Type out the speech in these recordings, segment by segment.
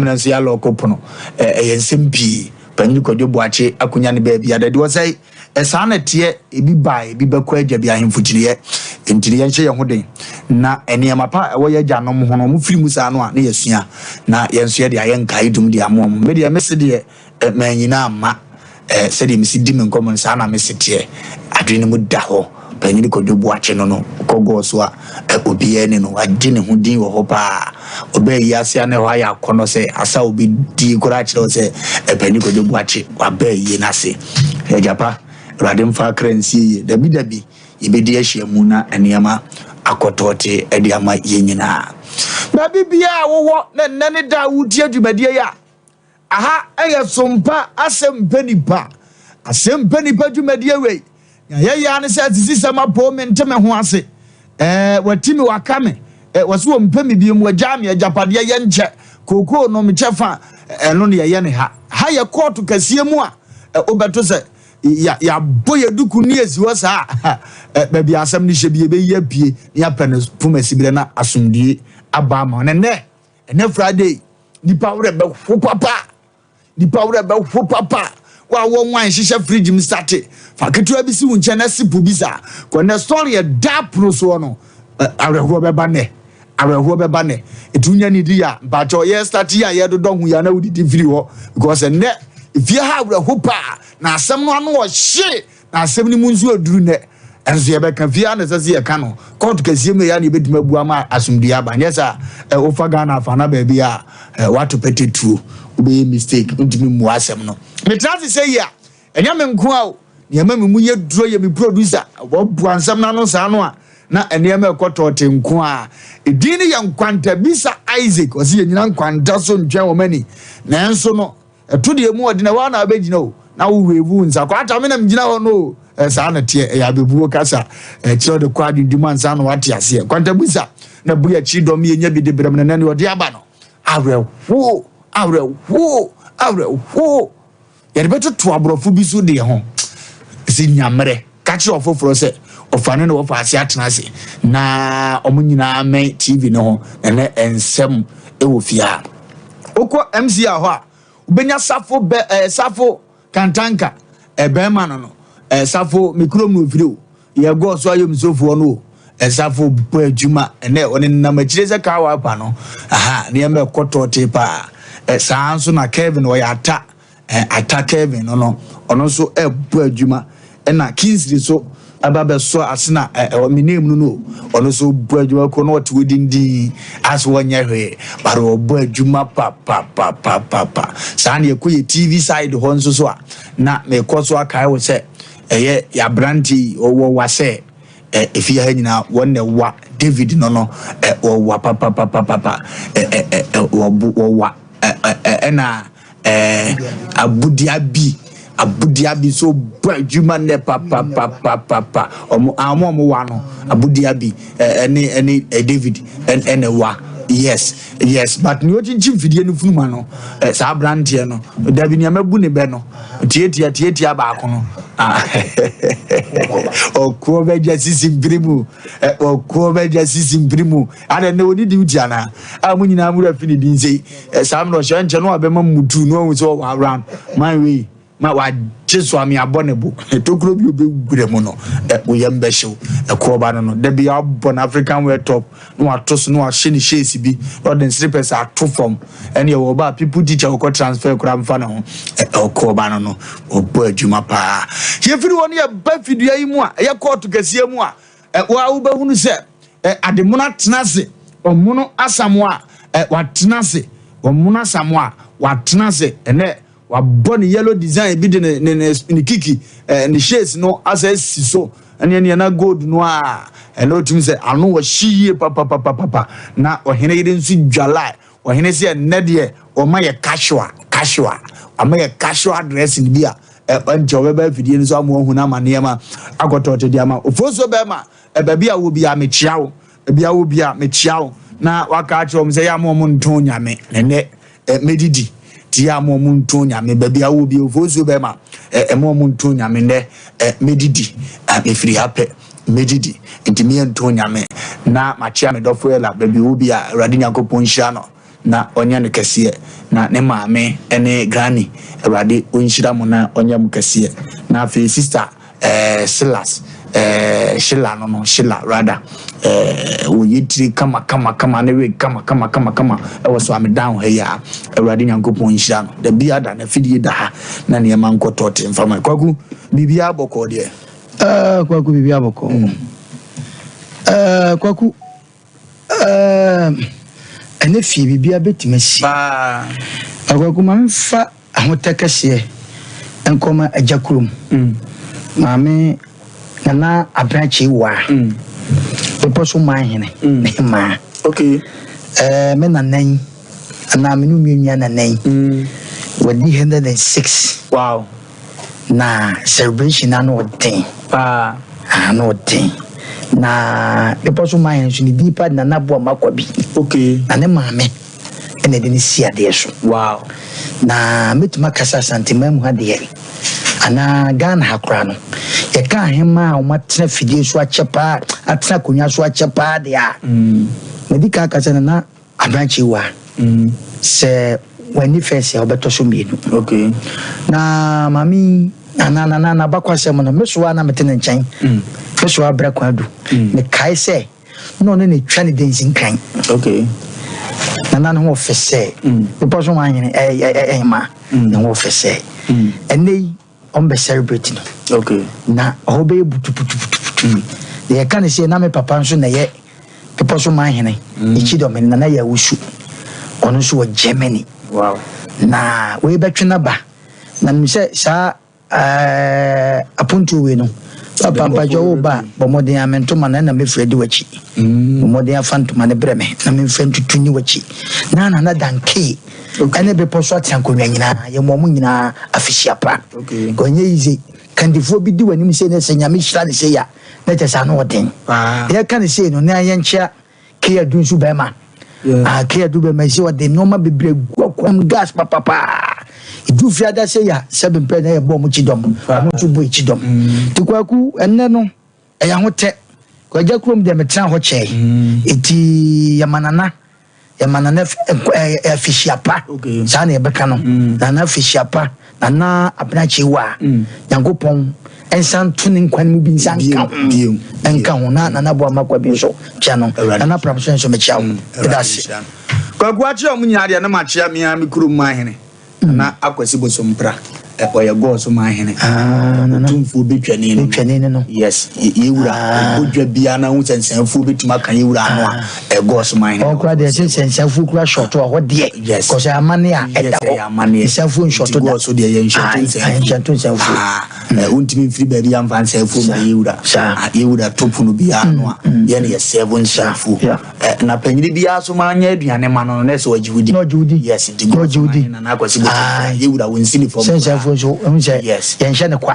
Amena nso yɛ alɔɔko pono. Ɛyɛ nsɛm pii. Panyin Kwadwo Boakye akonya ne baabi a dadi wɔsɛe. Saa na ɛteɛ, ebi ba a, ebi bɛkɔ agya bi ahemfo kyiniiɛ. Enti no yɛnhyɛ yɛn ho den na nneɛma pa a ɛwɔ yɛn agyanom ho no, wɔfiri mu saa no a, na yɛasua na yɛn nso yɛde ayɛ nkaedum de ama wɔn. Me deɛ, mese deɛ, manyini amma. Sɛdeɛ mesi di me nkɔmmɔ no, saa na mese teɛ. Adwene no mu da hɔ. Panyin Kwadwo Boakye no no, kɔ gɔɔ so a, obiara ni no, wagye ne ho din wɔ hɔ paa. Ɔbaa yi ase a na ɛhɔ ayɛ akɔnnɔ sɛ asa a obi di koraa kyerɛ wo sɛ Panyin Kwadwo Boakye waba ayie no ase. Agya pa, Awurade mfa akra nsie yie. Dabi dabi, yɛbɛdi ahyiamu na nneɛma akɔ tɔɔtee de ama yɛn nyinaa. Baabi biara a wowɔ na nnɛ ne da a woretie dwumadie yi a, Aha yɛ sompa asɛm mpɛ nipa. Asɛm mpɛ nipa dwumadie wei. Nea yɛyɛ ara ne sɛ asisisɛm apoo me nte me ho ase. Ɛɛ wati me waka me. Ɛɛ wɔse wɔmpɛ me biom wɔagyaa me agyapadeɛ yɛ nkyɛ. Kookoo no me kyɛfa ɛno ne yɛyɛ ne ha. Ha yɛ kɔɔto kɛseɛ mu a wobɛto sɛ ya yɛabɔ yɛ duku ne asi hɔ saa a baabi a asɛm no hyɛ bi yɛbɛyi apue ne yɛapɛ no poma siberɛ na asomdwie aba ama wo. Na nnɛ ɛnɛ Friday Nipa werɛ bɛho papa. Nipa werɛ bɛho papa. Wa wɔ wine hyehyɛ fridge mu sate. Fa ketewa bi si wo nkyɛn na sip bi saa. Kɔ nɛ story ɛda pono soɔ no. Awerɛhoɔ bɛba nɛ. Awerɛhoɔ bɛba nɛ. Ɛti wonya ne di a mpakyɛw yɛ start yi a yɛdodɔ ho yi a na wodidi firi hɔ. Because ɛnɛ efie ha awerɛho paa na asɛm no ano ɔhye. Na asɛm no mu nso aduru nnɛ. Ɛnso yɛbɛka, fie ara na ɛsɛ sɛ yɛka no. Kɔɔto kɛseɛ mu ɛyɛ a na yɛbɛtumi abu ama asomdwoeɛ aba. Nyɛ saa a, wofa Ghana afa na baabi a woato pɛtɛ tuo, wobɛyɛ mistake, wontumi mmua asɛm no. Metra ase sɛ yi a, ɛnyɛ me nko ara o. Nea ɛma me mu yɛ duro yɛ me producer. Wɔboa nsɛm no ano saa no a, na nneɛma ɛkɔ tɔɔte nko ara. Edin no yɛ Nkwanta Bisa Isaac. Ɔse yɛnyina nkwanta so ntwɛn wɔn ani. Nanso no, Ɛto deɛ mu ɔden ɛhɔ ara na wabɛgyina o na wo wave wo nsa kwata me na megyina hɔ no o ɛ saa na teɛ ɛyɛ abɛbuo kasa ɛkyerɛ ɔde kɔ adwendwe mu ansa na wate aseɛ kwantabusa na bu akyiri dɔm yɛnya bi de brɛ mu na nɛ ɔde aba no awerɛhoo awerɛhoo awerɛhoo yɛde bɛtoto aborɔfo bi so deɛ ho sɛ nyammerɛ ka kyerɛ ɔfoforɔ sɛ ɔfa ne na wɔfa ase atena ase na wɔn nyinaa mɛn tv no ho na nɛ nsɛm ɛwɔ fie a Wokɔ MCR hɔ a, wobɛnya Safo bɛ ɛɛ Safo Kantanka ɛɛ bɛrima no no ɛɛ Safo me kurom na ofiri o. Yɛ gɔɔ so ayom sofoɔ no o. Ɛɛ Safo bɔ adwuma ɛnɛ ɔne nam akyire sɛ car wiper no. Aha nneɛma ɛkɔ tɔɔtee paa. Ɛɛ saa nso na Kevin ɔyɛ ata. Atta Kevin no no, ɔno nso rebɔ adwuma. Ɛna Kingsley nso aba bɛsɔ ase na me name no no, ɔno nso bɔ adwuma kɔ na ɔte hɔ dindin as wɔnyɛ hwee, but ɔbɔ adwuma papapapapa. Saa na yɛkɔ yɛ TV side hɔ nso so a, na mekɔ so akae wo sɛ ɛyɛ yɛ aberante yi ɔwɔ wa sɛ efie ha nyinaa wɔn na ɛwa David no no wɔwa papapapapa wɔwa ɛna Ɛɛ Abudiabi Abudiabi nso bɔ adwuma nnɛ papapapapa. Ɔmo a ɔmo a ɔmo wa no Abudiabi ɛne ɛne David ɛna wa. Yes yes but nea ɔkyinkyin fidie no funuma no saa aberanteɛ no dabi nea mabu ne bɛ no tietia tietia baako no ɔkoɔ bɛgya sisi mpiri mu ɔkoɔ bɛgya sisi mpiri mu Adɛn, nnɛ ɔnni duty anaa? A mo nyinaa mo werɛ afi ne din sei. Ɛ, saa mmerɛ ɔhyɛ nkyɛ na wabɛma mo tu na wahu sɛ ɔwɔ around. Man wei, ma wagye so ame abɔ ne bo. Tokuro bi ɔbɛwura mu no, ɛ, wo yam bɛhyew. Ɛkoɔ ba no no, da bi abɔ no African wear top na wato so na wahyɛ ne shades bi na ɔde ne slippers ato fam. Ɛne ɛwɔ ɔba a people teacher ɔkɔ transfer koraa mfa ne ho. Ɛ, ɔkoɔ ba no no, ɔbɔ adwuma paa. Yɛfiri hɔ no yɛba fidua yi mu a, ɛyɛ kɔɔto kɛseɛ mu a, ɛ, wo a wobɛhunu sɛ Ɛ, ademono atena ase, ɔmono Asamoah, ɛ, watena ase, ɔmono Asamoah, watena ase, ɛnɛ wabɔ ne yellow design bi de ne ne ne ne kiki, ɛ, ne shades no asa asi so, ɛne ɛne na gold no a, ɛnɛ otumi sɛ ano ɔhye yie papapapapa, na ɔhene yere nso dwala, ɔhene sɛ ɛnɛ deɛ ɔma yɛ casual, casual, ɔma yɛ casual dressing bi a, ɛ, ɛnkyɛ ɔbɛba afidie no so ama wahu no ama nneɛma akɔtɔ ɔte de ama ofosuo bɛrima. Baabi a wɔ biara mekyia wo, baabi a wɔ biara mekyia wo, na waka akyerɛ wɔn sɛ yɛ ama wɔn ntɔn nyame, na ɛnɛ mɛdidi, nti yɛ ama wɔn ntɔn nyame, baabi a wɔ biara ofuo nsuo bɛrima, ɛma wɔn ntɔn nyame, nnɛ mɛdidi, mefiri ha pɛ mɛdidi, nti meyɛ ntɔn nyame, na makyia me dɔfo Ella, baabi wɔ biara, Awurade Nyankopɔn nhyira no. na ɔnyɛ no kɛseɛ, na ne maame ne granny, Awurade ɔnhyira mo na ɔnyɛ mo kɛseɛ. Na afei sister eh, Silas eh, Sheila no no, Sheila rather, eh, wɔyɛ tiri kama kama kama ne wig kama kama kama kama ɛwɔ so ame down ha yi a, Awurade Nyankopɔn nhyira no. Da bi ada na fidie da ha na nneɛma nkɔ tɔɔte mfama. Kwaku, biribiara bɔkɔɔ deɛ? Kwaku, biribiara bɔkɔɔ. Kwaku, ɛnɛ fie biribiara bɛtumi asi. Paa. Kwaku, ma memfa ahotɛ kɛseɛ nkɔma agya kurom. Maame Nana Abena Kyeiwaa, Bepɔ so man hene, ne hemaa. Me nana yi, anaa me ne onua nua nana yi, wadi 106. Na celebration no ano ɔden. Paa. Ano ɔden. Na Bepɔ so man hene nso ne din pa de Nana Boamah Kwabi. Na ne maame ɛna ɛde no si adeɛ so. Na mɛtumi aka sɛ Asanteman mu ha deɛ, anaa Ghana ha koraa no, yɛka ahemmaa a wɔatena fidie so akyɛ paa, atena akonnwa so akyɛ paa deɛ a, madi kan aka sɛ Nana Abena Kyeiwaa, sɛ wanni fɛs a, ɔbɛtɔ so mmienu. Na maame yi, anaa Nana n'abakwasɛm no, me so ara na mete ne nkyɛn, me so ara berɛ kwan adu. Mekae sɛ na ɔne no twa ne dansi nkran. Nana ne ho ɔfɛ sɛ bepɔ so wɔn ahene ɛhema ne ho ɔfɛ sɛ ɛnɛ yi wɔn bɛ celebrate no. Na ɔhɔ bɛyɛ butubutubutubutu. Na yɛka ne sɛ na me papa nso na ɛyɛ bepɔ so man hene Kyidɔmhene Nana Yawusu, ɔno nso wɔ Germany. Na wei bɛtwe n'aba. Na nim sɛ saa Ɛɛ apontoɔ wei no, papa mpakyɛ wo ba a, bɔ mmɔden a me ntoma no ɛna mɛfiri adi w'akyi. Bɔ mmɔden afa ntoma no brɛ me na memfa ntutu nni w'akyi. Na Nana Dankey ɛne Bepɔ so Atenankonnwa nyinaa, yɛma wɔn nyinaa afehyia pa. Ɛnyɛ easy, kandifoɔ bi di w'anim sei na sɛ Nyame hyira no sei a, na kyerɛ sɛ ano ɔden. Yɛka no sei no, na yɛnkyea Kea du nso bɛrima. Ah, Kea du bɛrima sɛ ɔde nneɛma bebree gu akwan mu, gas papapaa. Edu fiada sɛ ya sɛ bempɛ na yɛbɔ ɔmo kyidɔm. Ɔmo nso bɔ kyidɔm. Nti Kwaku, ɛnnɛ no ɛyɛ ahotɛ. Kwagya kurom deɛ metena hɔ kyɛe. Eti yɛma nana, yɛma nana afihyia pa. Saa na yɛbɛka no. Nana afihyia pa. Nana Abena Kyeiwaa, Nyankopɔn nsa nto ne nkwa no mu bi nsa nka ho nka ho na Nana Boamah Kwabi nso kyia no. Nana Pramso nso mekyia wo. Meda ase. Kwaku akyea ɔmo nyinaa deɛ na makyea me ara me kurom manhene Nana Akwasi Bosompra ɔyɛ Gɔɔ so manhene Otumfuo Betwani no no yes yɛwura ɔbɔ dwa biara na wohu sɛ nsɛnfuo bɛtumi aka yɛwura ano a Ɛgɔɔ so man. Hɔ koraa deɛ sɛ nsɛnfuo kura shɔto a hɔ deɛ. Yes. Kɔsɛ amane a ɛda hɔ. Yes, ɛyɛ amaneɛ. Nsɛnfuo nshɔto da. Nti gɔɔ so deɛ yɛ nshɔto nsɛnfuo. Nshɔto nsɛnfuo. Ah, wontumi mfiri baabi amfa nsɛnfuo ma yɛwura. Saa. Ah, yɛwura to pono biara no a, yɛ na yɛ sɛvo nsɛnfuo. Yeah. Na panyini biara so ma anyɛ aduane ma no no, na ɛsɛ ɔgye wo di. Na ɔgye wo di. Yes, nti Na gɔɔ ɔgye so wo man di. Nana Akwasi Bosom. Aye. Yɛwura wo nsi ne fam Sɛ nsɛnfuo nso, wohu sɛ Yes. yɛnhyɛ no kwa.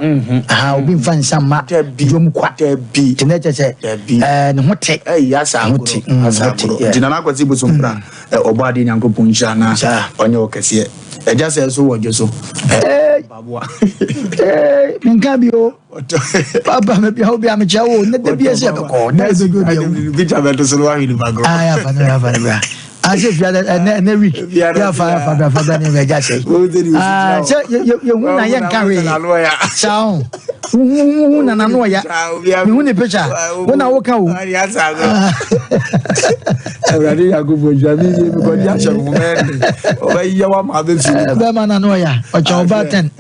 Aha, obi mfa nsa mma Dabi. dwom kwa. Dabi. Nti na kyerɛ sɛ, Dabi. ne ho te. Ɛyi asa Ne ho agorɔ. te. Ne Asa ho te, agorɔ. yeah. Nti Nana Akwasi Bosom pra, ɔbɔ adeɛ Nyankopɔn nhyira na Saa. ɔnyɛ wo kɛseɛ. Ɛgya sɛ so wɔ dwo so. Hey. Baboa. Hey, menka bi o. Papa me bia obi amekyia wo ne da bi ese bɛkɔ. Na ebe do bi. Picture bɛto so no wahwe nipa korɔ. Ah, ya fa no, ya fa no bra. Ase fia da ne ne week. Ya fa ya fa bra fa bra ne bɛ gya sɛ. Ah, sɛ ye ye hu na ye nka hwe. Sa ho. Hu hu na na no ya. Me hu ne picture. Wo na wo ka wo. Awurade Nyankopɔn hyira me yie mekɔde ahyɛ me ho mɛne ɔbɛyɛ wa ma abɛfi bɛma na no ɔya ɔkyɛ ɔba 10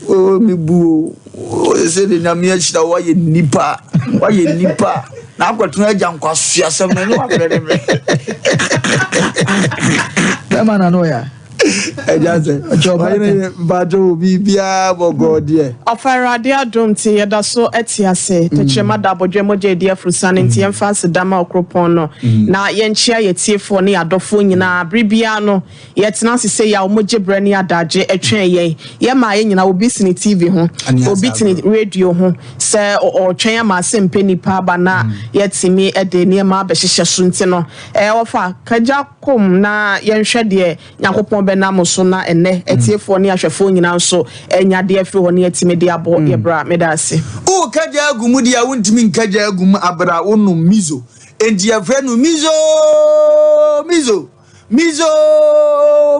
Oh, me bu o. Sɛ de Nyame ahyira wo ayɛ nipa. Wayɛ nipa. Na akɔtena agya nkwasoasɛm no ɛnyɛ wabrɛ ne mmerɛ. Bɛma na no ya. Agya sɛ, ɔyere mpakyɛ wo biribiara bɔkɔɔ deɛ. Ɔfa Awurade adom nti yɛda so te ase. Tɛkyerɛma da abɔdwɛ mogya adi afurusane nti yɛmfa aseda ma Ɔkoropɔn no na yɛnkyea yɛtiefoɔ ne yɛadɔfoɔ nyinaa. Bere biara no Yɛtena ase sei a, wɔgye berɛ ne adagye twɛn yɛn. Yɛma yɛn nyinaa, obi sene TV ho, obi tene radio ho, sɛ ɔretwɛn ama asɛmpɛ nipa aba na yɛatumi de nneɛma abɛhyehyɛ so nti no, wɔfa kagya kom na yɛnhwɛ deɛ Nyankopɔn bɛnam so na ɛnnɛ atiefoɔ ne ahwɛfoɔ nyinaa nso anya adeɛ afiri hɔ na yɛatumi de abɔ yɛn bra. Meda ase. Woka gya agu mu deɛ a, wontumi nka gya agu mu abere a wonom miso. Enti yɛfrɛ no miso miso. Mizo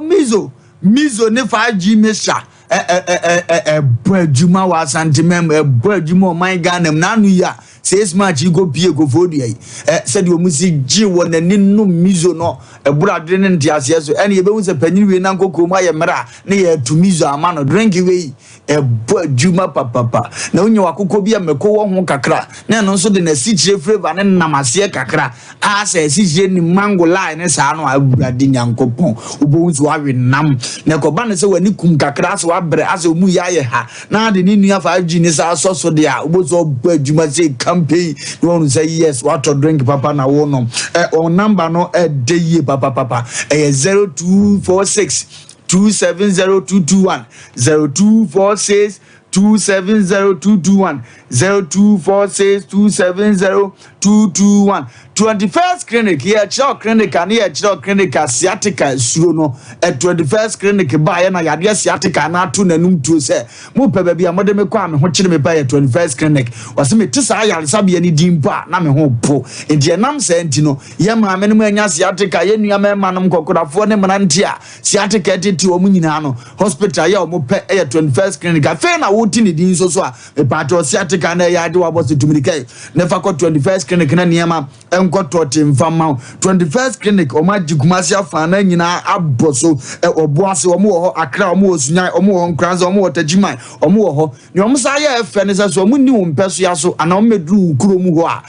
Mizo Mizo ne 5G mixture ɛbɔ adwuma wɔ Asanteman mu, ɛbɔ adwuma ɔman Ghana mu. N'ano yi a 6 March yi kɔ pie Koforidua yi, sɛdeɛ wɔn si gye wɔn ani nom Mizo no, ɛboro adwene ne nteaseɛ so. Ɛne yɛbɛhu sɛ panyin wei na nkɔkɔɔ mu ayɛ mmerɛ a ne yɛto Mizo ama no. Drink wei ɛbɔ adwuma papapa. Na wonya wakokɔ bi a mako wɔ ho kakra, na ɛno nso de n'asikyire flavour ne nam aseɛ kakra, a sɛ asikyire ne mango lye ne saa no a, Awurade Nyankopɔn, wobɛhu sɛ wawe nam. Na ɛkɔba no sɛ w'ani kum kakra, asɛ wabrɛ, asɛ ɔmu yɛ ayɛ ha, na ade ne nua 5G ne saa sɔ so deɛ a, wobɛhu sɛ ɔbɔ adwuma sɛ campaign, na wɔhu sɛ yes, watɔ drink papa na wonom. Wɔn number no ɛdɛ yie papapapa, ɛyɛ 0246 270221, 0246 270221, 0246 270221. 21st Clinic, yɛkyerɛw clinic a ne yɛkyerɛw clinic a sciatica suro no. 21st Clinic baeɛ na yadeɛ sciatica na ato n'anum tuo sɛ mopɛ baabi a mode me kɔ a me ho kyere me pa yɛ 21st Clinic. Wɔsɛ mete saa yaresabea no din mpo a na me ho po. Nti ɛnam saa nti no, yɛ maame no mu anya sciatica, yɛ nua mmarima nom, nkɔkorafoɔ ne mmeranteɛ a sciatica tete wɔn nyinaa no, hospital yɛ wɔn pɛ ɛyɛ 21st Clinic. Afei na wote ne din nso so a, mepaakyɛw, sciatica na ɛyɛ agye wabɔ so tumirika yi na fa kɔ 21st Clinic na nneɛma nkɔtɔ te mfa ma wo. 21st Clinic, wɔn agye Kumasi afa na nyinaa abɔ so. Ɔbo ase wɔn wɔ hɔ, Accra wɔn wɔ, Sunyani wɔn wɔ hɔ, Nkoranza wɔn wɔ, Techiman wɔn wɔ hɔ. Nea wɔn sa yɛ ɛfɛ ne sɛ so wɔn ni wɔn mpɛ so ya so anaa wɔn mɛduru wo kurom hɔ a,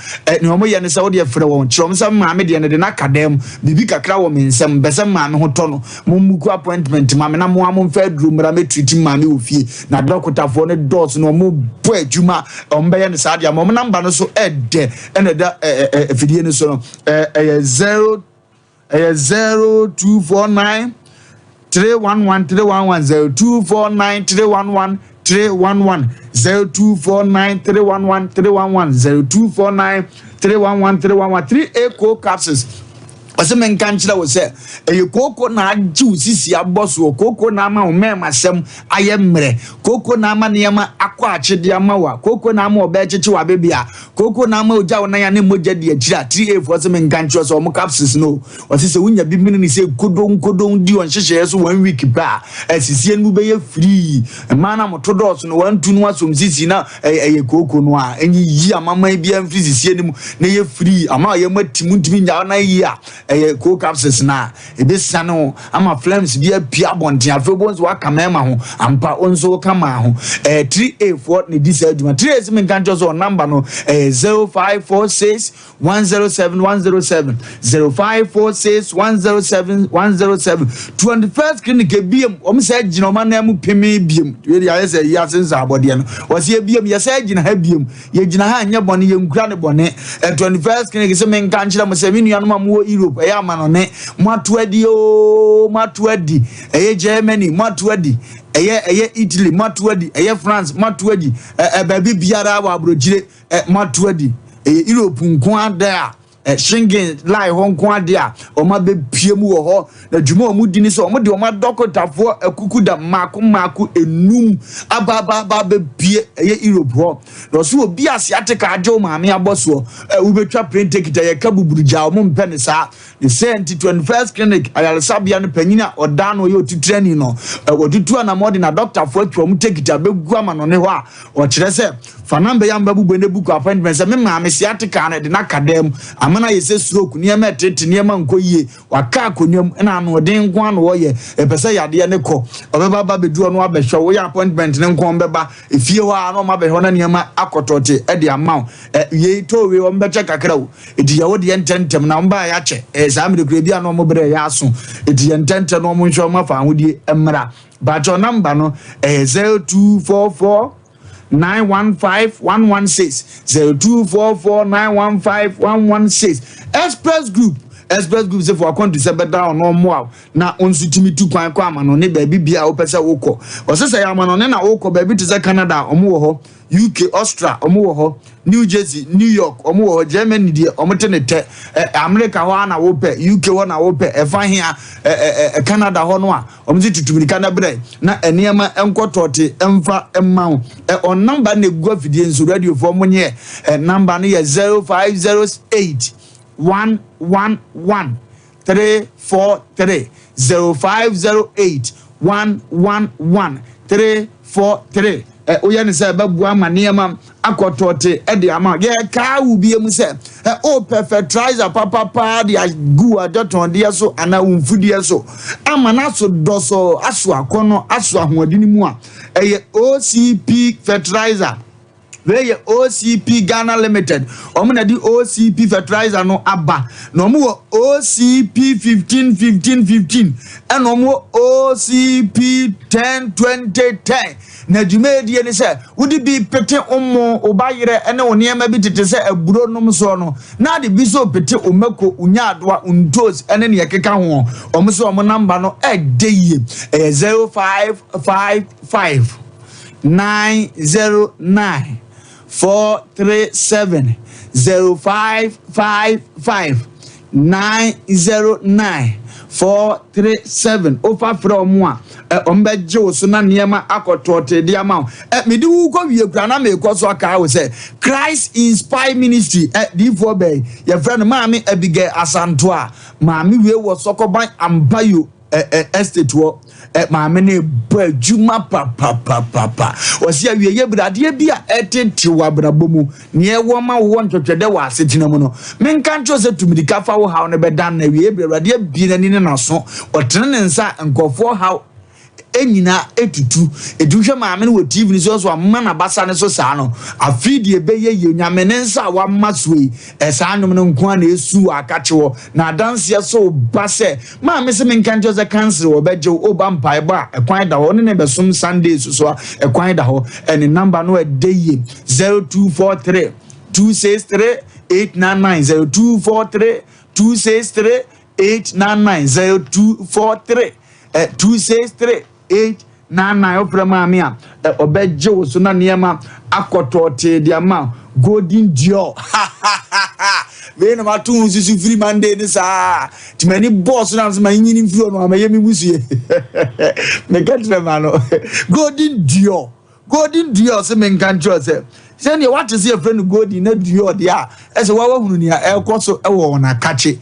nea wɔn yɛ ne sɛ wɔde frɛ wɔn kyerɛ wɔn sɛ maame deɛ ne de n'aka dan mu, biribi kakra wɔ me nsam, mpɛ sɛ maame ho tɔ no, mo mbook appointment ma me na mo a mo mfa aduro mmra mɛtreat maame wɔ fie. Na dɔkotafoɔ no dɔɔso na wɔn bɔ adwuma, wɔn bɛyɛ no saa deɛ ama wɔn. Number no so ɛdɛ ɛna ɛda ɛ ɛ afidie no so no, ɛyɛ 0249 311 311, 0249 311 311, 0249 311 311, 0249 311 311. 3A Co capsules, ɔsɛ menka nkyerɛ wo sɛ ɛyɛ kooko na agye wo sisi abɔ soɔ, kooko na ama wo mmarima asɛm ayɛ mmerɛ, kooko na ama nneɛma akɔ akyede ama wo a, kooko na ama ɔbɛkyekye wɔ abɛbi a, kooko na ama ogya wo nan a ne mogya di akyiri a. 3A foɔ sɛ menka nkyerɛ sɛ ɔmo capsules no, ɔsɛ sɛ wonya bi mene ne sɛ kodon kodon di ɔnhyehyɛeɛ so one week pɛ a, asisie no mu bɛyɛ free. Mmaa no a moto dɔɔso no, wantu no asom sisi na ɛyɛ kooko no a ɛnyi yi amaman biara mfiri sisie no mu na ɛyɛ free ama ɔyɛ mu ati mu ntumi nya ɔnan yie a, ɛyɛ co capsules na ebesiane ho ama flames bi apue abɔnten. Afei wo nso waka mmarima ho ampa, wo nso woka maa ho. Ɛyɛ 3A foɔ na edi saa adwuma. 3A sɛ menka nkyerɛ sɛ number no ɛyɛ 0546 107 107, 0546 107 107. 21st Clinic ebiem, wɔn sɛ gyina wɔn anan mu pemee biem. Wei de ayɛ sɛ yi ase nsa abɔdeɛ no, wɔsi ebiem, yɛsɛ gyina ha biem, yɛgyina ha nyɛ bɔne, yɛnkura ne bɔne. 21st Clinic sɛ menka nkyerɛ mo sɛ me nuanom a mowɔ Europe, ɛyɛ amanɔne, mo ato adi ooo, mo ato adi, ɛyɛ Germany mo ato adi, ɛyɛ Italy mo ato adi, ɛyɛ France mo ato adi, ɛ ɛ baabi biara wɔ aburokyire mo ato adi, ɛyɛ Europe nko ada a, Schengen line hɔ nko ade a, wɔn abɛpie mu wɔ hɔ. Na dwuma a wɔn di ni sɛ wɔn de wɔn adɔkotafoɔ akuku da mmaako mmaako enum abaaba abɛpie ɛyɛ Europe hɔ. Na ɔso obi a sciatica agye wo maame abɔ soɔ, wobɛtwa plane ticket a yɛka buburugya, wɔn mpɛ ne saa ne sɛ. Nti 21st Clinic ayaresabea no panyin a ɔda no ɔyɛ otitirani no, wɔtutu anamɔ de na dɔktafoɔ atwa wɔn ticket abɛgu ama no ne hɔ a, ɔkyerɛ sɛ fa number yi amba bubɔ ne book appointment sɛ me maame sciatica no de n'aka dan mu amana yɛ sɛ stroke, nneɛma ɛtete, nneɛma nkɔ yie, waka akonnwa mu ɛna anoɔden nko ano wɔyɛ, ɛpɛ sɛ yadeɛ ne kɔ, ɔbɛba ba bɛdu ɔno abɛhwɛ, woyɛ appointment ne nko, bɛba efie hɔ a na ɔmo abɛhwɛ na nneɛma akɔtɔte ɛde ama wo. Yei tɔɔwe wɔn bɛkyɛ kakra o, eti yɛ wo deɛ ntɛntɛm na wɔn ba yɛ akyɛ. Saa mmiri kura bi a na wɔn brɛ yɛ aso, eti yɛ ntɛntɛm na wɔn nhwɛ wɔn afa ahodie mmra. Bàtɛ number no ɛyɛ 0244 915 116, 0244 915 116. Express Group, Express Group sɛ fo akɔntu sɛ bɛda ɔno mmoa na nso tumi tu kwan kɔ amanɔne baabi bia a wopɛ sɛ wokɔ. Ɔsɛ sɛ yɛ amanɔne na wokɔ baabi te sɛ Canada, ɔmo wɔ hɔ, UK, Austria ɔmo wɔ hɔ, New Jersey, New York ɔmo wɔ hɔ, Germany deɛ ɔmo te ne tɛ, America hɔ a na wopɛ, UK hɔ na wopɛ, ɛfa hea, ɛ ɛ ɛ Canada hɔ no a, ɔmo sɛ tutu mirika na brɛ na nneɛma nkɔtɔɔte mfa mma wo. Ɔ number na egu afidie nso, radiofoɔ mo nyɛ. Number no yɛ 0508 111. 343, 0508 111 343. Ɛ woyɛ no sɛ ɛbɛboa ma nneɛma akɔ tɔɔte de ama. Yɛkaa wo bie mu sɛ ɛ wopɛ fertilizer papapaa de agu w'adɔtɔndeɛ so anaa wo mfudeɛ so ama no aso dɔsɔɔ, aso akɔnnɔ, aso ahoɔdene mu a, ɛyɛ OCP fertilizer. Wei yɛ OCP Ghana Limited. Wɔn na de OCP fertilizer no aba. Na wɔn wɔ OCP 15 15 15 ɛna wɔn wɔ OCP 10 20 10. Na dwumadie ne sɛ wode bi pete wo mo, wo bayerɛ ne wo nneɛma bi tete sɛ aburo nom soɔ no, na ade bi nso pete wo mako, wo nyaadoa, wo ntoos ne nea ɛkeka ho. Wɔn nso wɔn namba no ɛdɛ yie. Ɛyɛ 0555 909 437 0555 909 437. Wofa frɛ wɔn a, wɔn bɛgye wo so na nneɛma akɔ tɔɔtee de ama wo. Mede wo kɔ wie kura na mekɔ so aka wo sɛ Christ Inspire Ministry, diifoɔ bɛn yɛfrɛ no Maame Abigail Asantoa. Maame wie wɔ Sɔkɔban Ampayo estate hɔ. Maame no bɔ adwuma papapapapa. Ɔsi awie yɛ bere adeɛ bi a ɛtete wɔ abrabɔ mu, nea ɛwɔ ma wowɔ ntwɛtwɛdɛ wɔ asetena mu no, menka nkyerɛ sɛ tumirika fa wo haw no bɛdan na awie bere Awurade abie n'ani ne n'aso, ɔtene ne nsa a nkurɔfoɔ haw nyinaa etutu. Etu hwɛ maame no wɔ TV no so so ama n'abasa no so saa no, afei deɛ ɛbɛyɛ yie. Nyame ne nsa a wama so yi, ɛsaa nnwom no nko a na esu wɔ akakye hɔ na adanseɛ so ba sɛ maame sɛ menka nkyerɛ sɛ kansere wɔbɛgye wo woba mpaebɔ a, ɛkwan da hɔ ne ne bɛsom Sunday so so a, ɛkwan da hɔ. Ɛne number no ɛda yie, 0243 263 899, 0243 263 899, 0243 263 899. Wofrɛ maame a, ɔbɛgye wo so na nneɛma akɔtɔɔtee de ama. Golden Dior wei na mato ho susu firi Monday ne saa nti m'ani bɔɔ so na sɛ manyini mfiri hɔ no amayɛ me musue. Meka kyerɛ ma no Golden Dior, Golden Dior sɛ menka nkyerɛ sɛ sɛdeɛ wate sɛ yɛfrɛ no Golden na Dior deɛ a, ɛsɛ wawahunu nea ɛrekɔ so ɛwɔ wɔn akakye.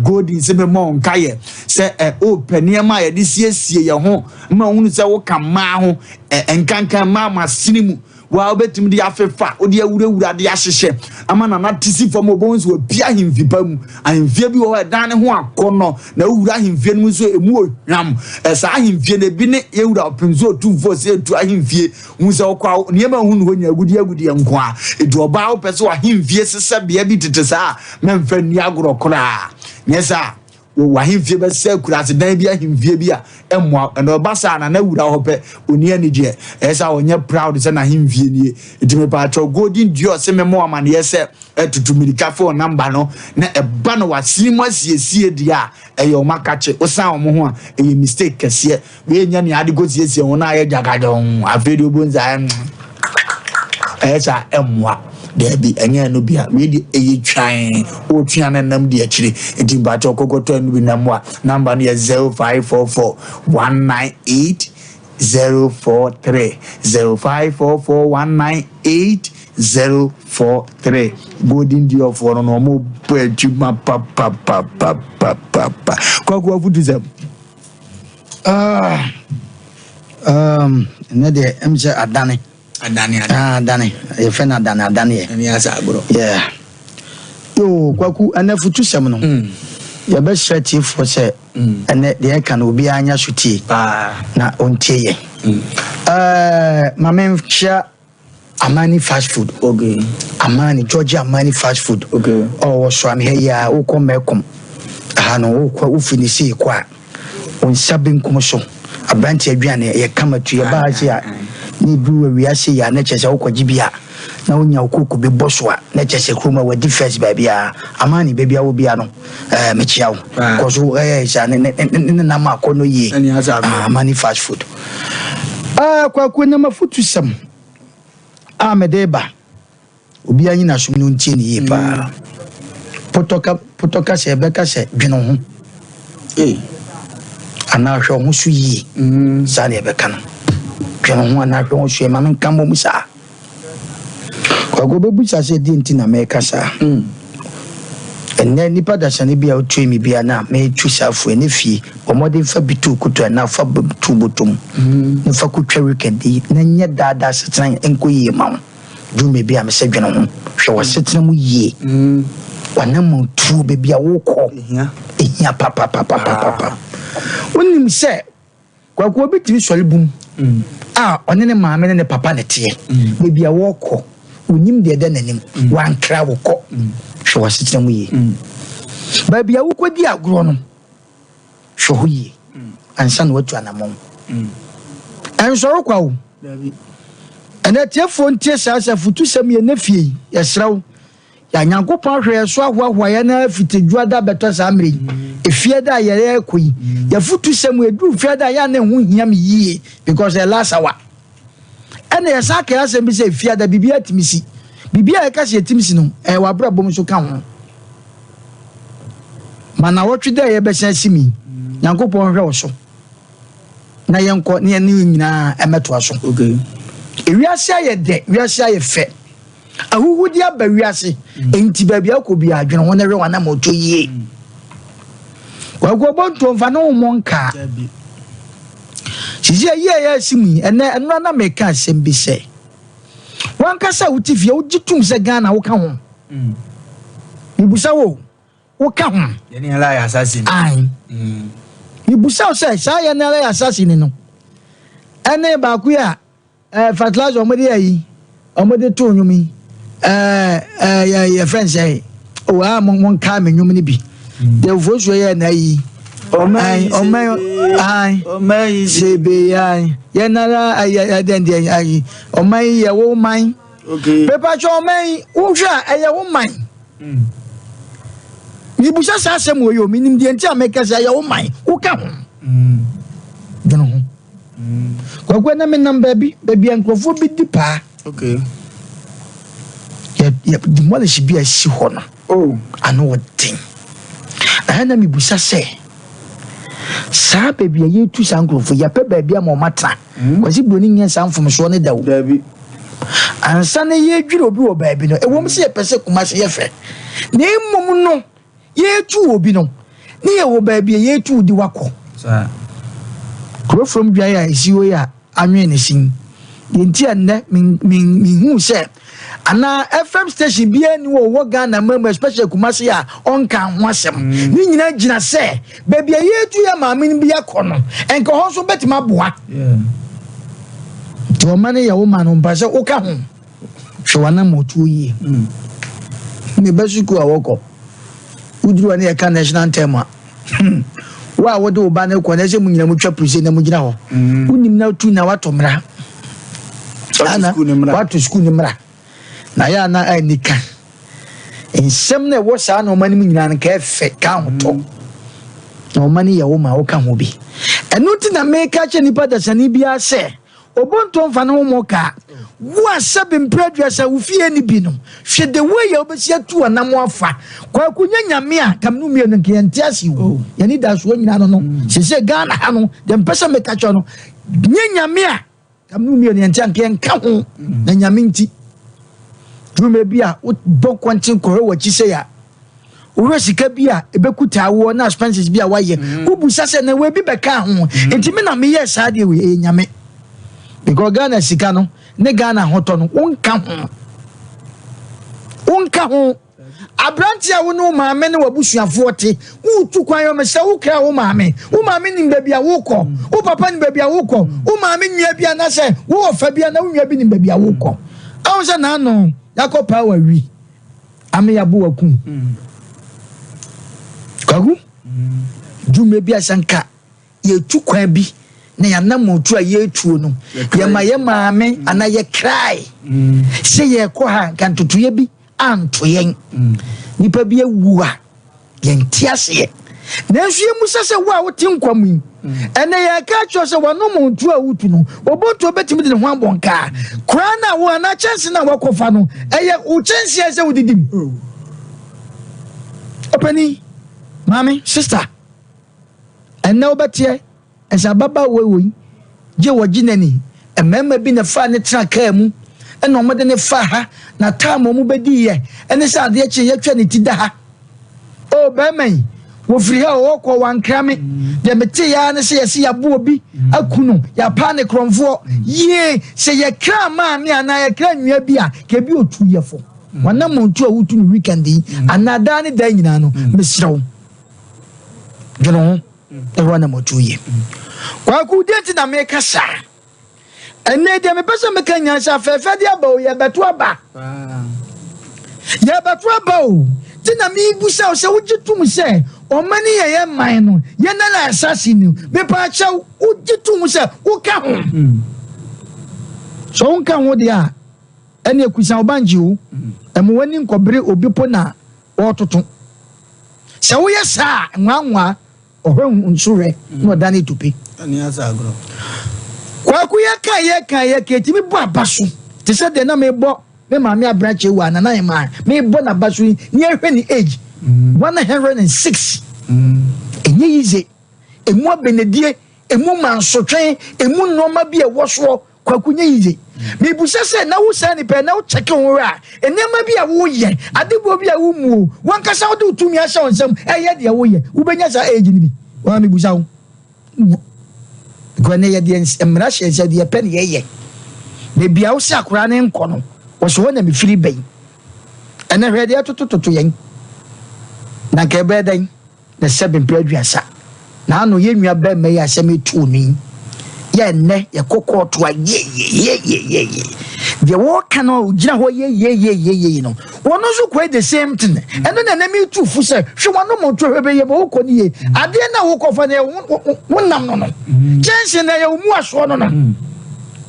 Golden sɛ mɛma wɔn nkayɛ sɛ wopɛ nneɛma a yɛde siesie yɛn ho ma wohunu sɛ woka mmaa ho, nkankan mmaa ma asene mu waa, wobɛtumi de afefa wode awurawura de ahyehyɛ ama nana te si fam, obɛhu sɛ wapia ahemfi pa mu. Ahemfie bi wɔ hɔ, ɛdan ne ho akɔnnɔ na wowura ahemfie no mu nso ɛmu ohwam. Saa ahemfie no ebi ne yɛwura Ɔpem so Otumfoɔ sɛ ɛtu ahemfie hu sɛ wokɔ a, nneɛma hu no hɔ nya agudeɛ agudeɛ nko a. Ɛti ɔbaa wopɛ sɛ wahemfie sesɛ bea bi tete saa a, mɛmfa nni agorɔ koraa. Nyɛ saa wɔ ahemfie bɛsɛ akuraase dan bi, ahemfie bi a ɛmmoa. Ɛna ɔba saa na n'awura hɔ pɛ oni anigyeɛ, ɛyɛ sɛ ɔnyɛ proud sɛ n'ahemfie nie. Nti mepaakyɛw, Golden Dior sɛ mɛmɔ amaneɛ sɛ ɛtutu mirika phone number no na ɛba no wasene mu asiesie deɛ a ɛyɛ ɔmo akakye. Wosan ɔmo ho a, ɛyɛ mistake kɛseɛ. Wei nyɛ nea ade kɔ siesie ho na ayɛ gyagadɔn. Afei deɛ obo nsa ɛyɛ saa, ɛmmoa. Daabi, ɛnyɛ ɛno bia. Wei deɛ ɛyɛ twan wotwea no nam di akyire. Nti mpakyɛ kɔkɔtɔ ɛno bi nam a, number no yɛ 0544 198 043, 0544 198 043. Golden Diorfoɔ no na ɔmo bɔ adwuma papapapapapa. Kwaku, afutu sɛm. Ah, ɛnɛ deɛ ɛm sɛ adane. Adane adane. Ah, adane, yɛfrɛ no adane adaneɛ. Ɛne asa agorɔ. Yeah. Yo, Kwaku, ɛnɛ futu sɛm no, yɛbɛhyerɛ tiefoɔ sɛ ɛnɛ deɛ ɛka no, obiara nya so tie paa na ɔntie yɛn. Ma menhyia Amani Fast Food. Amani, Georgia Amani Fast Food. Ɔwɔ Soame ha yi a, wokɔ Mɛkom ha no, wokɔ wofiri ne sei kɔ a, wo nsa benkum so, aberante aduane ɛyɛ kama tu. Yɛbaa ha sei a, ne ɛduru awia sei a, na kyerɛ sɛ wokɔgye bi a na wonya wo koko bi bɔ so a, na kyerɛ sɛ kurom a wadi first baabiaa. Amani, baabi a wɔ bia no, mekyia wo. Kɔ so ɛyɛ saa ne ne ne ne nam akɔ no yie. Ɛne asa agorɔ. Ah, Amani Fast Food. Kwaku, nam afotu sɛm a mede ba, obiara nyina som no ntie ne yie paa. Potɔka potɔka sɛ ɛbɛka sɛ dwene wo ho Hey. anaa hwɛ wo ho so yie. Saa ne ɛbɛka no, dwene wo ho anaa hwɛ wo ho so yie. Ma menka mmɔ mu saa. Kwaku, bɛbusa sɛ deɛ nti na mɛka saa. Ɛnnɛ nnipa dasani bi a ɔtue me bi a na metu saa fo ɛne fie bɔ mmɔden fa bi tu koto anaa fa tu bɔtɔ mu na fa kɔtwa weekend yi na nyɛ daadaa asetena nkɔ yie ma wo. Duru baabi a mesɛ dwene ho hwɛ w'asetena mu yie. W'anammɔn tuo baabi a wokɔ ɛhia papapapapapa. Wonim sɛ Kwaku obi tumi sɔre bum a ɔne ne maame ne ne papa na ɛteɛ. Baabi a wɔrekɔ, onim deɛ ɛda n'anim. Wankra wo kɔ. Hwɛ w'asetena mu yie. Baabi a wokɔdi agorɔ no, hwɛ hɔ yie ansa na woatu anammɔn. Ɛnsɔre kwa o. Ɛnɛ atiefoɔ ntie saa sɛ afutusɛm yɛ nnɛ fie yi, yɛsrɛ wo. Yɛn Nyankopɔn ahwɛ yɛn so ahoahoa yɛn ara fiti Dwoada bɛtɔ saa mmerɛ yi, Efiada a yɛrekɔ yi. Y'afutusɛm ɛduru Fiada a yɛ a na ɛho hia me yie because ɛyɛ last hour. Ɛna yɛsan kae asɛm bi sɛ Efiada biribiara tumi si. Biribiara a yɛka sɛ yɛtumi si no, ɛyɛ w'abrabɔ mu nso ka ho. Ma nawɔtwe da a yɛbɛsan asi mu yi, Nyankopɔn nhwɛ wo so na yɛnkɔ na yɛne yɛn nyinaa mmɛtoa so. Ewiase ayɛ dɛ, wiase ayɛ fɛ. Ahuhude aba wiase, enti baabi a wokɔ biara, dwene ho na hwɛ w'anammɔntuo yie. Kwaku Obontuo mfa ne ho mmɔ nkaa. Sisi ayi a yɛasi mu yi, ɛnɛ ɛnora na meka asɛm bi sɛ, wankasa a wote fie, wogye tom sɛ Ghana woka ho. Mebusa wo, woka ho. Yɛne yɛn la yɛ asase ni. Ae. Mebusa wo sɛ, saa yɛne ara yɛ asase ni no, ɛne baako yi a Eh fertilizer ɔmo de ayi ɔmo de to nnwom yi eh eh yɛ yɛ fɛn sɛ o a mo mo nkaa me nnwom no bi deɛ ofosuo yɛ na ayi ɔman ɔman ayi ɔman yi sebe ayi yɛ nara ayi ɛdɛn deɛ ayi ɔman yi yɛ wo man okay pepatwa ɔman yi wohwɛ a ɛyɛ wo man mibusa saa asɛm wɔ yi o minim deɛ nti a meka sɛ ɛyɛ wo man woka ho dwene ho. Kwaku ɛnɛ menam baabi baabi a nkurɔfoɔ bi di paa. Okay. Yɛ yɛ demolish bi a esi hɔ no. Oh. Ano wɔ den. Na ɛna mebusa sɛ saa baabi a yɛtu saa nkurɔfoɔ yɛpɛ baabi ama wɔn atena. Mm. Kwasi Broni nyɛ saa mfomsoɔ no da o. Daabi. Ansa na yɛdwiri obi wɔ baabi no, ɛwom sɛ yɛpɛ sɛ Kumasi yɛ fɛ. Na mmom no Yɛretu obi no, ne yɛwɔ baabi a yɛretu wo de wo akɔ. Kuro from dwan a ɛsi hɔ yi a anwene ne sin. Deɛ nti a nnɛ menhuu sɛ anaa FM station biara ni wɔ wɔ Ghana ma mu especially Kumasi a ɔnka ho asɛm. Mm. Ne nyinaa gyina sɛ baabi a yɛretu yɛ maame no bi akɔ no, nka hɔ nso bɛtumi aboa. Nti ɔma no yɛ wo ma no mpa sɛ woka ho. Hwɛ w'anammɔntuo yie. Me ba sukuu a wɔkɔ, woduru hɔ ne yɛka national anthem a, hmm, wo a wode wo ba no kɔ na ɛsɛ mu nyina mutwa prise na mugyina hɔ. Mm. Wonim na tu na wato mmara. Wato sukuu no mmara. Na yɛ a na anika. Nsɛm na ɛwɔ saa nneɛma no mu nyinaa no ka ɛfɛ ka ahotɔ. Mm. Na ɔma no yɛ wo ma woka ho bi. Ɛno nti na meka kyerɛ nipa dasani biara sɛ Obonto mfa ne ho mmɔ ka. Wo a sɛbe mprɛ aduasa wo fie nni bi no, hwɛ the way a wobɛsi atu anamo afa. Kwaku nyɛ nyame a, ka mene wo mmienu nka yɛnte ase o. Yɛn anidasoɔ nyinaa no no. Seesei Ghana ha no, deɛ mpɛ sɛ meka kyerɛ no, nyɛ nyame a, ka mene wo mmienu yɛnte anka yɛnka ho. Na nyame nti. Dwuma bi a wobɔ kɔnkyen kɔhwɛ w'akyi sɛ a, wohwɛ sika bi a ɛbɛkutaa woɔ na expenses bi a woayɛ mm. wobusa sɛ na wei bi bɛka ho mm. nti me na meyɛ saa deɛ wei ɛyɛ nyame because Ghana sika no ne Ghana ahotɔ no wonka ho wonka ho aberante a wo ne wo maame ne w'abusuafoɔ te wotu kwan yɛ mesɛ wokra wo maame wo maame nim baabi a wokɔ wo papa nim baabi a wokɔ wo maame nua bi anaasɛ wo ɔfa bi anaa wo nua bi nim baabi a wokɔ ahu sɛ naano yɛakɔ paa wawi Ame yabo wakum. Kwaku, dwuma bi a sɛ nka yɛtu kwan bi na yɛanammɔtu a yɛtuo no, yɛma yɛ maame anaa yɛkrae sɛ yɛrekɔ ha nka ntotoeɛ bi anto yɛn. Nipa bi awu a Yɛnte aseɛ. Nanso yɛmmisa sɛ, wo a wote nkwa mu yi, ɛnɛ yɛreka akyerɛ sɛ w'anom ntuo a wotu no, obotuo bɛtumi de ne ho abɔ nkaa. Koraa no a wo anaa kyɛnse no a woakɔfa no, ɛyɛ wo kyɛnse a ɛsɛ wodidi mu. Ɔpanin, maame, sista, ɛnɛ wobɛteɛ Ɛsɛ ababaawa wei gye wɔgye nani. Mmarima bi na ɛfaa no tena kaa mu ɛna wɔde no faa ha na time wɔn bɛdiiɛ ɛne sɛ adeɛ kye yɛtwa ne ti da ha. O bɛrima yi, wɔfiri ha o, ɔkɔ wankra me. Deɛ metee ara ne sɛ yɛse yɛabo obi aku no, yɛapaa ne korɔmfoɔ. Yie, sɛ yɛkra maame anaa yɛkra nua bi a, ka ebi otu yɛ fo. W'anammɔntu a wotu no weekend yi anaa daa ne daa nyinaa no, mesrɛ wo, dwene ho na hwɛ w'anammɔntu yie. Kwaku, deɛ nti na meka saa? Ɛnnɛ deɛ mepɛ sɛ meka nyinaa sɛ afɛɛfɛ de aba o, yɛbɛto aba. Yɛbɛto aba o. Nti na mebusa wo sɛ wogye tom sɛ ɔman yi yɛ yɛn man no, yɛn nana asase no. Mepaakyɛw, wogye tom sɛ woka ho? Sɛ wonka ho deɛ a, ɛne akusa wo bankye o. Ɛma w'ani nkɔbere obi po na ɔretoto. Sɛ woyɛ saa a, nwanwa. Ɔhwɛ hu nso hwɛ na ɔdane tope. Kwaku yɛ ka yɛ ka yɛ ka etimi bɔ aba so te sɛ deɛ na mebɔ me maame aberanteɛ wɔ a nana hemaa mebɔ n'aba so yi ne ɛhwɛ ne age 106 ɛnyɛ yize emu abenedie emu mansotwe emu nneɛma bi a ɛwɔ soɔ. Kwaku nyɛ yiye. Mibisa sɛ, na wo saa nipa yi, na wo kyɛke wo ho a, nneɛma bi a woyɛ, adebɔ bi a wommu o, wankasa wode wo tumi ahyɛ wo nsam ɛyɛ deɛ woyɛ, wobɛnya saa age no bi? Waa mibisa wo. Nya. Because ɛnɛ yɛdeɛ mmara hyɛ sɛ deɛ yɛpɛ na yɛyɛ. Baabi a wose akwaraa no nkɔ no, wɔsɛ hɔ na mefiri bɛn. Ɛnɛ hwɛ deɛ ɛtotototo yɛn. Na nka ɛbɛyɛ dɛn? Na sɛbe mprɛ aduasa na ano yɛn nua bɛɛma yi asɛm yi too no yi, yɛ nnɛ yɛkɔ kɔɔto a yeyeyeyeyeye deɛ wɔka no gyina hɔ yeyeyeyeye no wɔn nso kɔɛ the same thing. Ɛno na ɛnam yi tu fo sɛ hwɛ wɔn nom nto hwɛ bɛyɛ ma wokɔ ne yie adeɛ na wokɔfa no yɛ wonam no no kyɛnse na yɛ wo mu asoɔ no no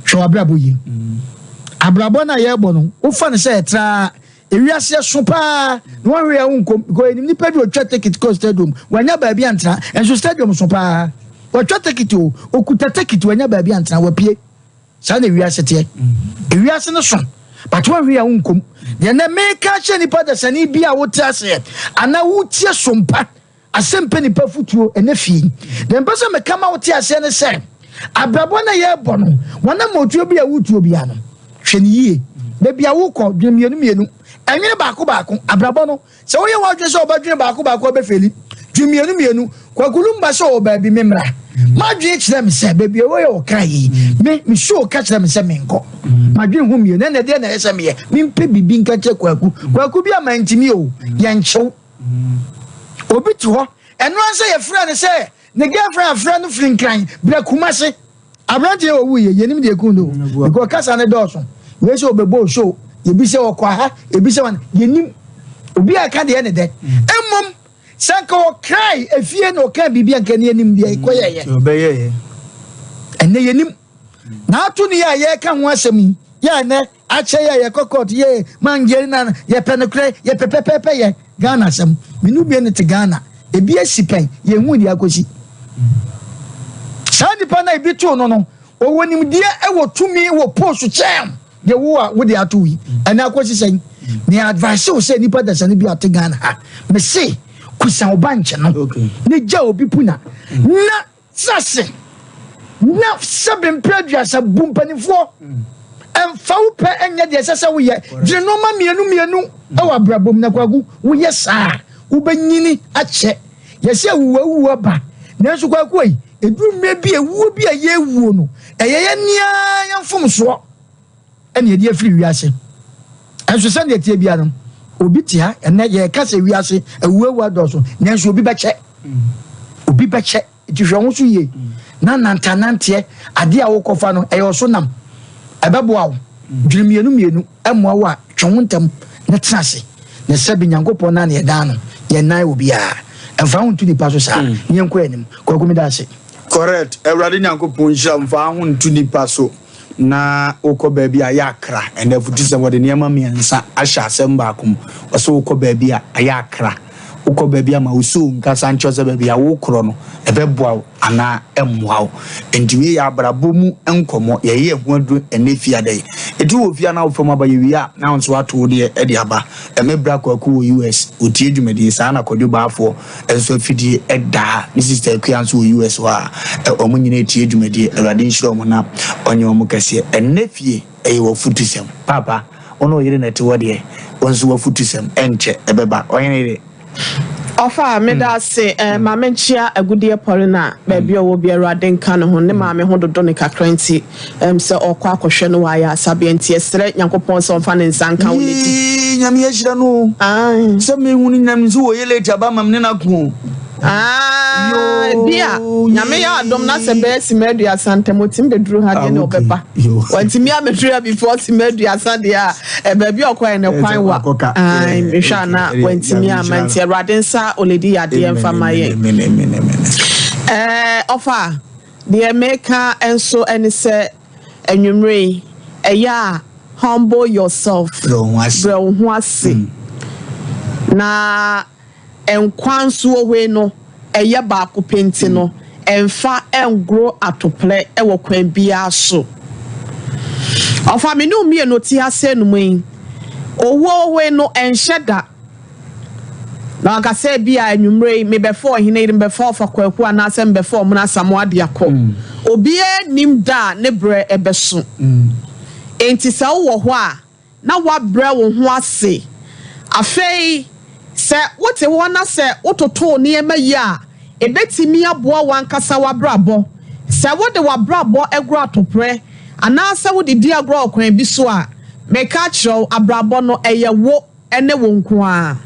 hwɛ w'abrabɔ yie. Abrabɔ no a yɛrebɔ no wofa no sɛ ɛtraa Ewiase ɛso paa na wahwɛ a wonkom because enim nipa bi otwa ticket kɔ stadium wanya baabi antena nso stadium so paa watwa ticket o okuta ticket wanya baabi antena wapue saa na ewiase teɛ ewiase no so but wahwɛ a wonkom deɛ nɛ meka kyerɛ nipa dasani bi a wote aseɛ anaa wotie sompa Asɛmpɛ nipa afotuo ɛnɛ fie. Deɛ mpɛ sɛ meka ma wote aseɛ ne sɛ, abrabɔ no a yɛrebɔ no, w'anammɔntuo bi a wotuo biara no, hwɛ no yie. Baabi a wokɔ, dwene mmienu mmienu. Ɛnwene baako baako. Abrabɔ no, sɛ woyɛ w'adwene sɛ wobɛdwene baako baako a, wobɛfeeli. Dwene mmienu mmienu. Kwaku Lumba sɛ ɔwɔ baabi, memmra. M'adwene kyerɛ me sɛ baabi a ɛwɔ yɛ ɔkra yi, me, me show ka kyerɛ me sɛ menkɔ. M'adwene ho mmienu, ɛnna ɛdeɛ na ɛyɛ sɛ meyɛ. Mempɛ biribi nka kyerɛ Kwaku. Kwaku bi a mantumi o, yɛnkyew. Obi te hɔ, ɛno ara sɛ yɛfrɛ no sɛ ne girlfriend afrɛ no firi Nkran brɛ Kumase. Aberanteɛ yɛ ɔwu yɛ, yɛnim deɛ ɛku no because kasa no dɔɔso. Wei sɛ ɔbɛbɔ show, yɛbi sɛ ɔkɔ aha, ebi sɛ wɔn, yɛnim. Obi a ɛka deɛ ne dɛ. Mmom sɛ nka ɔkrae efie na ɔka biribi a nka ne yɛnim deɛ ɛkɔyɛyɛ. Ɛnɛ yɛnim. Na ato ne yɛ a yɛreka ho asɛm yi, yɛ ɛnɛ Akyɛ yɛ yɛkɔ court yɛ mangyeri na yɛpɛ nokorɛ yɛpɛ pɛpɛɛpɛ yɛ Ghana asɛm me no bie no te Ghana ebi asi pɛn yɛnhuu deɛ akɔsi saa nipa no a ebi too no no ɔwɔ nimdeɛ ɛwɔ tumi wɔ post kyɛn deɛ wo a wode ato yi ɛna akɔsi sɛn me advice wo sɛ nipa dasani bi ate Ghana ha me se kusa wo ba nkyɛ no ne gya obi puna na Tena ase na sɛbe mprɛ aduasa bu mpanimfoɔ. Mfa wo pɛ nyɛ deɛ ɛsɛ sɛ woyɛ. Dwene nnoɔma mmienu mmienu wɔ abrabɔ mu na Kwaku, woyɛ saa a, wobɛnyini akyɛ. Yɛsɛ awuwawuo aba, nanso Kwaku ei, ɛduru mmerɛ bi a ewuo bi a yɛrewuo no, ɛyɛ yɛn ara yɛn mfomsoɔ ɛna yɛde afiri wiase. Ɛnso sɛdeɛ ɛteɛ biara no, obi te ha ɛnɛ yɛreka sɛ wiase awuawuo adɔɔso, nanso obi bɛkyɛ. Obi bɛkyɛ. Nti hwɛ wo ho so yie na nantananteɛ adeɛ a wokɔfa no ɛyɛ ɔso nam ɛbɛboa wo. Dwene mmienu mmienu ɛmmoa wo a twe wo ntɛm na tena ase na sɛbi Nyankopɔn na ne yɛdan no yɛnnan obiara. Ɛmfa ho nto nipa so saa na yɛnkɔ yɛn anim. Kwaku meda ase. Correct Awurade Nyankopɔn nhyira wo mfa ho nto nipa so na wokɔ baabi a ayɛ akra ɛnɛ afutusɛm wɔde nneɛma mmiɛnsa ahyɛ asɛm baako mu ɔsɛ wokɔ baabi a ayɛ akra Wokɔ baabi a ma wo soul nkasa nkyerɛ sɛ baabi a wokorɔ no ɛbɛboa wo anaa ɛmmoa wo. Nti wei yɛ abrabɔ mu nkɔmmɔ, yɛyɛ ho aduro ɛnnɛ fiada yi. Ɛti wɔ fie a na wo fam aba, yɛwie a na wo nso woato wo deɛ de aba. Ɛme bra Kwaku wɔ US, ɔtie dwumadie, saa na Kwadwo Baafoɔ nso afidie da, me sister Akua nso wɔ US hɔ a, wɔn nyinaa ɛtie dwumadie. Awurade nhyira wɔn na ɔnyɛ wɔn kɛseɛ. Ɛnnɛ fie ɛyɛ w'afutusɛm. Paapa. Wo ne wo yere na ɛte hɔ deɛ, wo nso w'afutusɛm ɛnkyɛ ɛbɛba. Ɔhene yere. Ɔfa, meda ase. Ma menkyia agudeɛ pɔre no a baabi a ɔwɔ bi, Awurade nka ne ho. Ne maame ho dodo ne kakra nti sɛ ɔkɔ akɔhwɛ no wɔ ayɛ asabeɛ nti ɛsrɛ Nyankopɔn sɛ ɔmfa ne nsa nka wo ne ti. Yii, Nyame ahyira no o. Sɛ mehu no nyinam nso wɔyɛ late aba ma me ne no ako o. Ah, bi a Nyame yɛ adom na sɛ bɛyɛ sima 30 ntam ɔtumi bɛduru ha deɛ ne ɔbɛba. Wantumi amɛduru ha before sima 30 deɛ a, baabi a ɔkɔɛ no kwan wa. Mehwɛ a na wantumi ama nti Awurade nsa ɔlɛdi yadeɛ mfa ma yɛn. Ɔfa, deɛ meka nso ɛne sɛ anwummerɛ yi, ɛyɛ a humble yourself. Brɛ wo ho ase. Na nkwa nso wɔ hɔ yi no, ɛyɛ baako pɛ nti no, ɛmfa ɛngoro atoplɛ ɛwɔ kwan biara so. Ɔfa, me ne mmienu te ase no mu yi, owuo wɔ hɔ yi no, ɛnhyɛ da. Na wankasa bi a anwummerɛ yi, mebɛfa ɔhene yere, mebɛfa ɔfa Kwaku anaasɛ mebɛfa ɔmono Asamoah de akɔ. Obiara nim da a ne berɛ ɛbɛso. Enti sɛ wowɔ hɔ a, na wabrɛ wo ho ase. Afei, sɛ wote hɔ na sɛ wototo nneɛma yi a, ebetumi aboa w'ankasa w'abrabɔ. Sɛ wode w'abrabɔ agorɔ atoprɛ anaasɛ wode di agorɔ ɔkwan bi so a, meka kyerɛ wo, abrabɔ no ɛyɛ wo ne wo nko ara.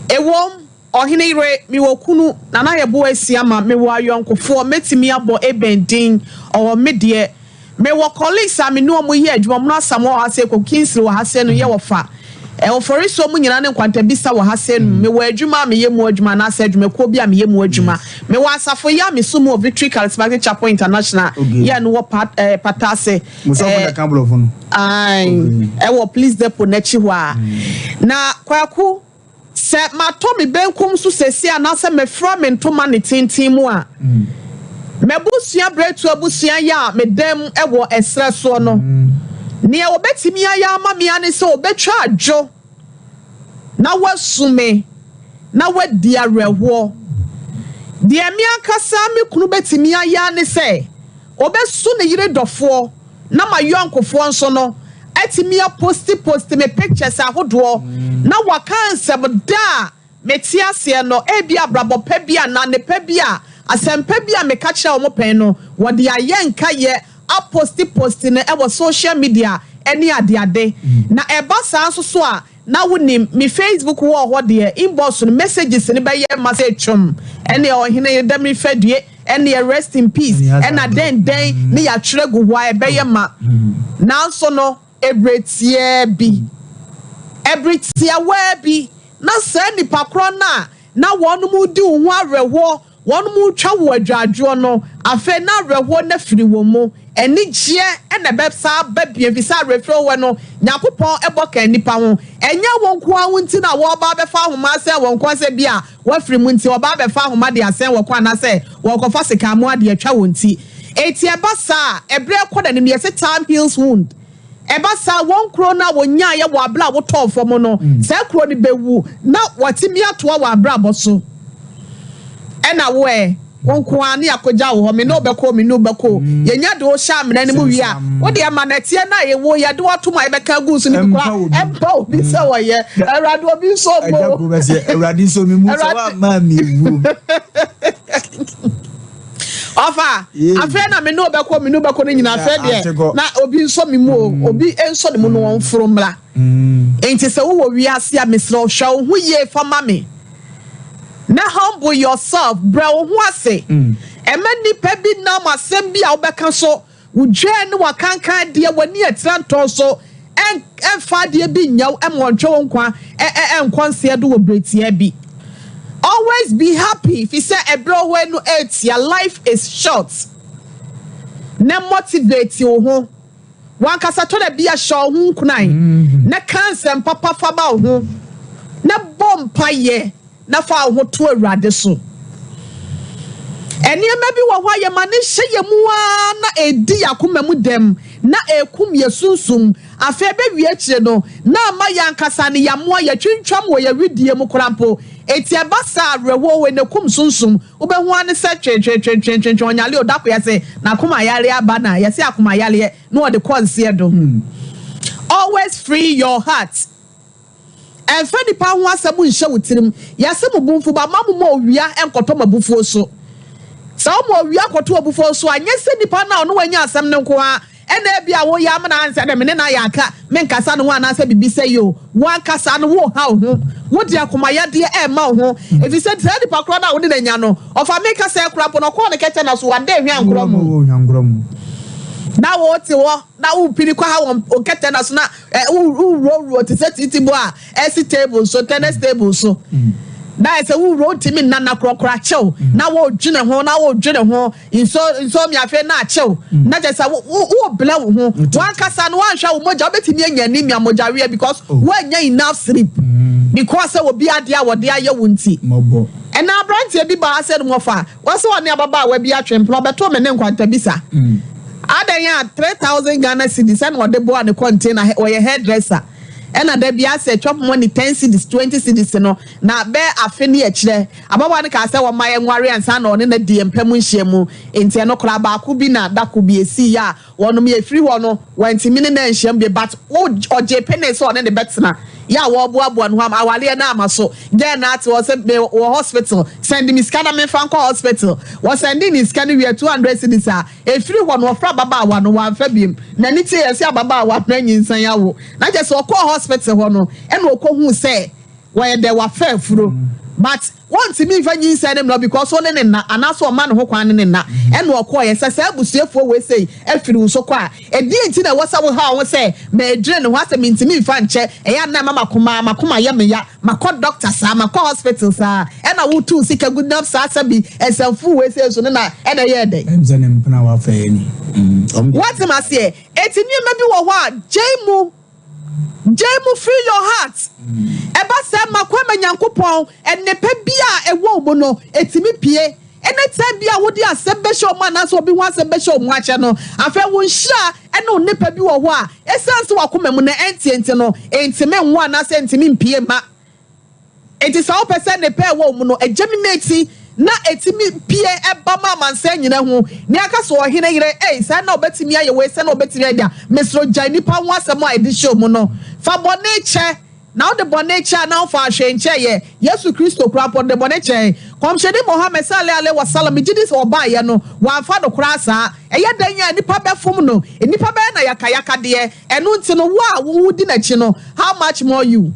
Ɛwom, ɔhene yere, mewɔ kunu, Nana Yɛboa asi ama, mewɔ ayɔnkofoɔ, mɛtumi abɔ Eben din, ɔwɔ me deɛ. Mewɔ colleagues a me ne wɔn yɛ adwuma, ɔmo Asamoah wɔ ha sɛ, Kɔ Kingsley wɔ ha sɛ no, yɛ wɔfa. Ɔfɔrisuo mu nyinaa ne nkwantabisa wɔ ha sɛ no. Mewɔ adwuma a meyɛ mu adwuma anaasɛ adwumakuo bi a meyɛ mu adwuma. Mewɔ asafo yi a meso mu wɔ Victory Charismatic Chapel International, yɛ no wɔ Patase. Ɛwɔ Police Depot n'akyi hɔ a. Na Kwaku, sɛ matɔ me benkum so sɛsi anaasɛ mefra me ntoma ne tenten mu a, m'abusua berɛtu abusua yɛ a medam wɔ ɛserɛ soɔ no, nea wɔbɛtumi ayɛ ama me ane sɛ wɔbɛtwa adwo na wasu me na wadi awerɛhoɔ. Deɛ me ankasa me kunu bɛtumi ayɛ ane sɛ ɔbɛsu ne yere dɔfoɔ, na ma yɔnkofoɔ nso no atumi apost post me pictures ahodoɔ na waka nsɛm da a mete aseɛ no. Ebi abrabɔ pa bi a na ne pa bi a asɛmpa bi a meka kyerɛ wɔn pɛn no, wɔde ayɛ nkayɛ apost post no ɛwɔ social media ɛne adeade. Na ɛba saa nso so a, na wonim me Facebook wɔ hɔ deɛ, inbox no messages no bɛyɛ ma sɛ twom ɛne ɔhene dɛm fadue ɛne rest in peace ɛna dɛn dɛn ne yɛatwerɛ gu hɔ a ɛbɛyɛ ma. Nanso no ebere tiaa bi, ebere tiawaa bi na saa nipa korɔ no a na wɔn mu di wo ho awerɛhoɔ, wɔn mu twa wo adwadwoɔ no, afei na awerɛhoɔ no afiri wɔn mu, anigyeɛ ɛna ɛbɛsa aba bie fi sɛ awerɛfiri wɔ no Nyankopɔn ɛbɔ ka nipa ho. Ɛnyɛ wɔn nko ara nti na wɔreba abɛfa ahoma asɛn wɔn kɔn sɛ bi a wɔafiri mu nti wɔba abɛfa ahoma de asɛn wɔn kɔn anaasɛ wɔrekɔfa sekan de atwa wɔn ti. Eti ɛba saa, ɛbrɛ kɔ n'anim, yɛsɛ time heals wound. Ɛba saa, wɔn kuro no a wɔnyaeɛ wɔ abere a wotɔɔ fam no, saa kuro no bɛwu na wɔatumi atoa wɔ abrabɔ so. Ɛna wo ɛ wɔn nko ara ne akɔgya wɔ hɔ, me ne wobɛkɔ, me ne wobɛkɔ, yɛnya de wohyɛ amena no mu wie a, wode ama nɛteɛ no a yɛwɔ yɛde watom a yɛbɛka agu so no bi koraa ɛmpa obi sɛ wɔyɛ Awurade obi nso mo Awurade nso mi mu sɛ woama mi wu. Ɔfa, afei na me ne wobɛkɔ, me ne wobɛkɔ no nyinaa, afei deɛ na obi nso mi mu o, obi nso ne mu no wɔn foro mmra. Nti sɛ wowɔ wiase a, mesrɛ hwɛ wo ho yie fa ma me na humble yourself, brɛ wo ho ase. Ɛmɛ nipa bi nam asɛm bi a wobɛka so wodwɛn ne wakankan deɛ w'ani atira ntɔn so, ɛmfa adeɛ bi nyɛw ɛma ɔntwe wo nkwa ɛnkɔ nseɛ do wɔ beretia bi. Always be happy fi sɛ ɛberɛ hɔ no ɛtia, life is short. Na motivate wo ho wankasa, tɔ da bi ahyɛ wo ho nkunan na ka nsɛm papa fa ba wo ho na bɔ mpayɛ na fa wo ho to Awurade so. Nneɛma bi wɔ hɔ a yɛma ne hyɛ yɛ mu ara na ɛdi yɛ akoma mu dɛm na ɛkum yɛ sunsum. Afei bɛwie akyire no na ama yɛ ankasa ne yɛamoa yɛtwintwam wɔ yɛ widie mu koraa mpo. Eti ɛba saa, awerɛhoɔ wɔ ne kum sunsum, wobɛhu ane sɛ twetwetwetwetwe ɔnyale odako yɛsɛ n'akoma yareɛ aba na yɛsɛ akoma yareɛ na ɔde kɔ nseɛ do. Always free your heart. Ɛmfa nnipa ho asɛm nhyɛ wo tirim. Yɛse mo bo mfu, but mma mo mma owia nkɔtɔ mo abufuo so. Sɛ woma owia kɔtɔ w'abufuo so a, nyɛ sɛ nipa no a ɔne wo anya asɛm no nko ara na ebia woyɛ ama no ansɛ dɛ me ne no ayɛ aka, menkasa ne ho anaasɛ biribi sɛi o. Wo ankasa no woreha wo ho. Wode akomayadeɛ rema wo ho. Ɛfiri sɛ saa nipa korɔ no a wo ne no anya no, ɔfa me kasa koraa mpo no, ɔkɔɔ ne kɛtɛ na so wada ahwiankorɔ mu. Na wote hɔ na worepini kɔ ha wɔ wo kɛtɛ na so na Woroworo te sɛ titibɔ a ɛsi table so, tennis table so. Na ɛsɛ wowuro ntumi nna na korɔkorɔ akyew na wodwene ho na wodwene ho nso nso mi afei na akyew na kyerɛ sɛ wo wobrɛ wo ho wankasa no wanhwɛ wo mogya wobɛtumi anya anemia mogyaweɛ because oh. woanya enough sleep because sɛ obi adeɛ a wɔde ayɛ wo nti. Ɛna aberanteɛ bi baa sɛ no mɔfa Wɔse ɔne ababaawa bi atwe mpena ɔbɛtoo me ne nkwantabisa. Adɛn a 3000 Ghana cedis ɛna ɔde boa ne container ɔyɛ hairdresser ɛna da biara sɛ chop money 10 cedis 20 cedis no na bɛɛ afe ne akyirɛ ababaawa no kaa sɛ wɔma yɛnware ansa na ɔne no adi mpa mu nhyiamu nti ɛno koraa baako bi na dako bi esii a Wɔnom yɛ firi hɔ no wantumi ne no anhyiam bio but wo ɔgyee penee sɛ ɔne no bɛtena yɛ a wɔboaboa ne ho ama awareɛ no ama so girl no ate hɔ sɛ me wɔ hospital sɛnde me sika na memfa nkɔ hospital wɔ sɛndee ne sika no wie 200 cedis a ɛfiri hɔ no ɔfrɛ ababaawa no wamfa biom n'ani teeɛ sɛ ababaawa no anyinsan awo na kyerɛ sɛ ɔkɔɔ hospital hɔ no ɛna ɔkɔhuu sɛ wɔyɛ dɛ wafa afuro but Wɔntumi mfa nyinsɛn no mmrɛ wo because wo ne no nna anaasɛ ɔma ne ho kwan ne no nna ɛna ɔkɔeɛ. Sɛ saa abusuafoɔ wei sei afiri wo so kɔ a, ɛdeɛn nti na ɛwɔ sɛ wohaw wo ho sɛ medwene ne ho asɛ mentumi mfa nkyɛ, ɛyɛ a na ɛma m'akoma m'akoma yɛ me ya, makɔ doctor saa, makɔ hospital saa, ɛna wotu wo sika gu nam saa sɛbi nsɛmfuu wei sei so no na ɛna ɛyɛɛ dɛn? Ɛm sɛ ne mpena wafa yɛ ni. Woate m'aseɛ? Enti nneɛma bi wɔ hɔ a gyae mu. Gyae mu free your heart. Ɛba saa ma kwan ma Nyankopɔn nnepa bi a ɛwɔ wo mu no ɛtumi pue. Ɛne time bi a wode asɛm bɛhyɛ wo mu anaasɛ obi ho asɛm bɛhyɛ wo mu akyɛ no, afei wo nhyira ne wo nnepa bi wɔ hɔ a ɛsiane sɛ w'akoma mu no ɛnteɛ nti no, ɛntumi nwo anaasɛ ɛntumi mpue mma. Enti sɛ wopɛ sɛ nnepa a ɛwɔ wo mu no germinate na ɛtumi pue ba ma amansan nyina hu, ne aka sɛ ɔhene yere, ei, sɛɛ na ɔbɛtumi ayɛ wei, sɛɛ na ɔbɛtumi ayɛ deɛ, mesrɛ wo gyae nnipa ho asɛm a ɛde hyɛ wo mu no. Fa bɔne kyɛ, na wode bɔne kyɛ a na womfaa hwee nkyɛeɛ. Yesu Kristo koraa mpo ɔde bɔne kyɛɛ. Kɔmhyɛni Muhammad sallallahu alaihi wasallam, megye di sɛ ɔbaeɛ no, wamfa no koraa saa. Ɛyɛ dɛn a nnipa bɛfom no, nnipa bɛyɛ no ayakayakadeɛ. Ɛno nti no, wo a wodi n'akyi no, how much more you?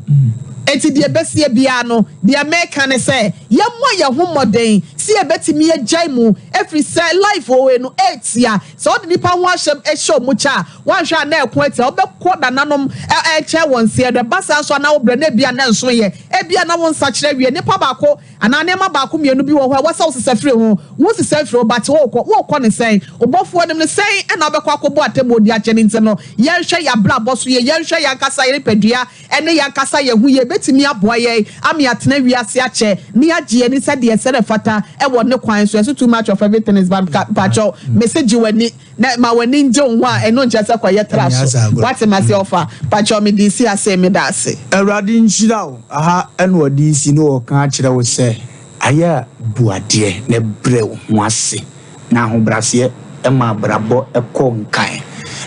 Enti deɛ ɛbɛsie biara no, deɛ meka ne sɛ, yɛmmɔ yɛn ho mmɔden sɛ yɛbɛtumi agyae mu, ɛfiri sɛ life wɔ wei no, ɛretia. Sɛ wode nnipa ho ahyɛm hyɛ wɔn kyɛ a, woanhwɛ a na ɛko atia. Wobɛkɔ nananom nkyɛn wɔ nseɛ do. Ɛba saa nso a na wobrɛ na ebia na ɛnso yɛ. Ebia na wo nsakyera awie. Nnipa baako Anaa nneɛma baako mmienu bi wɔ hɔ a ɛwɔ sɛ wosesa firi ho. Wonsesa mfiri ho, but worekɔ. Worekɔ no sɛn? Wo Bɔfoɔ nim no. Sɛn na wobɛkɔ akɔbu atemmuo de akyɛ no nti no, yɛnhwɛ yɛn abrabɔ so yie, yɛnhwɛ yɛn ankasa yɛn nipadua ne yɛn ankasa yɛn ho yie. Ɛbɛtumi aboa yɛn ama yɛatena wiase akyɛ na yɛagye yɛn ani sɛdeɛ ɛsɛ na ɛfata wɔ Ne kwan so. Yɛse too much of everything is bad. Mpakyɛw, mese gye w'ani. Na ma w'ani ngye wo ho a ɛno nkyerɛ sɛ kɔyɛ tra so. Wate mase ɔfa? Pakyɛw mede si ase meda ase. Awurade nhyira wo. Aha na ɔde resi na ɔreka akyerɛ wo sɛ ayɛ a bu adeɛ na brɛ wo ho ase na ahobraseɛ ma abrabɔ kɔ nkan.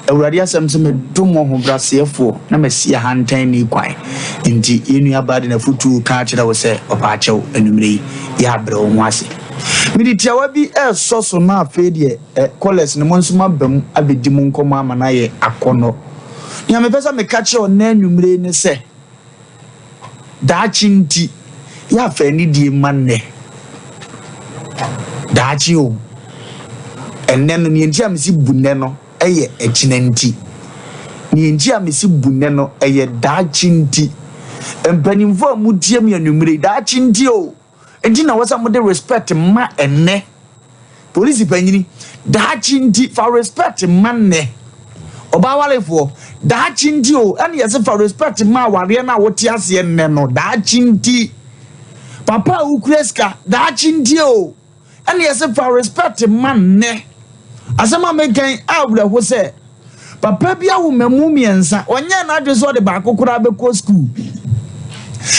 Awurade asɛm sɛ medom ɔhobraseɛfoɔ na masi ahantanni kwan. Nti yɛn nua baa de n'afotuo reka akyerɛ wo sɛ ɔpaakyɛw anwummerɛ yi yɛ a brɛ wo ho ase. Mede tiawa bi resɔ so na afei deɛ Ɛ callers no mo nso moaba mu abɛdi mo nkɔmmɔ ama no ayɛ akɔnnɔ. Nea mepɛ sɛ meka kyerɛ wo nnɛ anwummere yi ne sɛ, daakye nti, yɛ a fa anidie ma nnɛ. Daakye o. Ɛnnɛ no, nea nti a mesi bu nnɛ no yɛ ɛkyena nti. Nea nti a mesi bu nnɛ no, ɛyɛ daakye nti. Mpanimfoɔ a motie me anwummere yi, daakye nti o. Nti na ɛwɔ sɛ mode respect ma ɛnnɛ. Polisi panyini, daakye nti fa respect ma nnɛ. Ɔbaa warefoɔ, daakye nti o, ɛne yɛse fa respect ma awareɛ no a wote aseɛ nnɛ no, daakye nti. Papa a wokura sika, daakye nti o, ɛne yɛse fa respect ma nnɛ. Asɛm a meka yi awerɛho sɛ papa bi awo mmamu mmiɛnsa, ɔnyɛɛ n'adwene sɛ ɔde baako koraa bɛkɔ sukuu.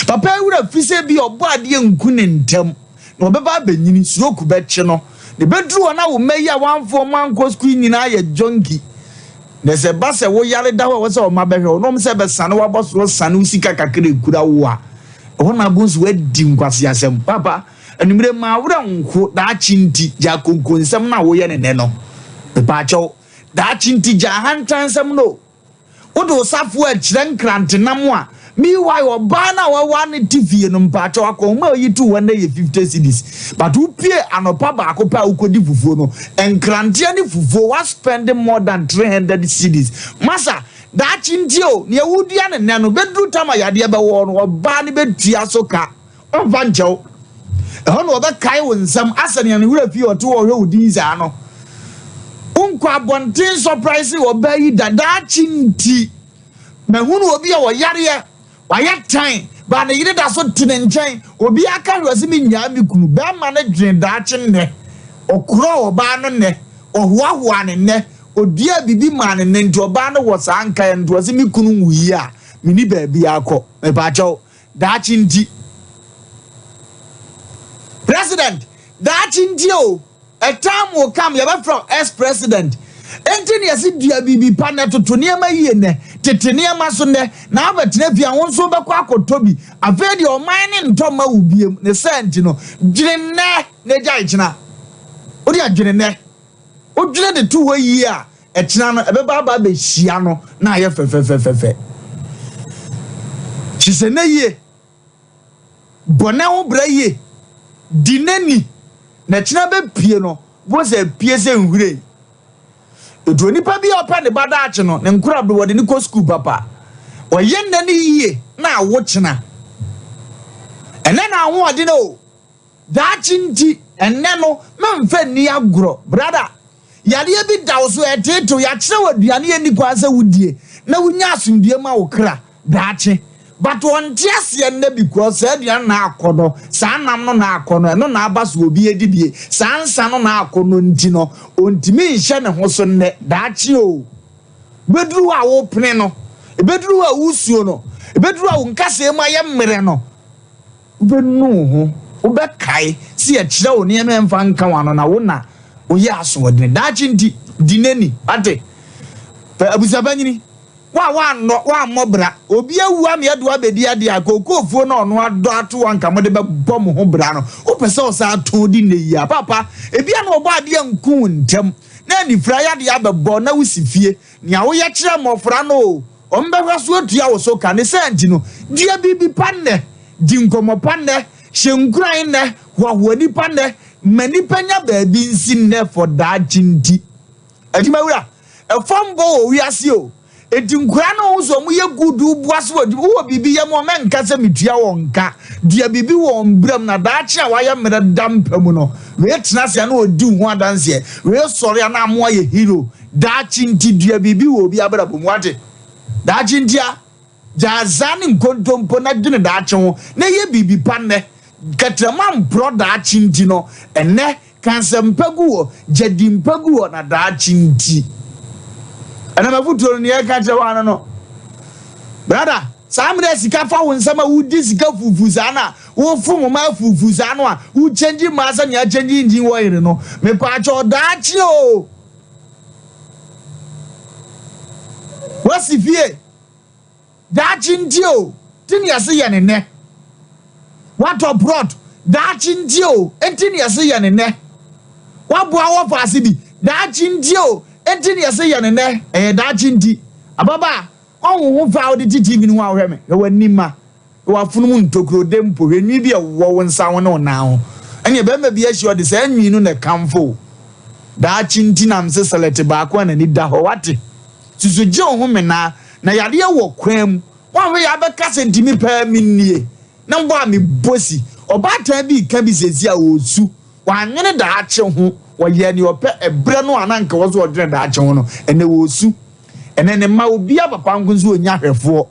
Papa yi werɛ fi sɛ bi ɔbɔ adeɛ nku ne ntam na ɔbɛba abɛnyini, stroke bɛkye no. Na ɛbɛduru hɔ na wo mma yi a wamfa wɔn ankɔ sukuu nyinaa yɛ junkie. Na sɛ ɛba sɛ woyare da hɔ a ɛwɔ sɛ ɔma bɛhwɛ wo na wɔn sɛ bɛsane w'abɔ soro sane wo sika kakra ekura wo a, ɛhɔ na abɔ nso woadi nkwaseasɛm. Papa, anwummere ma werɛ nho daakye nti gya konkonsɛm no a woyɛ ne nnɛ no. Mepaakyɛw, daakye nti gya ahantansɛm no o. Wode wo safoa rekyerɛ nkrantenam a, meanwhile ɔbaa no a wawaa no te fie no, mpaakyɛw akɔnhoma a oyi too hɔ nnɛ yɛ 50 cedis. But wopue anɔpa baako pɛ a wokɔdi fufuo no, nkranteɛ ne fufuo, woaspend more than 300 cedis. Masa, daakye nti o, nea wodua no nnɛ no, bɛduru tam a yadeɛ bɛwɔ no, ɔbaa no bɛtua so ka. Ɔmfa nkyɛ wo. Ɛhɔ na ɔbɛkae wo nsɛm asɛ nea ne werɛ fi ɔte hɔ ɔhwɛ wo din saa no. Wonkɔ abɔnten sɔpraese ɔbaa yi da daakye nti. Mahunu obi a ɔyareɛ, wayɛ tan, baa ne yere da so te ne nkyɛn. Obi aka hwɛ ɔse mennyaa me kunu. Bɛrima no dwene daakye nnɛ. Ɔkorɔɔ ɔbaa no nnɛ. Ɔhoahoaa no nnɛ. Ɔduaa biribi maa no nnɛ nti ɔbaa no wɔ saa nkaeɛ no nti ɔse me kunu nwuiɛ a menni baabiara kɔ. Mepaakyɛw, Daakye nti. President, daakye nti o, a time will come yɛbɛfrɛ wo ex-president. Enti na yɛse dua biribi pa nnɛ, toto nneɛma yie nnɛ, tete nneɛma so nnɛ, na wobɛtena fie a wo nso wobɛkɔ akɔtɔ bi. Afei deɛ ɔman no ntɔ mma wo biom. Ne saa nti no, dwene nnɛ na gyae kyena. Wo deɛ dwene nnɛ. Wodwene de to hɔ yie a, ɛkyena no ɛbɛba aba abɛhyia no na ayɛ fɛfɛfɛfɛfɛ. Hyehyɛ nnɛ yie, bɔ nnɛ ho bra yie, di nnɛ ni, na ɛkyena bɛpue no, wobɛhu sɛ apue sɛ nhwiren. Ɛtu onipa bi a ɔpɛ ne ba daakye no, ne nkorabere wɔde no kɔ sukuu papa. Ɔyɛ nnɛ no yie na awo kyena. Ɛnnɛ na ahoɔden o, Daakye nti, ɛnnɛ no, memfa nni agorɔ. Brada, yareɛ bi da wo so, ɛreteetew, yɛakyerɛ wo aduane a ɛnni kwan sɛ wodie na wonya asomdwoeɛ ma wo kra daakye. But ɔnte aseɛ nnɛ because saa aduane no na akɔ no, saa nam no na akɔ no, ɛno na aba so obi adi bie, saa nsa no na akɔ no nti no, ɔntumi nhyɛ ne ho so nnɛ, daakye o. Ɛbɛduru hɔ a wopene no, ɛbɛduru hɔ a wosuo no, ɛbɛduru hɔ a wo nkasɛɛ mu ayɛ mmerɛ no, Wobɛnu wo ho, wobɛkae sɛ yɛkyerɛ wo nneɛma a ɛmfa nka w'ano na wo na woyɛ asoɔdene. Daakye nti, di n'ani. Wate? Pɛ abusuapanyini, wo a woannɔ, woammɔ bra, obi awu ama yɛde wo abɛdi adeɛ a, kookoofuo no a ɔno adɔ ato hɔ anka mode bɛbɔ mo ho bra no, wopɛ sɛ ɔsan tɔn di nnɛ yi a? Papa, ebia na ɔbɔ adeɛ anku wo ntɛm, na anifira yadeɛ abɛbɔ na wosi fie. Nea woyɛ kyerɛ mmɔfra no o, Wɔbɛhwɛ so atua wo so ka. Ne saa nti no, dua biribi pa nnɛ, di nkɔmmɔ pa nnɛ, hyɛ nkuran nnɛ, hoahoa nnipa nnɛ, ma nnipa nya baabi nsi nnɛ for daakye nti. Adwumawura, ɛfam bɔ wɔ wiase o, enti nkoraa no hu sɛ wɔyɛ good woboa so wɔ adwuma, wowɔ biribi yɛ ma wɔn, mɛnka sɛ metua wɔn ka, dua biribi wɔ wɔn bram na daakye a wɔayɛ mmerɛ da mpa mu no, wei tena ase a na ɔdi wo ho adanseɛ, wei sɔre a na amoa yɛ hero. Daakye nti dua biribi wɔ obi abrabɔ mu, wate? Daakye nti a, gyaa azaa ne nkontompo na dwene daakye ho na yɛ biribi pa nnɛ. Kɛtrɛma mporɔ daakye nti no, ɛnnɛ, ka nsɛmpa gu hɔ, gya din pa gu hɔ na daakye nti. Ɛnam afotuo no, nea ɛka kyerɛ wo ano no, brada, saa mmerɛ a sika fa wo nsam a wodi sika fuufu saa no a, wofom mmaa fuufu saa no a, wokyɛngyi mmaa sɛ nea akyɛngyi engine oil no, mepaakyɛw daakye o. Wasi fie daakye nti o, ti ne yɛse yɛ ne nnɛ. Watɔ prɔt daakye nti o, enti ne yɛse yɛ ne nnɛ. Waboa wɔ faase bi daakye nti o, enti ne yɛse yɛ ne nnɛ. Ɛyɛ daakye nti. Ababaa, ɔnwo ho fɛ a wode te TV no ho a wohwɛ me, hwɛ w'anim ma. W'afono mu ntokuro de mpo, hwɛ nwi bi a ɛwowɔ wo nsa ho ne wo nan ho. Ɛnneɛ barima bi ahyia ɔde saa nwi no na ɛkamfo wo. Daakye nti na mese sɛlɛte baako a n'ani da hɔ, wate? Susu gye wo ho menaa, na yareɛ wɔ kwan mu. Woanhwɛ yɛ abɛka sɛ nti me paa mennie, na bɔ a mebɔ si. Ɔbaatan bi reka bi seesei a ɔresu. Wannwene daakye ho, ɔyɛɛ nea ɔpɛ ɛberɛ no a na anka ɛwɔ sɛ ɔdwene daakye ho no, ɛnnɛ ɔresu. Ɛnnɛ ne mma, obiara papa nko nso ɔnnya ahwɛfoɔ.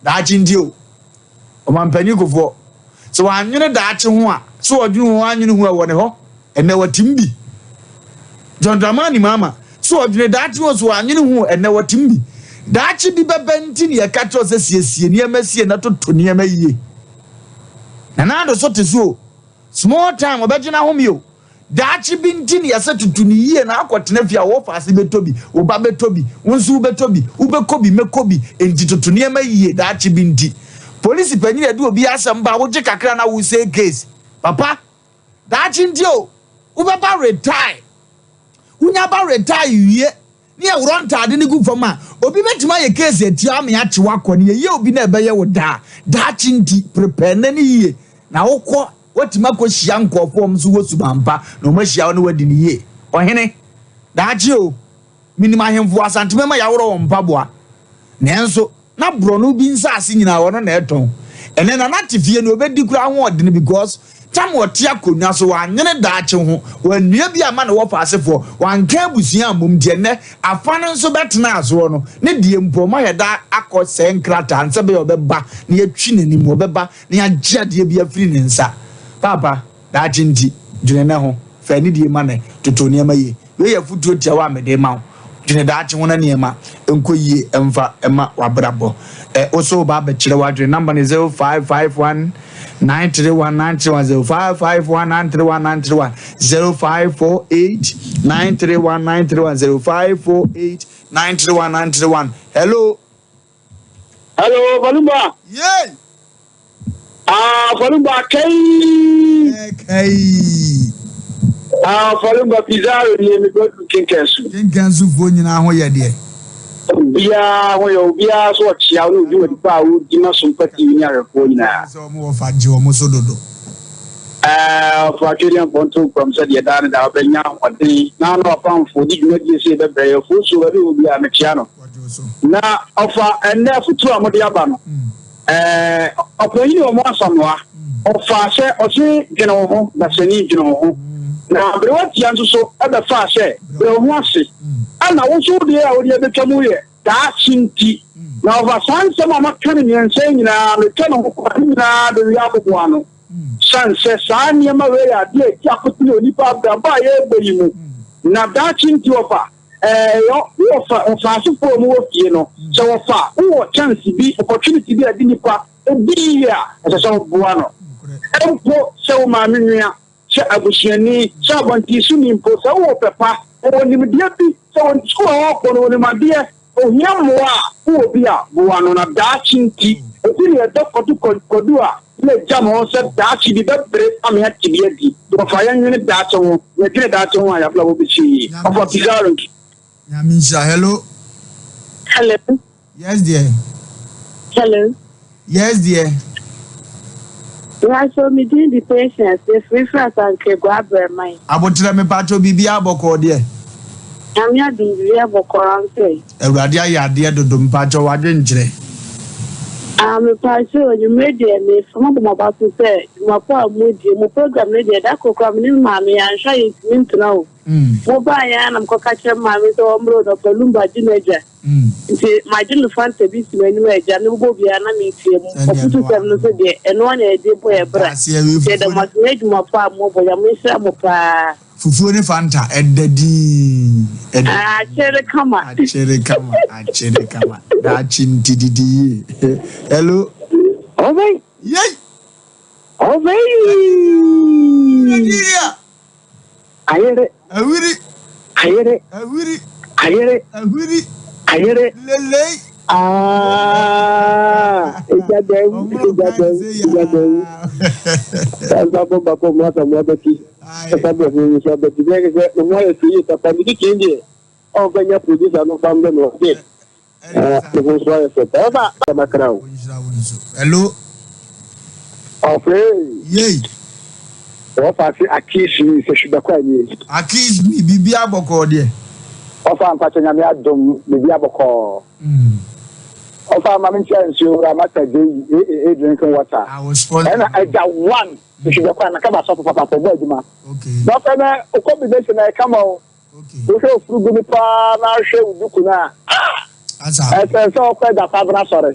Daakye nti o, Ɔmanpanin Kufuor, sɛ wannwene daakye ho a, sɛ ɔdwene ho annwene ho a, ɛwɔ ne hɔ. Ɛnnɛ watim bi. John Dramani Mahama, sɛ ɔdwene daakye ho, sɛ wannwene ho, ɛnnɛ watim bi. Daakye bi bɛba nti na yɛka kyerɛ wo sɛ siesie nneɛma sie na toto nneɛma yie. Nana Addo so te so o, small time ɔbɛgye n'ahome o. Daakye bi nti na yɛsɛ toto no yie na akɔtena fie a wɔfa ase bɛtɔ bi, wo ba bɛtɔ bi, wo nso wobɛtɔ bi, wobɛkɔ bi, mɛkɔ bi. Enti toto nneɛma yie daakye bi nti. Polisi panyin a ɛde obi asɛm ba a wogye kakra na wosɛe case. Papa, daakye nti o, wobɛba retire. Wonya ba retire wie ne yɛworɔ ntaade no gu fam a, obi bɛtumi ayɛ case atia ama yɛakye wo akɔ ne yɛyɛ obi na ɛbɛyɛ wo daa. Daakye nti, prepare nnɛ no yie na wokɔ woatumi akɔhyia nkurɔfoɔ a wɔn nso wɔ suban pa na wɔahyia wo ne woadi no yie. Ɔhene, daakye o, menim ahemfo wɔ Asante mɛma yɛaworɔ wɔn mpaboa. Nanso, na borɔno bi nsaase nyinaa ɔno na ɛtɔn. Ɛnɛ Nana te fie no ɔbɛdi koraa ho ɔdene because tam ɔte akonnwa so wannwene daakye ho, wannua bi amma ne wɔfa asefoɔ, wanka abusua ammom nti ɛnɛ afa no nso bɛtenaa soɔ no ne deɛ mpo ɔma yɛda akɔ sɛe nkrataa no sɛ ɛbɛyɛ ɔbɛba na yɛatwi n'anim, ɔbɛba na yɛagye adeɛ bi afiri ne nsa. Paapa, daakye nti dwene nɛ ho, fa anidie ma nɛ, toto nneɛma yie. Wei yɛ afotuo tiawa a mede rema wo. Dwene daakye ho na nneɛma nkɔ yie mfa mma w'abrabɔ. Ɛ, wo nso woba abɛkyerɛ w'adwene. Number no yɛ 0551 931 931, 0551 931 931, 0548 931 931, 0548 931 931. Hello. Hello, Falumba. Yay! Ah, Falumba kai. Eh, kai. Ah, Falumba Pizarro ni mi go to Kinkansu. Kinkansu fo nyina ho yɛ deɛ. Obiara ho yɛ obiara so ɔkyea wo obi wɔ nipa a wodi ma so mpa TV ne ahwɛfoɔ nyinaa. Sɛ wɔn wɔ fa gye wɔn so dodo. Ɛɛ ɔfa atwedeɛ mpɔnto nkuram sɛ deɛ daa ne daa ɔbɛnya ahoɔden na na wapamfo di dwumadie sɛ yɛbɛbrɛ yɛ fo so baabi wɔ biara mekyea no. Na ɔfa ɛnnɛ afotuo a mode aba no, ɛɛ ɔpanyin wɔ mo Asamoah, ɔfaa sɛ ɔse dwene wo ho, dasani dwene wo ho. Na aberewa tia nso so ɛbɛfaa sɛ brɛ wo ho ase. Ɛna wo nso wo deɛ a wode abɛtwa mu yɛ daakye nti. Na ɔfa saa nsɛm a maka no mmiɛnsa yi nyinaa, metwa ne ho kwa ne nyinaa bɛwie aboboa ano. Sane sɛ saa nneɛma wei yɛ adeɛ a ɛdi akotene wɔ nnipa abrabɔ a yɛrebɔ yi mu. Na daakye nti ɔfa. Ɛɛ, wɔfa ɔfaasefo a wɔwɔ fie no, sɛ wɔfa wowɔ chance bi, opportunity bi a ɛde nipa di yie a, ɛsɛ sɛ woboa no. Mpo sɛ wo maame nua, sɛ abusuani, sɛ abɔntensoni mpo, sɛ wowɔ pɛ pa, wɔwɔ nimdeɛ bi, sɛ wɔn sukuu a wɔkɔ no wɔnim adeɛ, ohia mmoa a, wowɔ bi a, boa no na daakye nti. Enti nea ɛdɔ kɔdo kɔdu a, na egya mo hɔ sɛ daakye bi bɛbere ama yɛate bi adi. Wɔfa yɛn nwene daakye ho, na yɛdwene daakye ho a, yɛn abrabɔ bɛsi yie. Ɔfa Pizarro nti. Nyame nhyira. Hello. Hello. Yes dear. Hello. Yes dear. Mepakyɛw me din de Patience, mefiri firi Asankragua Abrɛman. Aboterɛ mepakyɛw biribiara bɔkɔɔ deɛ? Nyame adom biribiara bɔkɔɔ ansɛ. Awurade ayɛ adeɛ dodo mepakyɛw wadwenkyerɛ. Ah mepakyɛw anwumerɛ deɛ mefa mabɔ maba so sɛ dwuma pa a modie mo program no deɛ da koro koraa me ne me maame yɛanhwɛ a yɛntumi ntena o mo baeɛ ara na mekɔka kyerɛ me maame sɛ ɔmmrɛ o Dɔkta Lumba gye n'agya Nti magye me Fanta bi si m'anim a agya mebobɔ biara na meretie mu. Afutusɛm no nso deɛ, ɛno ara na yɛde bɔ yɛn bra. Nti yɛda mo ase ne adwuma pa a mobɔ. Nyame nhyira mo paa. Fufuo ne Fanta, ɛdɛ dinn. Ɛdɛ. Akyere kama. Akyere kama, akyere kama. Daakye nti didi yie. Hello. Ɔbɛn. Yei. Ɔbɛn. Nigeria. Ayere. Awiri. Ayere. Awiri. Ayere. Ahwiri. Ayere. Lelei. Ah, egya dɛm, egya dɛm, egya dɛm. Ɛnsa bɔ bakɔ mu asa mu abɛti. Ɛsa bɔ mu nso abɛti. Bɛyɛ sɛ mo ho ayɛ fɛ yie papa. Medi kan deɛ, ɔnfa nya producer no fa mbɛ no ɔde. Ne ho nso ayɛ fɛ. Ɛfa bakra o. Hello. Ɔfɛ. Yei. Wɔfa ase accuse me sɛ hwebɛkɔ anie. Accuse me biribi abɔkɔɔ deɛ. Ɔfa mpakyɛ nyame adom biribi abɔkɔɔ. Ɔfa ma me nkyia nsuo wura Master J AAA drinking water. Ɛna agya one hwebɛkɔ a nakaba sɔfo papa ɔbɔ adwuma. Okay. Na ɔfɛ na okɔ combination na ɛkama o. Wohwɛ ofurugu no paa na ahwɛ wo duku no a, ah! Ɛsɛ sɛ ɔkɔ agya Kwabena sɔre.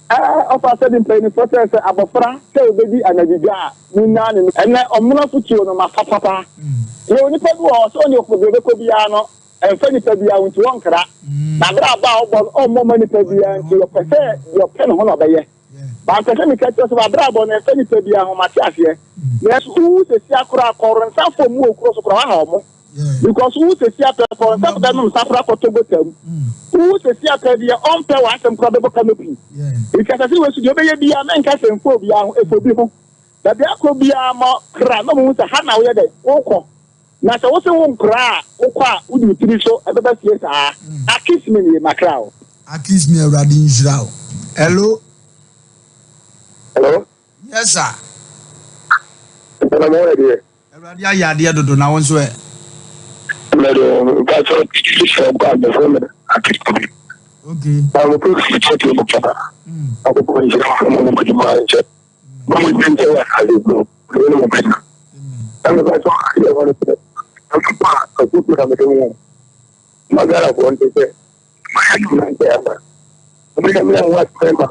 Ɔfa sɛ de mpanyinfoɔ sɛ sɛ abɔfra sɛ obedi anadwo dwa a, munnaa ne no. Ɛnɛ ɔmono afotuo no mafa papa. Yɛ onipa bi wɔ hɔ sɛ ɔne ɔkɔ baabi ɔbɛkɔ biara no ɛmfa nipa biara ho nti wɔnkra. Na berɛ a aba a ɔbɔ no ɔmmɔ mma nipa biara nti ɔpɛ sɛ deɛ ɔpɛ ne ho na ɔbɛyɛ. Mampɛ sɛ meka kyerɛ sɛ w'abrabɔ no ɛmfa nipa biara ho, mate aseɛ. Nanso wowu sesia koraa kɔre nsa fam mu wɔ kuro so koraa waha ɔmo. Because wowu sesia pɛ kɔre nsa bɛnom nsa koraa kɔtɔ gota mu. Wowu sesia pɛ deɛ ɔmpɛ w'asɛm koraa bɛbɔ canopy. Nti asase wei so deɛ wobɛyɛ biara mɛnka sɛ mfa obiara ho, ɛfa obi ho. Baabi akɔ biara ma kra na ɔmo hu sɛ ha na woyɛ dɛ wokɔ. Na sɛ wose wo nkora a wokɔ a wode wo tiri so ɛbɛba fie saa. Akisme nie makra o. Akisme Awurade nhyira wo. Hello. Hello. Yes sir. Nana mo yɛ deɛ. Awurade ayɛ adeɛ dodo na wo nso ɛ. Mɛde mpatsɔ sɛ ɔkɔ abɛfo mi akisme. Okay. Na mo program kyɛ ti mo papa. Akoko nhyira mo mo mo dwuma nkyɛ. Mo mo nkyɛn wɔ ase mo mo mo bɛn. Na mpatsɔ ayɛ wɔn sɛ ɛmpa akutu na mede mo. Magara fo nte sɛ mayɛ adwuma nkyɛ ama. Mo yɛ mi a wɔn asɛm ma.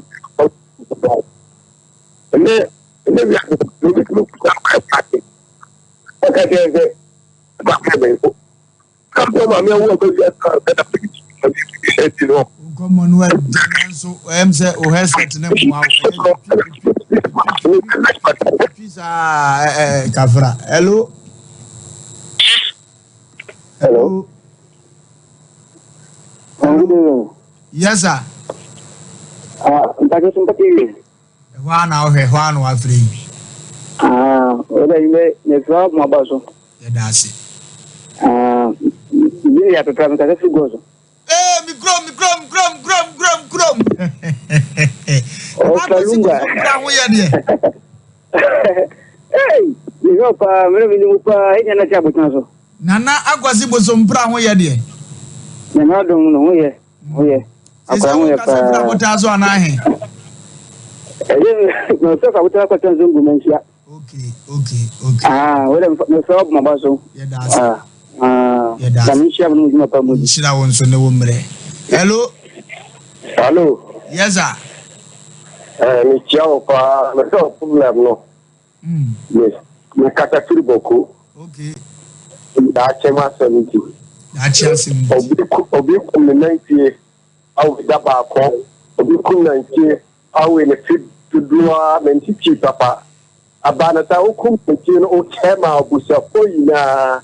Ɛnɛ ɛnɛ wi ase na obi tumi kuta akɔ paati. Ɔka kyerɛ sɛ baako bɛn so. Kampɔ maame awo ɔbɛ wi ase kan sɛ na ɛti no. Nkɔmmɔ no ɛdɛ nanso ɛyɛ sɛ o headset ne mmoa wo. Ɛyɛ twi saa ɛɛ kafra. Hello. Hello. Hello. Yes sir. Mpatsɔ so mpɔtɔ yie. Ɛhɔ a na wohwɛ, ɛhɔ a na wafrɛ yi. Ɔdɛ yi bɛ mefra mo aba so. Yɛda ase. Bi yɛ apepra mi kasa firi gɔɔ so. Ee, mi kurom, mi kurom, kurom, kurom, kurom, kurom. Ɔfa lunga. Kura ho yɛ deɛ. Ee, mehwɛ paa, mene mi nimu paa, enya na ti abotena so. Nana Akwasi Bosompra ho yɛ deɛ. Nyame adom no ho yɛ, ho yɛ. Akora ho yɛ paa. Sɛ wokasa so anaa he? Ɛyɛ mefrɛ fa abotena kɔtɛn so ngu manhyia. Okay. Wode mefrɛ wo bɔmaba so. Yɛda ase. Yɛda ase. Na menhyia mo no mu dwuma pa mu. Nhyira wo nso ne wo mmerɛ. Hello. Hello. Yes sir. Mekyia wo paa, mefrɛ wo problem no. Yes, mekasa firi Bɔko. Okay. Daakye ho asɛm nti. Daakye asɛm nti. Obi kum ne nantwie awe da baako. Obi kum nantwie awe ne fi dodoɔ a nantwie pii papa. Aba no saa wokum nantwie no wokyɛ ma abusuafoɔ nyinaa.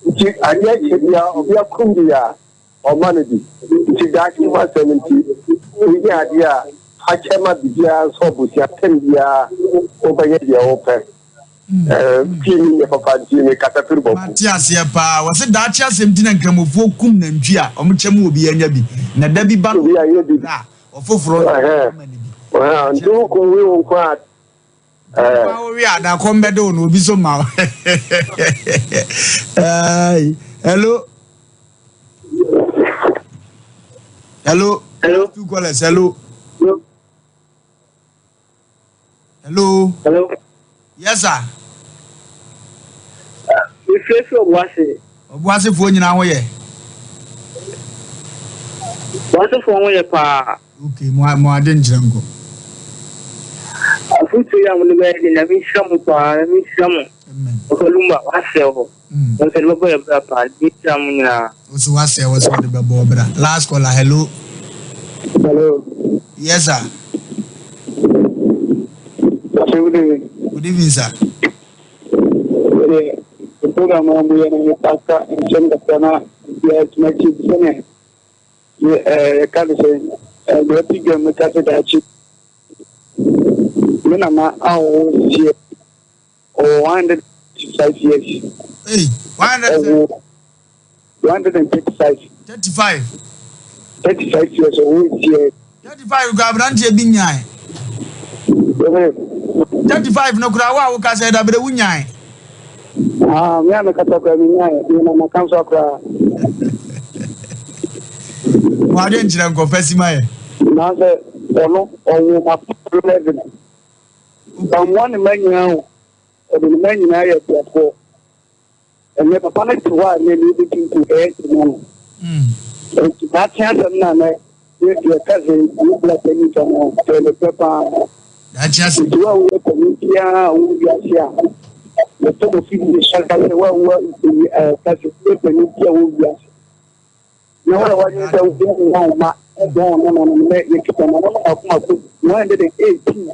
Nti adeɛ kyɛ bia obi akum bi a ɔma no bi. Nti daakye ho asɛm nti woyɛ adeɛ a akyɛ ma biribiara nso abusua tɛm biara wobɛyɛ deɛ wopɛ. Pii mi nyɛ papa nti mi kasa firi bɔku. Mate aseɛ paa. Wɔse daakye asɛm nti na nkramofoɔ kum nantwi a ɔmo kyɛ mu obi anya bi. Na da bi ba no Obi ayɛ bi. a ɔfoforɔ no ɔma no bi. Nti wokum wi wo nko a. Wa wo wi a da kɔm bɛde wo no obi so ma wo. Hello. Hello. Hello. Two callers. Hello. Hello. Hello. Yes sir. Mefrɛ fi Ɔboase. Ɔboasefoɔ nyinaa ho yɛ. Ɔboasefoɔ ho yɛ paa. Okay, mo ade nkyerɛ nkɔ. Afotuo yi a mo de bɛyɛ de Nyame nhyira mo paa, Nyame nhyira mo. Amen. Ɔfa Lumba, wasɛ hɔ. Mo nso de bɛbɔ yɛ bra paa, Nyame nhyira mo nyinaa. Wo so wasɛ wɔ sɛ wɔde bɛbɔ bra. Last caller, hello. Hello. Yes sir. Good evening. Good evening sir. The program a mo yɛ no mo kasa nsɛm kakra na yɛ tuma ti sɛnea yɛka no sɛ deɛ ɔte dwam no ka sɛ daakye me nana a ɔwɔ sie ɔwɔ 135 years. Hey, 100 135. 35. 35 years ɔwɔ sie. 35 kura aberanteɛ bi nyae. 35 no kura wo a woka sɛ dabere wo nyae. Me a mekasa kora me nyae, me na maka nso akora. Mo ade nkyerɛ nkɔfa si ma yɛ. Na sɛ ɔno ɔwɔ ma 11. Ɔmmoa ne mma nyinaa o. Ɔde ne mma nyinaa yɛ akuafoɔ. Ɛnɛ papa no te hɔ a ɛnɛ ne yɛbɛdi nko ɛyɛ ntoma no. Nti daakye asɛm no a na yɛka sɛ yɛbla panin ka no sɛ nokorɛ paa. Daakye asɛm. Nti wo a woyɛ panin biara a wowɔ wiase a yɛtɔ mo fidie so ka sɛ wo a wowɔ ka sɛ woyɛ panin bi a wowɔ wiase. Na wɔn a wɔnyɛ sɛ wɔn wɔn mma wɔn wɔn nananom na yɛkita nananom mako mako 118.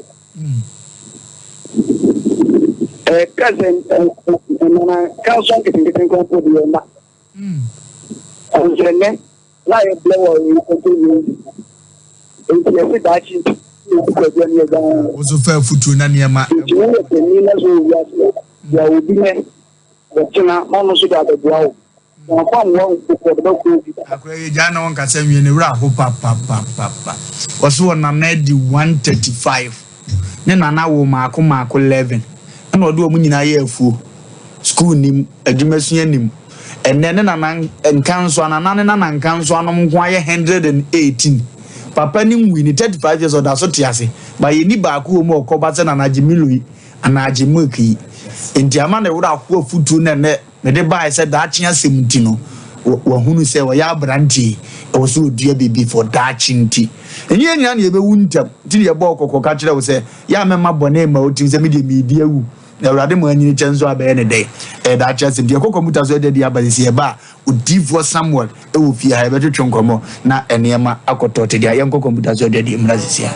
Ɛka sɛ nana kanso nketenkete nkorɔfoɔ de yɛn mma. Nsɛ nnɛ na yɛ blɛ wɔ nkonto yɛn bi. Nti yɛsi daakye nti na yɛsi kwadua ne yɛgya ho. Wo nso fa afutuo na nneɛma. Nti woyɛ panin na sɛ wɔ wiase a, boa obi nɛ. Wɔtena na ɔno nso de abɛboa wo. Wɔamfa mmoa wo mpo kɔ, ɔde bɛkɔ obi. Akora yi gyaa na ɔnkasa nwie ne werɛ aho papapapapa. Ɔse ɔnana adi 135 ne nana woo maako maako 11 ɛna ɔde wɔn nyinaa yɛ afuo, school nim, adwumasua nim. Ɛnɛ ne nana nkansoa, nana ne nana nkansoa nom nko ayɛ 118. Papa no nwui ne 35 years ɔda so te ase. But yɛnni baako wɔ mu a ɔkɔba sɛ Nana Gyimilo yi. anaa agye milk yi. Enti ama ne werɛ ahow afotuo no a ɛnnɛ mede baeɛ sɛ daakye asɛm nti no, wahunu sɛ ɔyɛ aberanteɛ yi, ɛwɔ sɛ ɔdua biribi for daakye nti. Ɛnyɛ yɛn nyinaa na yɛbɛwu ntɛm, nti na yɛbɔɔ kɔkɔ ka kyerɛɛ wo sɛ, yɛ a mɛmma bɔne mma wo tirim sɛ me deɛ meredi awu, na Awurade ma anyini kyɛ nso a bɛyɛ ne dɛn? Ɛyɛ daakye asɛm. Nti yɛkɔ kɔmputa so ɛde adi aba sisi yɛba a, Odiyifoɔ Samuel wɔ fie ha, yɛbɛtwetwe nkɔmmɔ na nneɛma akɔtɔ te deɛ. Yɛnkɔ kɔmputa so adwadie mmra sisi a.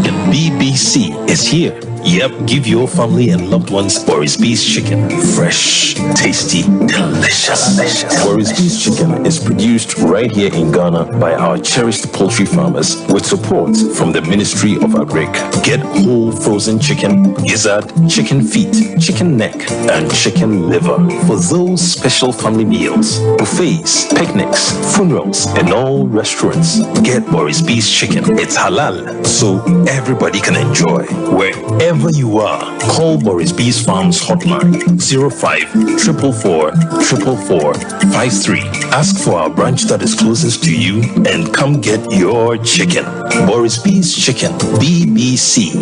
The BBC is here. Yep, give your family and loved ones Boris B's chicken. Fresh, tasty, delicious. Boris B's chicken is produced right here in Ghana by our cherished poultry farmers with support from the Ministry of Agric. Get whole frozen chicken, gizzard, chicken feet, chicken neck, and chicken liver for those special family meals, buffets, picnics, funerals, and all restaurants. Get Boris B's chicken. It's halal, so everybody can enjoy. Wherever you are, call Boris B's Farms hotline 05 444 444 53. Ask for our branch that is closest to you and come get your chicken. Boris B's Chicken, BBC.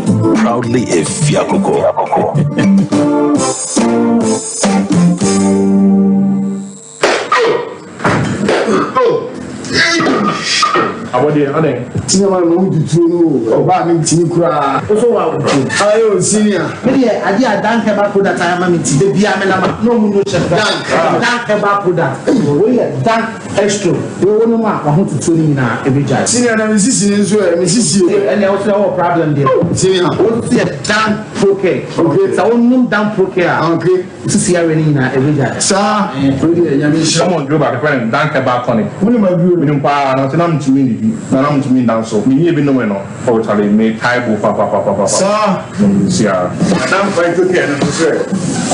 Proudly a Fiakoko. Abɔdeɛ adɛn. Senior man ma wo di tuo no o ɔbaa mi ntumi koraa. Wo so wa wo tuo. Ayi o senior. Me deɛ adeɛ a dank herbal product ayɛ ama me nti da biara me nam a na ɔmo no hyɛ me dank herbal product wei yɛ dank extra wei wo nom a wahotutuo no nyinaa ɛbɛgyae. Senior na me sisi no nso ɛ me sisi o. Ɛnna wo sɛ wɔ problem deɛ. Senior. Wo nso yɛ dank procare. Okay. Sɛ wo nom dank procare a. Okay. Sisi awe no nyinaa ɛbɛgyae. Saa wei deɛ nyame nhyira. Ɔmɔ duro baako yɛfrɛ no dank herbal tonic. Wonim aduro no? Menim paa nanso na mentumi nnidi na na mentumi nda nso. Menyɛɛ bi nomee no oh charlie metae bo papapapapa. Saa. Nom no siaa. Madam Phytocare no nso sɛ.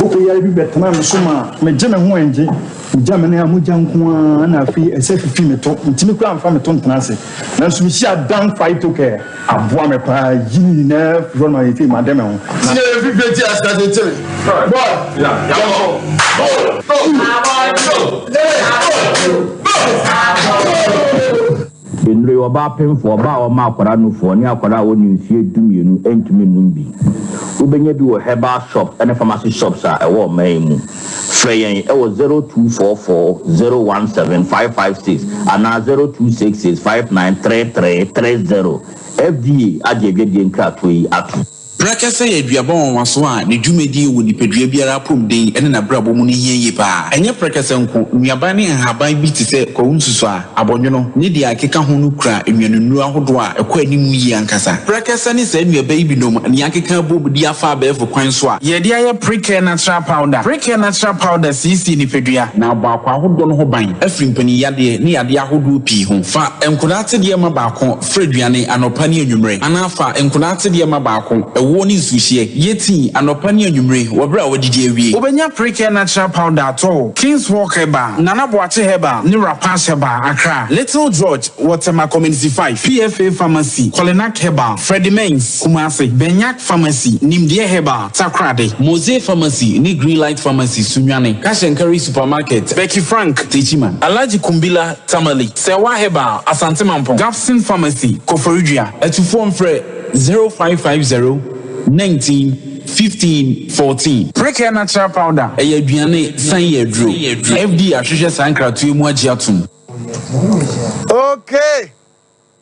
Koko yare bi bɛtenaa me so maa megye me ho ɛngye. Megya me nan a mogya nko ara na afei ɛsɛ fifi me to. Mentumi koraa mfa me to ntena ase. Nanso mehyiaa Dan Phytocare. Aboa me paa yi ne nyinaa firi hɔ no ma seesei made me ho. Na. Senior yɛ fifire ti ase ase kyere. Boy, yɛnkɔ. Go, go, go, go, go. Nnuro yi, ɔbaa pemfoɔ, ɔbaa a ɔma akwadaa nufoɔ, ne akwadaa a ɔnni mfeɛ dumienu ntumi nnom bi. Wobɛnya bi wɔ herbal shops ne pharmacy shops a ɛwɔ ɔman yi mu. Frɛ yɛn wɔ 0244 017 556 anaa 0266 5933 30. FDA agye adwadie nkratoɔ yi atom. Prɛkɛsɛ yɛ aduaba nwanwaso a ne dwumadi wɔ nipadua biara apɔmuden ne n'abrabɔ mu no hia yie pa ara. Ɛnyɛ prɛkɛsɛ nko, nnuaban ne nhaban bi te sɛ kwawu nsusuaa, abɔnwono, ne deɛ ɛkeka ho no kura nnuanennuro ahodoɔ a ɛkɔ anim yie ankasa. Prɛkɛsɛ ne saa nnuaba yi binom na yɛakeka abom de afa abɛɛfo kwan so a. Yɛde ayɛ Precare Natural Powder. Precare Natural Powder siesie nipadua na abɔ akwaa ahodoɔ no ho ban afiri mpaninyadeɛ ne yadeɛ ahodoɔ pii ho. Fa nkwadaa atedeɛ ma baako. Fra aduane anɔpa ne anwummere, anaa fa nkwadaa atedeɛ ma baako, ɛwoɔ ne nsuohyeɛ, yɛ tii anɔpa ne anwummere wɔ berɛ a woadidi awie. Wobɛnya Precare Natural Powder atɔ wɔ Kings Walk Herbal, Nana Boakye Herbal ne Rapash Herbal, Accra, Little George wɔ Tema Community 5, PFA Pharmacy, Kolinak Herbal, Freddie Mens, Kumasi, Benyak Pharmacy, Nimdeɛ Herbal, Takoradi, Mose Pharmacy ne Greenlight Pharmacy, Sunyani, Cash and Carry Supermarket, Becky Frank, Techiman, Alhaji Kumbila, Tamale, Serwaa Herbal, Asante Mampong, Gapson Pharmacy, Koforidua. Atufoɔ mfrɛ 0550 19 15 14. Precare Natural Powder, ɛyɛ aduane san yɛ aduro. FDA ahwehwɛ saa nkratoɔ yi mu agye atom. Okay.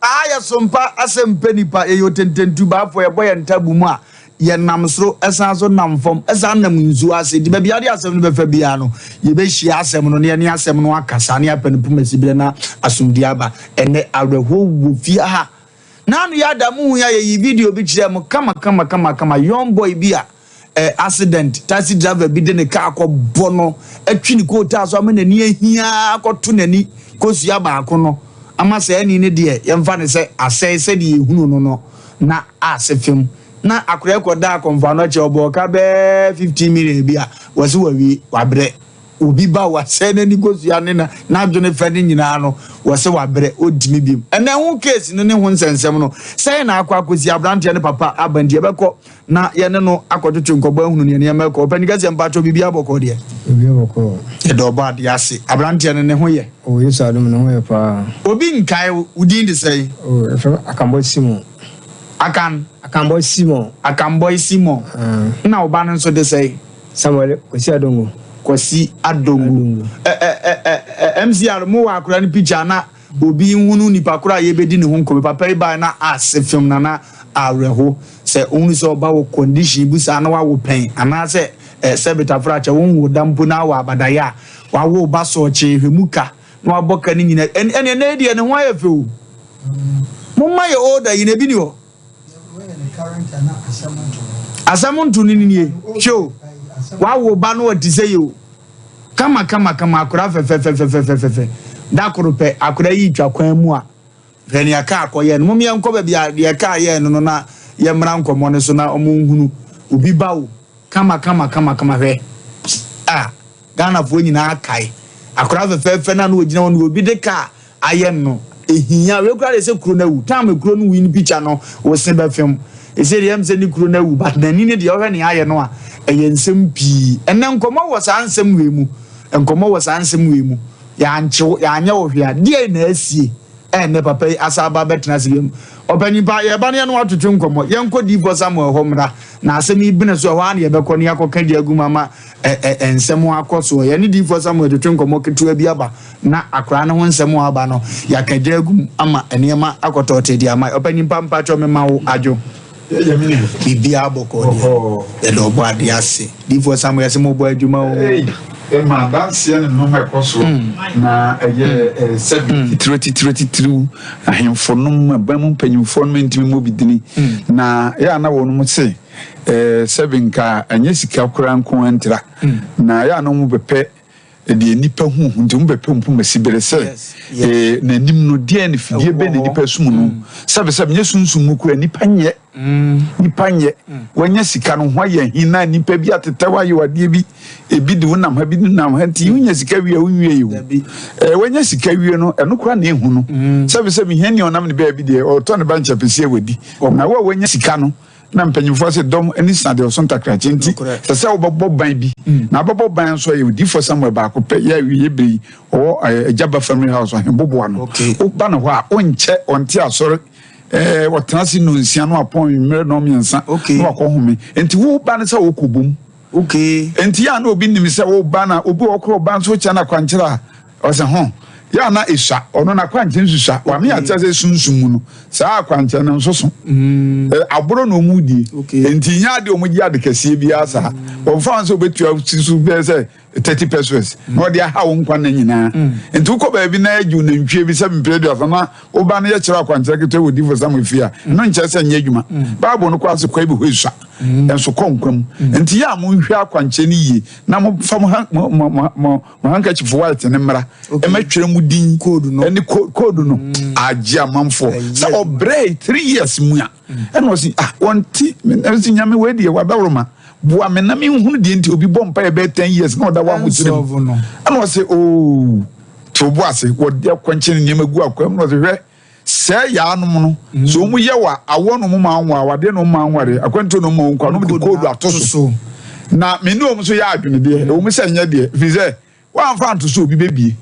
Aha yɛ sompa asɛm pɛ nipa yɛyɛ otententu baafo yɛbɔ yɛn ntabu mu a. Yɛnam soro, ɛsan so nam fam, ɛsan nam nsuo ase. Nti baabi a wode asɛm no bɛfa biara no, yɛbɛhyia asɛm no na yɛne asɛm no akasa na yɛapɛ no poma siberɛ na asomdwoeɛ aba. Ɛnnɛ awerɛhoɔ wɔ fie ha. Naano yi ada mo hu yi a yɛyii video bi kyerɛɛ mo kama kama kama kama young boy bi a eh, accident, taxi driver bi de ne kaa kɔ bɔ no, atwi ne kootaa so ama n'ani ahia akɔto n'ani kosua baako no ama saa ani no deɛ yɛmfa no sɛ asɛe sɛdeɛ yɛhunu no no na ase fam na akora kɔda akɔmfo ano kyɛ ɔbɔɔ ka bɛɛ 15 million bi a wɔse wawie wabrɛ. Obi ba wasɛe n'ani kosua ne na n'adwene fɛ ne nyinaa no wɔse wabrɛ ɔntumi biom. Ɛnɛ ho case no ne ho nsɛnsɛm no sɛn na akɔ akɔsi abranteɛ no papa aba nti yɛbɛkɔ na yɛne no akɔtwetwe nkɔbɔ ahunu neɛ nneɛma ɛkɔ. Ɔpanin kɛseɛ mpakyɛw biribiara bɔkɔɔ deɛ? Biribiara bɔkɔɔ. Yɛda ɔbɔ adeɛ ase. Abranteɛ no ne ho yɛ? Oh Yesu adom ne ho yɛ paa. Obi nkae wo, wo din de sɛn? Oh yɛfrɛ me Akanbɔ Simon. Akan? Akanbɔ Simon. Akanbɔi Simon. Nna wo ba no nso de sɛn? Samuel Kwasi Adongo. Kwasi Adongo. Ɛ ɛ ɛ ɛ ɛ MCR mo wɔ akora no picture na obi nhunu nipa koro a yɛbɛdi ne ho nkɔmɔ. Papa yi bae na ase fam na na awerɛho sɛ ohunu sɛ ɔba wɔ condition bi saa na wawo pɛn anaasɛ ɛ sɛ betafra kyɛ wonwo da mpo na awɔ abadayɛ a wawo ba sɔɔkyee hwɛ mu ka na wabɔ ka ne nyina ɛne ɛne ɛnɛ yi deɛ ne ho ayɛ fɛ o. Momma yɛ older yi na ebi ni hɔ. Asɛm nto no nie, hwɛ o, wawo ba no ɔte sɛ yi o, kama kama kama akora fɛfɛfɛfɛfɛfɛ. Da koro pɛ, akora yi twa kwan mu a, hwɛ nea kaa kɔyɛ no. Mom yɛnkɔ baabi a deɛ kaa yɛɛ no no na yɛmmra nkɔmmɔ no so na ɔmo nhunu. Obi ba o, kama kama kama kama hwɛ. Ah, Ghanafoɔ nyinaa kae akwadaa fɛfɛɛfɛ no a na ɔgyina hɔ no obi de kaa ayɛ no ɛhia wei koraa deɛ sɛ kuro no awu time kuro no wui no picture no wo se bɛfem ɛsɛ deɛ ɛm sɛ ne kuro no awu but n'ani no deɛ ɔhwɛ nea ayɛ no a ɛyɛ nsɛm pii ɛnɛ nkɔmmɔ wɔ saa nsɛm wei mu nkɔmmɔ wɔ saa nsɛm wei mu yɛankyew yɛanyɛ wo hwee a deɛ na asie Ɛnnɛ papa yi asan aba abɛtena ase biom. Ɔpanyin pa, yɛreba na yɛne wo atwetwe nkɔmmɔ. Yɛnkɔ Diyifoɔ Samuel hɔ mmra, na asɛm yi bene so, ɛhɔ ara na yɛbɛkɔ na yɛakɔka bi agu mu ama ɛ ɛ nsɛm akɔ soɔ. Yɛne Diyifoɔ Samuel twetwe nkɔmmɔ ketewa bi aba, na akwadaa no ho nsɛm a aba no, yɛaka gya agu mu ama nneɛma akɔ tɔɔtee de ama. Ɔpanyin pa, mpakyɛw mema wo adwo. Biribiara bɔkɔɔ deɛ, yɛda Ɔbɔadeɛ ase. Diyifoɔ Samuel, yɛse mobɔ adwuma o. Ei, ɛma adanseɛ ne nnoɔma ɛkɔ so na ɛyɛ sɛbi. Titiriw atitiriw atitiriw, ahemfo nom, aban mu mpanyimfoɔ nom ntumi mmɔ bi dini, na ɛyɛ a na wɔnom se sɛbi nka ɛnyɛ sika koraa nko ara ntira, na ɛyɛ a na wɔn bɛpɛ deɛ nnipa hu ho nti wɔn bɛpɛ mpoma bere sɛ n'anim no deɛ ne fidie bɛ na nnipa sum no sɛbi sɛbi nyɛ sunsum mu koraa nnipa nyɛ nnipa nyɛ wɔanya sika no ho ayɛ hin na nnipa bi atetɛw ayɛ adeɛ bi ebi de wonam ha bi de nam ha nti wonya sika wie a wonwie yi o ɛɛ wɔanya sika wie no ɛno koraa na ehu no sɛbi sɛbi hɛn ni ɔnam ne baabi deɛ ɔtɔ ne ba nkyɛpɛsi awadi na wo a wɔanya sika no Na mpanyimfoɔ se, Dɔm ani sa deɛ ɔso ntakrakye nti, ɛsɛ sɛ wobɛbɔ ban bi. Na wobɛbɔ ban nso a, yɛ odiyifoɔ Samuel baako pɛ, yɛ awieeɛ berɛ yi, ɔwɔ Agya Ba Family House, Ɔhenboboa no. Woba ne hɔ a, wonkyɛ, ɔnte asɔre, ɔtena ase nnɔnsia na wapɔn anwummerɛ nnɔnmiɛnsa na wakɔhome. Enti woba no sɛ wokɔbom. Enti yɛ a na obi nim sɛ woba na obi wɔ hɔ koraa ɔba nso wokyɛ no akwankyerɛ a, Ɔse ho, yɛ a na esua, ɔno n'akwankyerɛ nsusua, wame ate ase sunsum mu no, saa akwankyerɛ no nso so. Aboro na ɔmu die, enti nyɛ ade ɔmu gye ade kɛseɛ biara saa. Wɔmfa ho sɛ ɔbɛtua si so bɛyɛ sɛ 30 pesos na ɔde aha wo nkwa nna nyinaa. Enti wokɔ baabi na yɛgye wo nantwie bi sɛ mprɛ aduasa na wo ba no yɛkyerɛ akwankyerɛ ketewa wɔ Difo Samuel fie a, ɛno nkyerɛ sɛ nyɛ adwuma. Bible no kɔ ase kwae bi hɔ esua, nso kɔ nkwa mu. Enti yɛ a monhwɛ akwankyerɛ no yie na momfa mo mo mo Mo handkerchief white ne mmra ɛmɛtwerɛ mu din ɛne code no mm. agye amanfoɔ sɛ ɔbrɛ three years mu a mm. ɛna ɔsi ah wɔn ti ɛsi nyame wei deɛ wadaworo boa me na menhunu deɛ nti obi bɔ mpa yɛ bɛyɛ ten years na ɔda wɔ ahokyere mu ɛna ɔsi ooo te obo ase wɔde akwankyɛn nneɛma gu akwam na ɔsi hwɛ Sɛɛ yaanom no, sɛ wɔn yɛ wa awɔ no wɔn ma anwa, awadeɛ no wɔn ma anware, akwantuo no wɔn ma wɔnkɔ, no de koodu ato so. Na me ne wɔn nso yɛ adwene deɛ, ɛwɔ mu sɛ nyɛ deɛ, ɛfiri sɛ wɔamfa anto so obi bɛbie.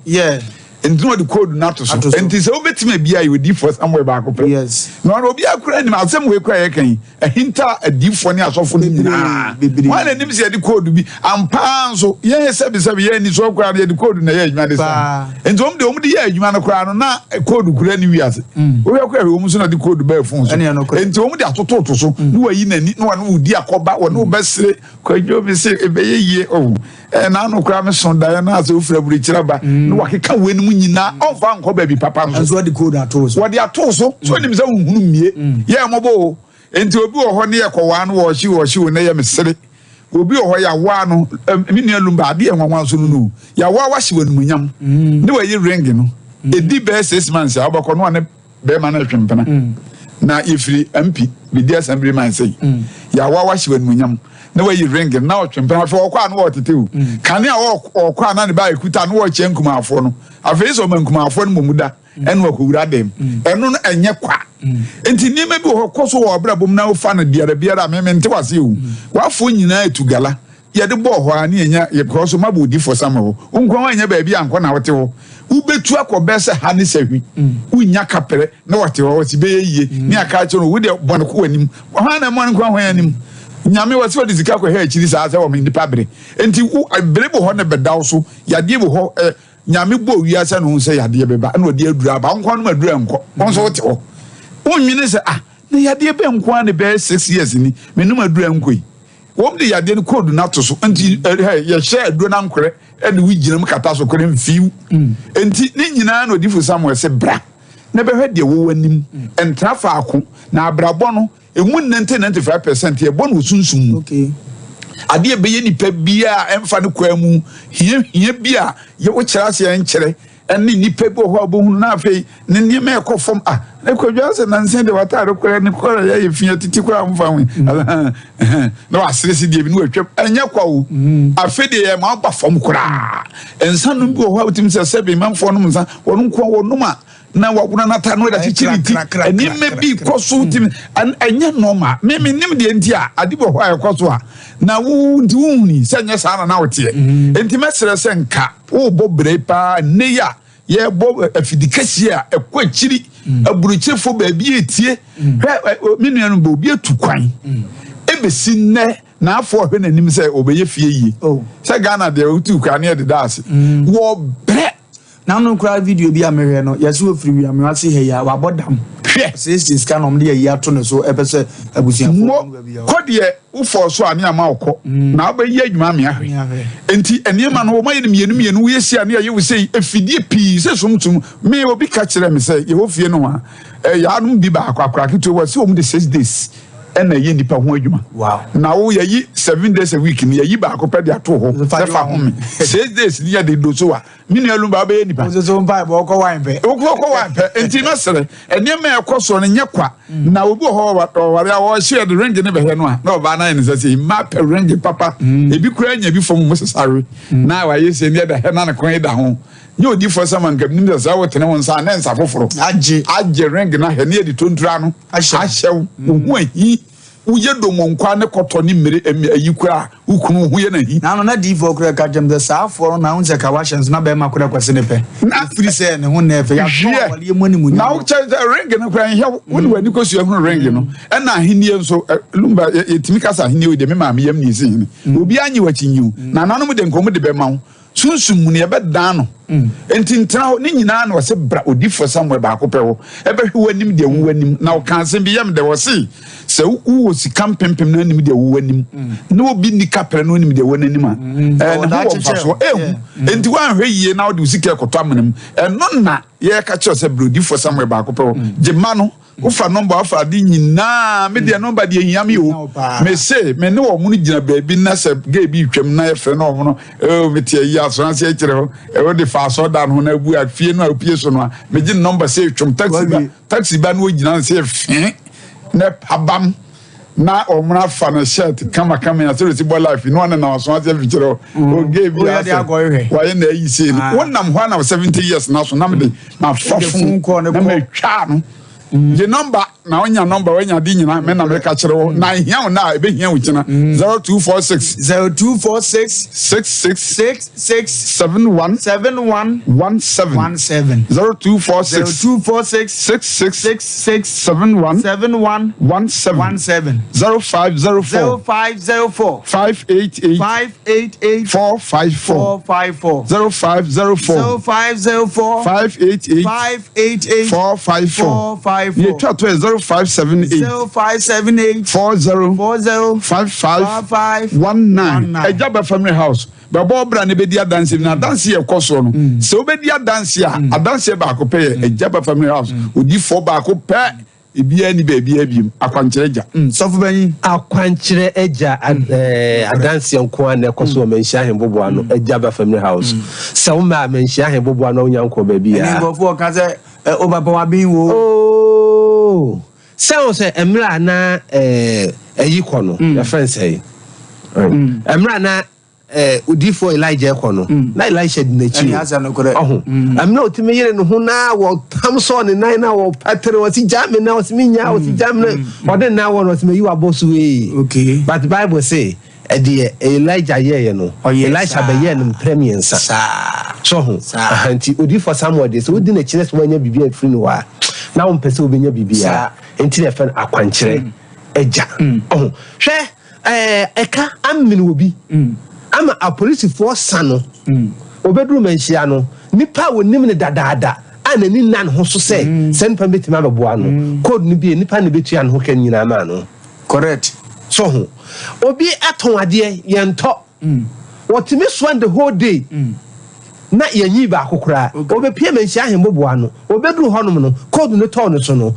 Nti na ɔde code no ato so. Nti sɛ wobɛtumi abia yɛ odiifoɔ Samuel baako pɛ. Na ɔno obiara kura nim asɛm wei kura yɛka yi ahinta adiifoɔ ne asɔfo no nyinaa. Wɔn na nim sɛ yɛde code bi ampaa nso yɛn sɛbisɛbi yɛn ani soɔ koraa no yɛde code na ɛyɛ adwuma de saa. Nti wɔn de wɔn de yɛ adwuma no koraa no na code kura ne wiase. Mm. Wohwɛ kura hwɛ wɔn nso na de code bɛɛ fon so. Nti wɔn de atototo so mm. na wɔayi n'ani na wɔne wo di akɔba wɔne wo mm. bɛsere kwadwo mi se ɛbɛyɛ yie ɔho. Ɛɛ n'ano koraa me so daeɛ no asɛ ofiri aburokyire aba mm. na wakeka wei no mu nyinaa mm. ɔmfa nkɔ baabi papa nso. Nso wɔde code ato so. Wɔde ato so so onim sɛ wohunu mmie. Mm. Yɛ mmɔbɔ o. Nti obi wɔ hɔ ne yɛ kɔwaa no wɔɔhye wɔɔhye o na yɛ mesere. Obi wɔ hɔ yɛawoa no me nua Lumba adeɛ nwanwa nso no no yɛawoa wahye wɔ animuonyam ne wayi ring no ɛdi bɛyɛ 6 months a wobɛkɔ no ane bɛrima no retwe mpena na yɛfiri MP bɛdi assembly man sei yɛawa wahye w'animuonyam na wayi ring na ɔtwe mpena afei ɔkɔ a na ɔtete o kane a ɔkɔ a na ne ba ɛkuta na ɔkyɛ nkumaafoɔ no afei sɛ ɔma nkumaafoɔ no mmom da ɛna ɔkɔwura dɛm ɛno no ɛnyɛ kwa nti nneɛma bi wɔ hɔ kɔ so wɔ ɔbrabɔ mu na wofa no biara biara a meme nte wase o wafoɔ nyinaa etu gala Yɛde bɔɔ hɔ ara ne yɛnya yɛ because mabɔ odifoɔ Samuel hɔ. Wo nkoa woannya baabi ankɔ na wote hɔ. Wobɛtu akɔ bɛɛ sɛ ha ne sahwi. Wonnya kaprɛ na wɔte hɔ wɔsi bɛyɛ yie ne aka akyerɛ no wo deɛ bɔne kɔ w'anim. Hwan na ɛmɔ ne nkoa hwan anim? Nyame wɔsi wɔde sika kɔhɛ akyiri saa sɛ wɔn nnipa bere. Nti wo bere bɔ hɔ na bɛda wo so yadeɛ bɔ hɔ ɛ Nyame bɔɔ wiase na ohun sɛ yadeɛ bɛba ɛna ɔde aduru aba. Wo nkoa nom aduru ɛnkɔ. Wo nso wote hɔ. Wonnwene sɛ ah na yadeɛ bɛn nkoa ne bɛyɛ 6 years ni menom aduru ɛnkɔ yi. Wɔn de yadeɛ no code no ato so nti yɛhyɛ aduro no ankorɛ de wo gyina mu kata so korɛ mfiw nti ne nyinaa na odifo Samuel sɛ bra na bɛhwɛ deɛ wɔwɔ anim ntra faako na abrabɔ no emu 90-95% yɛbɔ no wɔ sunsum mu adeɛ bɛyɛ nipa biara ɛmfa no kwan mu hia hia bi a yɛwokyerɛ aseɛ nkyerɛ ɛne nnipa bi wɔ hɔ a wobɛhunu na afei ne nneɛma ɛkɔ fam a ne kwadwa sɛ nansa deɛ wataade koraa ne kɔra yɛ yɛ fi atiti koraa mfa ho na wasere se deɛ bi ne watwam ɛnyɛ kwa o mm. Afei deɛ yɛ ma aba fam koraa nsa nom bi wɔ hɔ a wotumi sɛ sɛbe manfoɔ nom nsa wɔn nko wɔnom a na wawona n'ata no ɛda kyekyere ne ti nneɛma bi kɔ so tumi ɛnyɛ nɔɔma mímí nim deɛ nti a ade bi wɔ hɔ a ɛkɔ so a na wo nti wohuni sɛ nyɛ saa na na woteɛ mm. Nti mɛsrɛ sɛ nka Worebɔ bere paa nnɛ yi a yɛrebɔ afidi kɛseɛ a ɛkɔ akyiri mm. aburokyerefo baabi etie mm. Hwɛ me nua no bɛ obi atu kwan mm. Ebesi nnɛ n'afɔ ɔhwɛ n'anim sɛ ɔbɛyɛ fie yie oh. Sɛ Ghana deɛ wotu kwan ne yɛde da ase wɔ brɛ. N'ano koraa video bi a mehwɛ no yɛsɛ ofiri wiamewa ase ha yi a wabɔ dam. Hwɛ. Siesie sika na wɔde ayi ato ne so ɛpɛ sɛ abusuafoɔ. Mo kɔ deɛ wofɔɔ so a ne ama wokɔ mm. Na wobɛyɛ adwuma ame ahwɛ nti nneɛma no wɔmayɛ no mmienu mmienu woyɛ si a ne ɛyɛ wo sei afidie pii sɛ somtom me obi ka kyerɛ me sɛ yɛwɔ fie no a yɛanom bi baako akora ketewa wɔ sɛ wɔn de 6 days ɛna ɛyɛ nipa ho adwuma na wo yɛyi 7 days a week ni yɛyi baako pɛ de ato hɔ sɛ fa ho me 6 days ni yɛde do so a me nua Lumba wobɛyɛ nipa. Wososo mpa ɛbɔ ɔkɔ wan pɛ. Wokɔ wan pɛ nti mɛsrɛ nneɛma a ɛkɔ soɔ no nyɛ kwa mm. Na obi wɔ hɔ ɔware a ɔhyɛ yɛde ring ne bɛhwɛ no a na ɔbaa no ayɛ ne nsa sɛ mmaa pɛ ring papa mm. Ebi koraa nya bi fam mo sesare mm. Na wayɛ sɛ ne ɛda hɛ na ne kɔn da ho nyɛ odiifoɔ sɛ manka nim sɛ sɛ wotene wo nsa ne nsa foforɔ agye agye ring no ahɛ ne yɛde tontura no ahyɛw wo ho ahi woyɛ domonkwa ne kɔtɔ ne mmire ayi koraa wo kunu ho yɛ n'ahi. Na ano na diifoɔ koraa ka kyerɛ me sɛ saa afoɔ no na wohu sɛ ka wahyɛ nso na bɛrima koraa kwasi ne pɛ. Na ɛfiri sɛ ne ho nnɛ fɛ yɛatɔn awareɛ mu animuonyam. Na wokyɛ sɛ ring no koraa nhwɛ wo ne w'ani kɔsua hunu ring no ɛna ahennie nso Lumba yɛtumi ka sɛ ahennie wei deɛ me maame yam na ɛsi hene obiara nye w'akyi nyi wo na nananom de nkɔm de bɛma wo Sunsum mu no, yɛbɛdan no. Enti ntena hɔ. Ne nyinaa na ɔse bra odifoɔ Samuel baako pɛ hɔ, ɛbɛhwɛ w'anim deɛ wo w'anim. Na ɔka asɛm bi yam dɛ, ɔse sɛ wowɔ sika mpempem na anim deɛ wo w'anim, na obi nni kaprɛ na onim deɛ wɔ n'anim a, ɛɛ ne ho wɔ mfasoɔ. Ehu. Enti woanhwɛ yie na wode wo sika ɛkɔtɔ amena mu. Ɛno na yɛreka kyerɛ sɛ bra odifoɔ Samuel baako pɛ hɔ. Gye ma no. Wofa nɔmba wofa ade nyinaa me deɛ nɔmba deɛ hia me o me se me ne wɔn no gyina baabi na sɛ gay bi twam na yɛfrɛ no wɔn no ɛɛ me te ayi asɔn ase akyerɛ hɔ ɛwɔ de fa asɔ dan ho na abu afie no a opie so no a megye nɔmba sɛ twam taxi ba taxi ba no ogyina no sɛ fee na pabam na wɔn afa no shirt kamakama yɛ asɛ bɔ life no ɔne na ɔso ase afikyerɛ hɔ oge bi asɛ wayɛ na ayi sei no wonam hɔ na 70 years na so na mede ma fa fon na ma twa no gye nɔmba. Na wonya nɔmba woanya ade nyina me na meka kyerɛ wo na ehia wo na a ebehia wo kyina 0246 0246 66 66 71 71 17 17 0246 0246 66 66 71 71 17 17 0504 0504 588 588 454 454 0504 0504 588 588 454 454 Yɛtwa to yɛ 0578 0578 40 40 55 55 19 19. Agya ba family house bɛbɔ ɔbra ne bɛdi adanse na adanse yɛ kɔ soɔ no sɛ wobɛdi adanse a adanseɛ baako pɛ yɛ agya ba family house odifoɔ baako pɛ ebiara ni baabiara biem akwankyerɛ agya. Sɔfo banyin. Akwankyerɛ agya adanseɛ nko ara na ɛkɔ so wɔ Manhyia Ahemboboa no Agya Ba Family House. Sɛ wo mmaa Manhyia Ahemboboa no a wonya nkɔɔ baabi Ɛne a. nkurɔfoɔ ɔka sɛ ɛ o papa waben wo. Oh! Sɛ wo sɛ mmerɛ a na ɛyi kɔ no, yɛfrɛ no sɛn? Mmerɛ a na odiyifoɔ Elijah rekɔ no, na Elisha di n'akyi o. Ɔho. Ɛmina ɔtumi yere ne ho na wɔtam sɔɔ ne nan na wɔpatere ɔsi gyaa me na ɔsi me nyaa ɔsi gyaa me na ɔde ne nan wɔ no ɔsi meyi wabɔ so ee. Okay. But Bible say ɛdeɛ Elijah yɛɛyɛ no, Elisha bɛyɛɛ no mprɛ mmiɛnsa. So ho. Nti odiyifoɔ Samuel deɛ sɛ wodi n'akyi na sɛ woanya biribi amfiri no hɔ a, na wompɛ sɛ wobɛnya biribiara. Nti na yɛfrɛ no akwankyerɛ agya. Ɔho. Hwɛ. Ɛɛ ɛka amene obi ama apolisifoɔ sa no. Ɔbɛduru manhyia no, nipa a wɔnim no dadaada a n'ani nna ne ho so sɛ saa nipa no bɛtumi abɛboa no, code no bie, nipa no na ɛbɛtua ne ho ka no nyinaa maa no. Correct. So ho. Obi atɔn adeɛ, yɛntɔ. Wɔtumi soa no the whole day na yɛnyii baako koraa. Ɔbɛpue Manhyia Ahemboboa ano, ɔbɛduru hɔnom no, cold no tɔɔ no so no,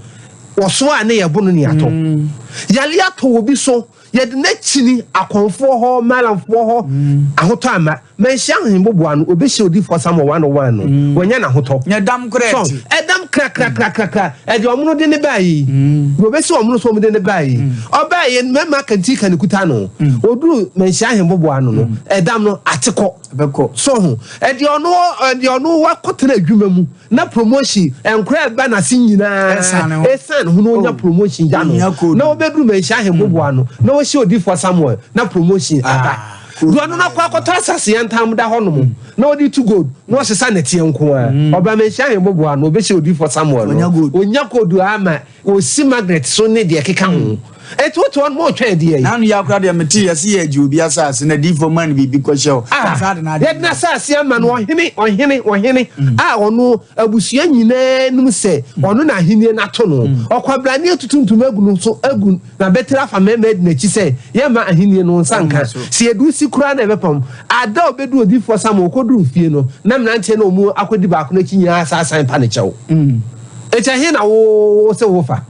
wɔsoaa ne yɛbo no ne yɛatɔ. Yareɛ atɔ obi so, yɛde no akyini akɔmfoɔ hɔ, malamfoɔ hɔ, ahotɔ amma. Manhyia Ahemboboa ano, ɔbɛhyia Odiyifoɔ Samuel one on one no, wanya n'ahotɔ. Nyɛ dam koraa So, ɛte. ɛdam krakrakrakrakra, ɛdeɛ ɔmono de no baeɛ yi, deɛ ɔbɛsi ɔmono so ɔmo de no baeɛ yi, ɔbaeɛ yi, mmarima akantinka na ɛkuta no, ɔduru Manhyia Ahemboboa ano no, ɛdam no ate kɔ. Ɛbɛkɔ. So ho, ɛdeɛ ɔno, ɛdeɛ ɔno wakɔtena adwuma mu, na promotion, nkora ɛba n'ase nyinaa, Ɛsan ne ho. ɛsan ne ho na ɔnya Oh, promotion gya no, ɔhia code. na ɔbɛduru Manhyia Ahemboboa ano, na ɔhyia Odiyifoɔ Samuel, na promotion aba. Ah. Deɛ ɔno no akɔ akɔtɔ asase yantam da hɔ nom na ɔde tu gold na ɔsesa nɛteɛ nko ara. Ɔba manhyia ahemboboa no ɔbɛhyia odiyifoɔ Samuel no. Ɔnya gold ara ma ɔsi magnet so ne deɛ ɛkeka ho. Enti wote hɔ nom ɔretwɛn deɛ yi. N'ano yɛ akora deɛ mete yɛse yɛ agye obi asase na diyifoɔ maa no biribi kɔhyɛ hɔ. Ah, Ɔsan de n'adeɛ yɛde n'asase ama no ɔhene, ɔhene, ɔhene a ɔno abusua nyinaa nim sɛ ɔno na ahennie no ato no. Ɔkwabrane atutu ntoma agu no so agu Na bɛtiri afa mmarima adi n'akyi sɛ, Yɛmma ahennie no nsa nka. Sɛ yɛde wo si koraa na ɛbɛpam. Ada a ɔbɛduru odiyifoɔ Samuel, ɔkɔduruu fie no, na mmeranteɛ no a wɔn akɔdi baako no akyi nyinaa asan asan pa no kyɛw. Enti ɛhe na wo se wofa?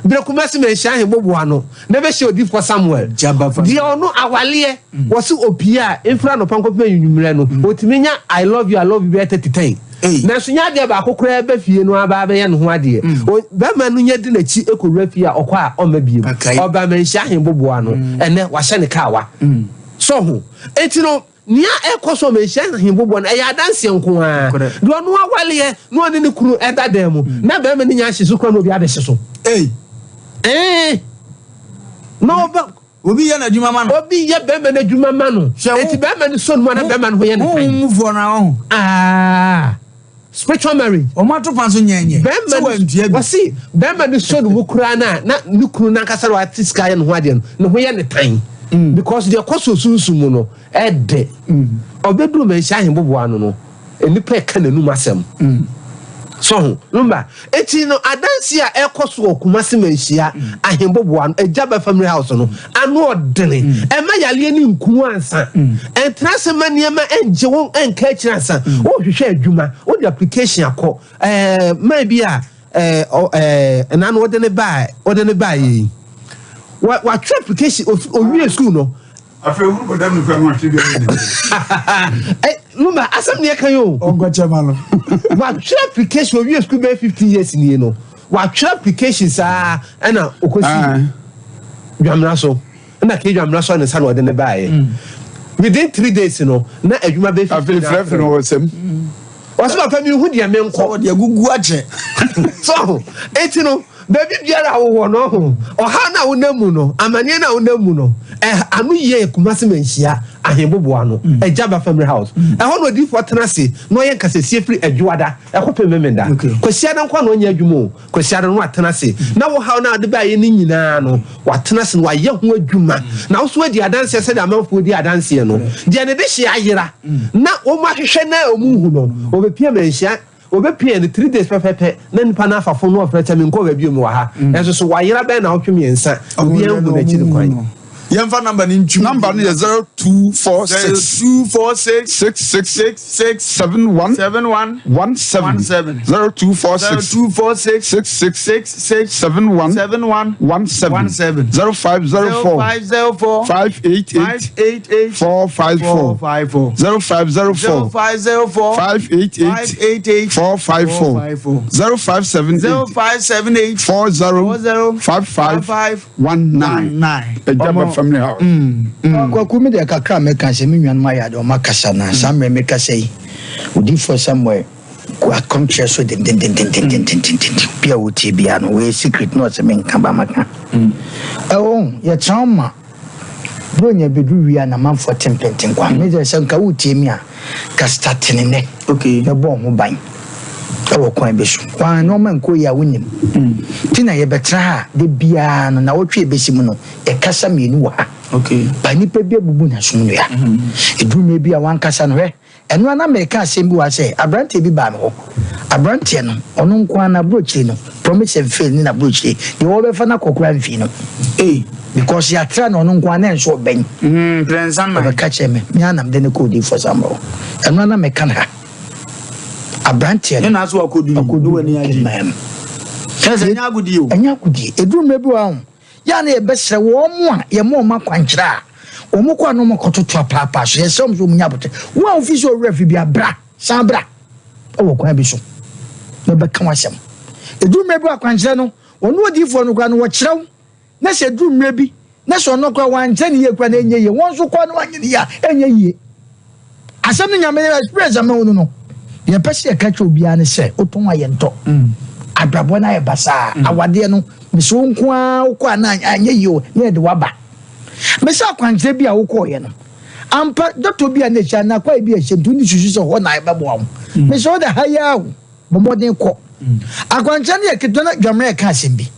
Berɛ Kumasi manhyia ahemmoboa ano, na bɛhyia odiyifoɔ Samuel. Deɛ ɔno awaleɛ, wɔse ɔpie a, mfiri anɔpa nkɔpem anwummerɛ no, ɔtumi nya I love you, I love you bɛyɛ 30 tɛn. Nanso nyɛ adeɛ baako koraa ba fie no aba abɛyɛ ne ho adeɛ. Barima no nya di n'akyi kɔwura fie a, ɔkɔ a, ɔmma bio. Ɔba Manhyia Ahemboboa no, ɛnnɛ wahyɛ ne kaawa. So ho? Enti no, nea ɛrekɔ so wɔ Manhyia Ahemboboa no, ɛyɛ adanseɛ nko ara. Deɛ ɔno awaleɛ na ɔne ne kunu da dan mu, na barima no nya ahye so koraa na obi abɛhye so. Ee. Na ɔba. Obi yɛ n'adwuma ma no. Obi yɛ bɛrima no adwuma ma no. Eti bɛrima no sɔ ne mu a na bɛrima no ho yɛ ne tan. Honhom mufoɔ no ara ɔho. Ah, spiritual marriage. Wɔn ato pa nso nyɛ nyɛ. Bɛrima no wɔsi bɛrima no sɔ ne mu koraa na na ne kunu n'ankasa na wate sika ayɛ ne ho adeɛ no ne ho yɛ ne tan. Because deɛ ɛkɔ so sunsum mu no ɛdɛ. Ɔbɛduru manhyia ahemboboa ano no. Nnipa ɛka n'anum asɛm. So ho? Lumba. Eti no adansi a ɛkɔ so wɔ Kumasi Manhyia Ahemboboa no Agyaba Family House no ano ɔdene. Ɛma yareɛ no nku ansa. Ɛntena ase ma nneɛma ɛngye wo ɛnka akyiri ansa. Wohwehwɛ adwuma, wode application akɔ. Ɛɛ man bi a ɛɛ ɛɛ ɛna no wode ne baa wode ne baa yɛ yi. Watwerɛ application owie school no. Afei wuru kɔda mu kura mu ahwɛ bi ayɛ ne. Ɛ Lumba asɛm ni ɛka yi o. Ɔnkɔkyɛ ma no. Watwerɛ application owie sukuu bɛyɛ 15 years nie no. Watwerɛ application saa ɛna ɔkɔsi Dwamena so. Ɛna kee Dwamena so ne nsa na ɔde ne baeɛ. Within 3 days no na adwuma bɛyɛ 15. Afei frɛfrɛ no wɔ sɛm. Ɔsɛ papa mi hu deɛ menkɔ. Sɛ wɔde agugu akyɛ. So eti no. Baabi biara a wowɔ no, ɔho, ɔhaw no a wonam mu no, amanneɛ no a wonam mu no, ɛ, ano yie yɛ Kumasi Manhyia Ahenboboa no, Agyaba Family House. Ɛhɔ na odiyifoɔ tena ase na ɔyɛ nkasasie firi Adwoada kɔpem Memenda. Kwasiada nko ara na ɔnyɛ adwuma o. Kwasiada no watena ase na wo haw no a wode baeɛ no nyinaa no, watena ase na wayɛ ho adwuma. Na wo nso woadi adanseɛ sɛdeɛ amanfoɔ di adanseɛ no. Deɛ ne dehyeɛ ayera na wɔahwehwɛ no a wɔnhu no, wɔbɛpia Manhyia Wɔbɛpia no 3 days pɛpɛpɛ na nipa no afa fon no ɔfrɛ sɛ menkɔ baabi o mewɔ ha. Nanso so wayera bɛyɛ naawɔtwe mmiɛnsa obiara nhu n'akyiri kwan. Yɛmfa number no ntwim. Number no yɛ 0246. 0246. 66. 66. 71. 71. 17. 17. 0246. 0246. 66. 66. 71. 71. 17. 17. 0504. 0504. 588. 588. 454. 454. 0504. 0504. 588. 588. 454. 454. 0578. 0578. 40. 40. 55. 55. 19. 19. Agyaba Family House. Kwaku me deɛ kakra a mɛka sɛ me nuanom ayɛ ade ɔma kasa na saa mmerɛ mekasa yi odiyifoɔ Samuel gu akɔmkyerɛ so dendendendendendendenden bi a wotie biara no wɔyɛ secret na ɔsɛ menka ba maka ɛwɔ yɛtena wo ma Buronya bɛduru wie a na manfoɔ te mpɛnten kwa. Me deɛ sɛ nka wotie mi a ka start ne nnɛ. Okay. Mɛbɔ wo ho ban ɛwɔ kwan bi so. Kwan nneɛma nkɔ yie a wonim. Nti na yɛbɛtena ha a da biara no nawɔtwe a ɛbɛsi mu no yɛkasa mmienu wɔ ha. Okay. Ba nipa bi abubu n'asom nnua. Ɛduru mmerɛ bi a wankasa no hwɛ Ɛno ara na mereka asɛm bi wɔ ha sɛ, aberanteɛ bi baa me hɔ. Aberanteɛ no, ɔno nko ara n'aburokyire no, promise and fail ne n'aburokyire, deɛ wɔbɛfa no akɔ koraa mfii no. Ei. Because yɛatra no ɔno nko ara na ɛnso ɔbɛn. Mm, mprɛnsa man. Ɔbɛka kyerɛ me, me ara na mede no kɔɔ Odiyifoɔ Samuel hɔ. Ɛno ara na meka no ha. Aberanteɛ no. Ne na so akɔduru. Akɔduru W'ani agye. man mu. Kyerɛ sɛ ɛnyɛ agodie o. Ɛnyɛ agodie. Ɛduru mmerɛ bi wɔ ha ho. Yɛ a na yɛbɛsrɛ wɔn a yɛma wɔn akwankyerɛ a, wɔkɔ a na wɔakɔtoto apaapaa so. Yɛsrɛ wɔn sɛ wɔnyɛ abotare. Wo a wofi sɛ owura fi bi a, bra, san bra wɔ kwan bi so na bɛka w'asɛm. Ɛduru mmerɛ bi wɔ akwankyerɛ no, wɔne odiyifoɔ no koraa no wɔkyerɛ wo, na sɛ ɛduru mmerɛ bi na sɛ ɔno koraa wankyerɛ ne yie koraa na ɛnyɛ yie, wɔn nso kɔ na wanyɛ ne yie a, ɛnyɛ yie. Asɛm no Nyame experience a mahu no no, deɛ ɛpɛ sɛ yɛka kyerɛ obiara ne sɛ wotɔn a yɛntɔ. Abrabɔ no ayɛ basaa. Awadeɛ no, mesɛ wo nko ara wokɔ a na anyɛ yie o, na yɛde waba. Mesɛ akwankyerɛ bi a wokɔɔyɛ no, ampa dɔtɔ bi a na ɛhyɛ anaa kwae bi a ɛhyɛ nti wone susu sɛ hɔ na ɛbɛboa wo. Mesɛ wode ha yi ara o. Bɔ mmɔden kɔ. Akwankyerɛ no yɛ ketewa na Dwamena ɛka asɛm bi.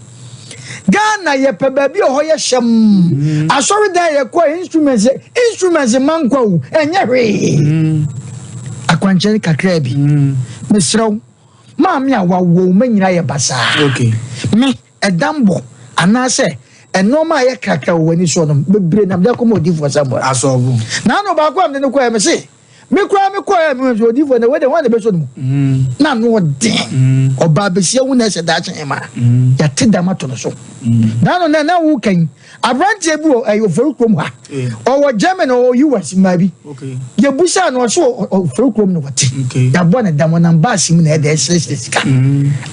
Ghana yɛpɛ baabi a hɔ yɛ hyɛm. Mm. Asɔredan yɛkɔ instruments instruments mma nkwa o ɛnyɛ hwee. Mm. Akwankyerɛ no kakraa bi. Mm. Mesrɛ wo maame a wawo wo ma nyina yɛ basaa. Okay. Me ɛdan bɔ anaasɛ nneɛma a ɛyɛ krakra wɔ w'ani soɔ no bebree na mede akɔma odiyifoɔ Samuel. Asɔfo. Na ano baako a mede no kɔɛ me se Me koraa me kɔɛ a mehuu sɛ odiyifoɔ no wei deɛ hwan na ɛbɛsɔ ne mu mm. na ano ɔden mm. ɔbaa bɛsia hu na ɛsɛ daakye hema mm. yɛate dam ato no so na no na na woka yi aberanteɛ bi wɔ ɛyɛ ofori kurom ha eh. ɔwɔ Germany ɔwɔ US mmaa bi yɛbusaa no ɔso ofori kurom na wɔte yɛabɔ ne dam ɔnam baasi mu na ɛde ɛsrɛsrɛ sika